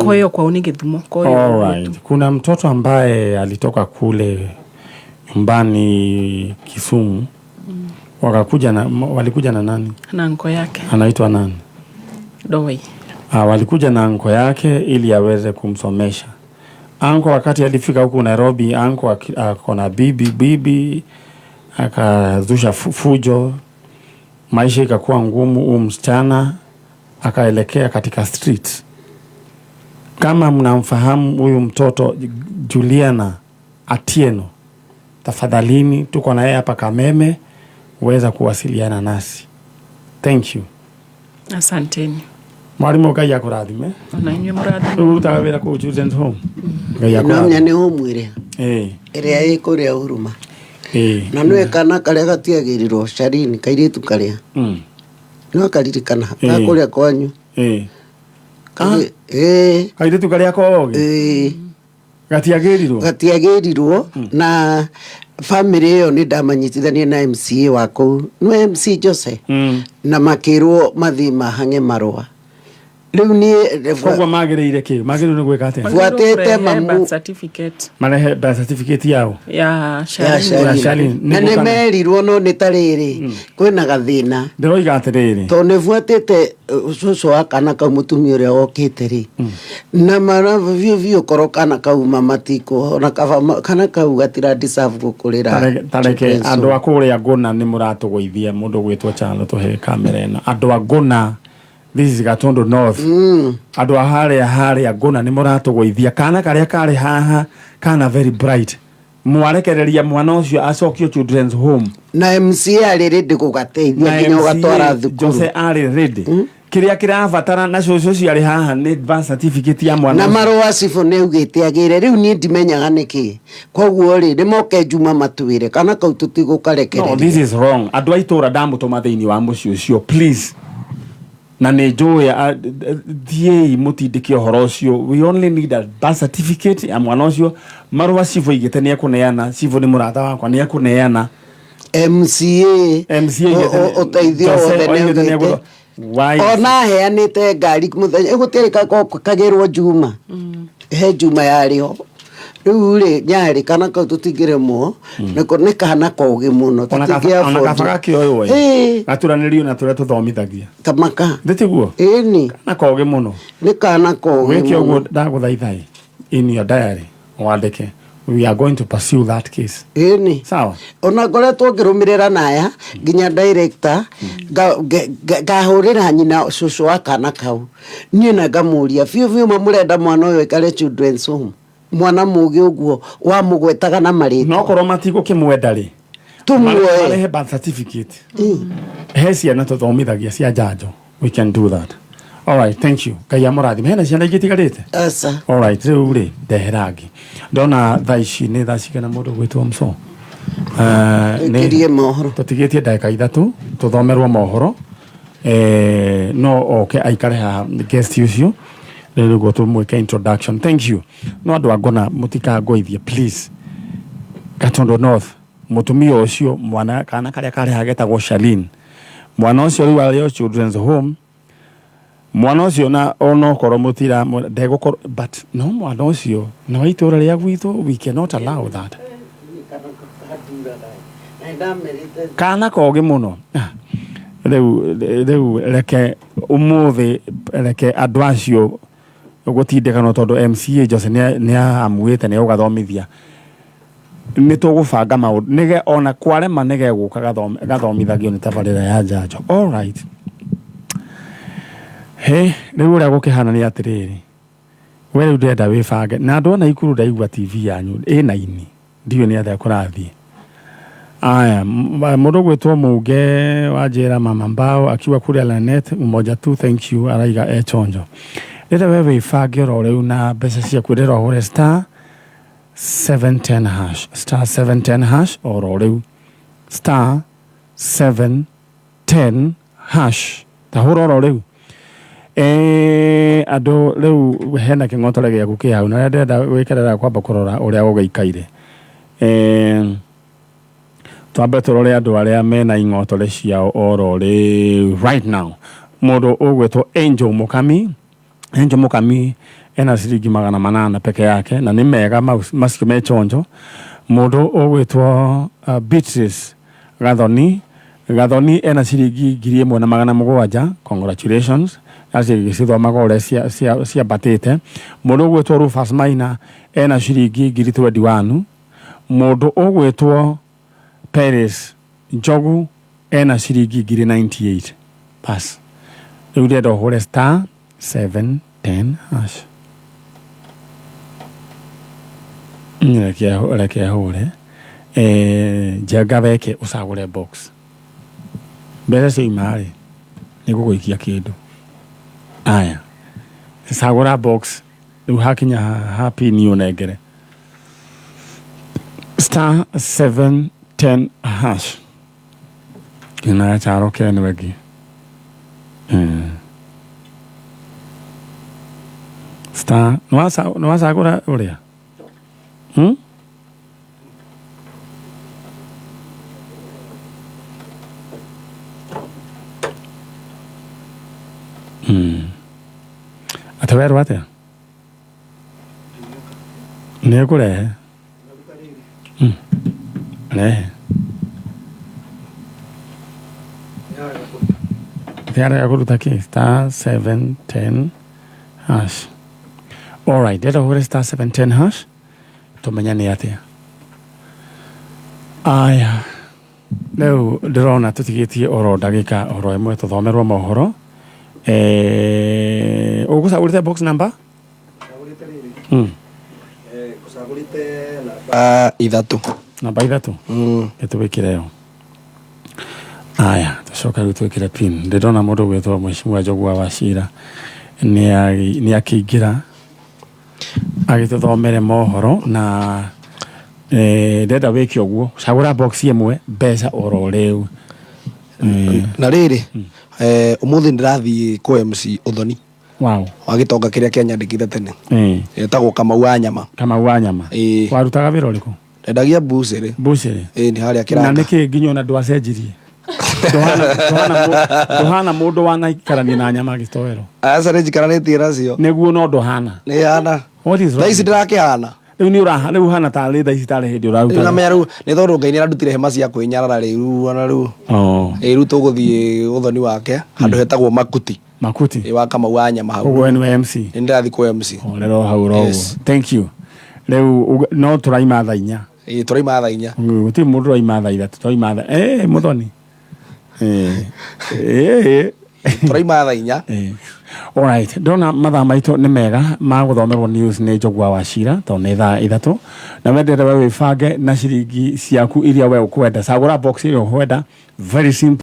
Kwa hiyo kwao ni Gĩthumo. Kwa hiyo All right. Kuna mtoto ambaye alitoka kule nyumbani Kisumu. Wakakuja na walikuja na nani? Na uncle yake. Anaitwa nani? Doi. Walikuja na uncle yake ili aweze kumsomesha. Uncle wakati alifika huku Nairobi, uncle ako na bibi akazusha fujo. Maisha ikakuwa ngumu, huyu msichana akaelekea katika street. Kama mnamfahamu huyu mtoto Juliana Atieno, tafadhalini tuko na yeye hapa Kameme, uweza kuwasiliana nasi. Thank you. Asanteni. Mwalimu Ngai akũrathime. Ona inyuĩ mũrathime. Rĩu ũrutaga wĩra kũu Children's Home. Ngai No akũrathime. nĩ home ĩrĩa ĩrĩa ĩ kũrĩa Huruma. Na nĩwe kana karĩa gatiagĩrirwo Sharini kairĩtu karĩa. No karirikana ga kũrĩa kwanyu. Kairĩtu karĩa koge. Gatiagĩrirwo. Gatiagĩrirwo na family ĩyo nĩ ndamanyitithania na MCA wa kũu. Nĩwe MC Jose. Na makĩrwo mathiĩ mahange marũa. Rĩu niĩ Koguo magĩrĩire kĩ? Magĩrĩirwo nĩ gwĩka atĩa? Buatĩte mamu birth certificate Marehe birth certificate yao. ya ya Charlene. Ya Charlene. Charlene. Na Nĩguo nĩ kana- merirwo no nĩ ta rĩrĩ kwĩna gathĩna Ndĩroiga atĩrĩrĩ. tondũ nĩ buatĩte cũcũ wa kana kau mũtumia ũrĩa wokĩte rĩ na mara biũ biũ korwo kana kau mamatikwo ona kaba kana kau gatira deserve gũkũrĩra Tareke children's andũ home. a kũrĩa ngũna nĩ mũratũgũithia mũndũ gwĩtwo Chalo tũhe kamera ĩno. Andũ a ngũna, this is Gatundu North. Andũ a harĩa harĩa ngũna nĩ mũratũgũithia. Kana karĩa karĩ haha kana very bright. Mwarekereria mwana ũcio acokio children's home. Na MCA arĩ ready gũgateithia Na nginya MCA ũgatwara thukuru. Jose arĩ ready. Kĩrĩa kĩrabatara na cũcũ ũcio arĩ haha nĩ birth certificate ya mwana Na ũcio. marũa cibũ nĩ augĩte agĩre rĩu niĩ ndimenyaga nĩkĩ koguo rĩ nĩ moke njuma matwĩre kana kau No, this tũtigũkarekereria is wrong. Andũ a itũra ndamũtũma thĩinĩ wa mũciĩ ũcio please. Na nĩ njũĩ thiĩi mũtindĩke ũhoro ũcio. We only need a birth certificate ya mwana ũcio. Marũa cibũ aigĩte nĩ ekũneana. Cibũ nĩ mũrata wakwa nĩ ekũneana. MCA MCA aigĩte ũteithio Jose wothe nĩ oigĩte nĩ augĩte ekũtho- Why? ona aheanĩte ngari mũthenya ĩgũtirĩ kagĩrwo njuma he njuma yarĩ ho rĩu rĩ nyarĩ kana kau tũtingĩremwo nĩko nĩ kana kogĩ mũno Ona kaba gakĩoywo ĩ. Ĩĩ. Gaturanĩrio na tũrĩa tũthomithagia. Kamaka. Ndĩtiguo? Ĩni. Kana kogĩ mũno. Nĩ kana kogĩ Wĩke ũguo mũno. ndagũthaitha ĩ. In your diary wandĩke we are going to pursue that case. Ĩni. Sawa. Ona ngoretwo ngĩrũmĩrĩra naya nginya director ngahũrĩra nyina cũcũ wa kana kau niĩ na ngamũria biũ biũ mamũrenda mwana ũyũ aikare children's home mwana mũgĩ ũguo wamũgwetaga na marĩtwa No korwo matigũkĩmwenda rĩ Tũmuoe. marehe birth certificate. He ciana tũthomithagia cia njanjo. We can do that. All right, thank you. Ngai amũrathime. Hena ciana ingĩ itigarĩte? Aca. All right, rĩu rĩ ndehera angĩ. Ndona thaa ici nĩ thaa cigana mũndũ gwĩtwo mso. Twĩkĩrie mohoro. Tũtigĩtie ndagĩka ithatũ tũthomerwo mohoro. No oke aikare haha guest ũcio rĩu nĩguo tũmwĩke introduction. Thank you. No andũ a ngona mũtikangoithie please. Gatundu North mũtumia ũcio mwana kana karĩa karĩ haha getagwo Charlene. Mwana ũcio rĩu arĩ o children's home. Mwana ũcio na onokorwo mũtira ndegũkorwo but no mwana ũcio na wa itũra rĩa gwitũ we cannot allow that. Kana kogĩ mũno. Rĩu reke ũmũthĩ reke andũ acio gũtindĩkanwo tondũ MCA Jose nĩ amuĩte nĩ egũgathomithia. Nĩ tũgũbanga maũndũ nĩge ona kwarema nĩge gũka gathomithagio nĩ tabarĩra ya njanjo. All right. He rĩu ũrĩa gũkĩhana nĩ atĩrĩrĩ we rĩu ndĩrenda wĩbange na andũ ona ikuru ndaigua TV yanyu ĩna ini ndiũĩ nĩ atĩa kũrathiĩ. Aya, mũndũ gwĩtwo Mũnge wa njĩra Mama Mbao akiwa kũrĩa Lanet umoja tu thank you araiga e chonjo. Rĩrĩa we wĩbange oro rĩu na mbeca ciaku rĩrĩa ũhũre star 710 hash star 710 hash oro rĩu star 710 hash ta hũra oro rĩu. Andũ rĩu hena kĩng'otore gĩaku kĩ hau na rĩrĩa ndĩrenda gwĩkerera kwamba kũrora ũrĩa gũgĩikaire. Twambe tũrore andũ arĩa mena ing'otore ciao oro rĩu right now. Mũndũ ũgwĩtwo Angel Mũkami. Angel Mũkami ena ciringi 800 peke yake na nĩ mega macio me chonjo. Mũndũ ũgwĩtwo Beatrice Gathoni. Gathoni ena ciringi 1700. Congratulations. Acio gĩcithomaga ũrĩa ciambatĩte. Mũndũ ũgwĩtwo Rufus Maina ena ciringi 21,000. Mũndũ ũgwĩtwo Paris Njogu ena ciringi 98,000. Bas. Rĩu ndĩrenda ũhũre star 710 hash. Reke hũre. Njenga weke ũcagũre box. Mbeca ciauma rĩ nĩ ngũgũikia kĩndũ. Aya. Cagũra box. Rĩu hakinya ha pin ũnengere. Star 710 hash. Kina charo kenwegi. Star nwacagũra ũrĩa? Atĩ werwo atĩa? Nĩ ekũrehe. Rehe. Tiarega kũruta kĩ? Star 710 hash. Alright, ndĩrenda ũhũre star 710 hash tũmenye nĩ atĩa. Aya, rĩu ndĩrona tũtigĩtie oro ndagĩka oro ĩmwe tũthomerwo mohoro. Eh, ũgũcagũrĩte box number? Namba ithatũ. Namba ithatũ? Nĩtũgĩkĩre yo. Aya, tũcoke rĩu twĩkĩre pin. Ndĩrona mũndũ ũgwĩtwo Mheshimiwa Njũgũa wa Cira nĩ akĩingĩra agĩtũthomere mohoro na ndĩrenda wĩke ũguo, cagũra box ĩmwe mbeca oro rĩu. Na rĩrĩ, ũmũthĩ ndĩrathiĩ kũ MC Ũthoni. Wow. Wa gĩtonga kĩrĩa kĩanyandĩkire tene. Etagwo Kamau wa nyama. Kamau wa nyama. Warutaga wĩra ũrĩkũ? Ndendagia mbucĩrĩ. Mbucĩrĩ. Ĩĩ nĩ harĩa Na kĩranga. nĩkĩ nginya ona ndwacenjirie? Ndũhana mũndũ wanaikarania na nyama gĩtoero. Aca nĩ njikaranĩtie nacio. Nĩguo no ndũhana. Nĩ hana. What is Thaa wrong? ici ndĩrakĩhana. Rĩu nĩ ũraha rĩu ũhana tarĩ thaa ici tarĩ hĩndĩ Rĩu ũraruta. namenya rĩu nĩ tondũ Ngai nĩ arandutire hema cia kwĩnyarara rĩu ona rĩu. Oh. Ĩĩ rĩu tũgũthiĩ ũthoni wake handũ hetagwo Makuti. Makuti. Ĩĩ wa Kamau wa nyama hau. Ũguo we nĩwe MC. Nĩ ndĩrathiĩ kũ MC. Rero hau ro. Yes. Thank you. Rĩu no tũraima thaa inya. Ĩĩ tũraima thaa inya. Gũtirĩ mũndũ ũraima thaa ithatũ tũraima thaa mũthoni. Eh. Tũraima thaa inya. Alright, ndona mathaa maitũ nĩ mega ma gũthomerwo news nĩ Njogua wa Cira tondũ nĩ thaa ithatũ na wendete we wĩbange na ciringi ciaku iria we ũkwenda, cagũra box ĩrĩa ũkwenda, very simple.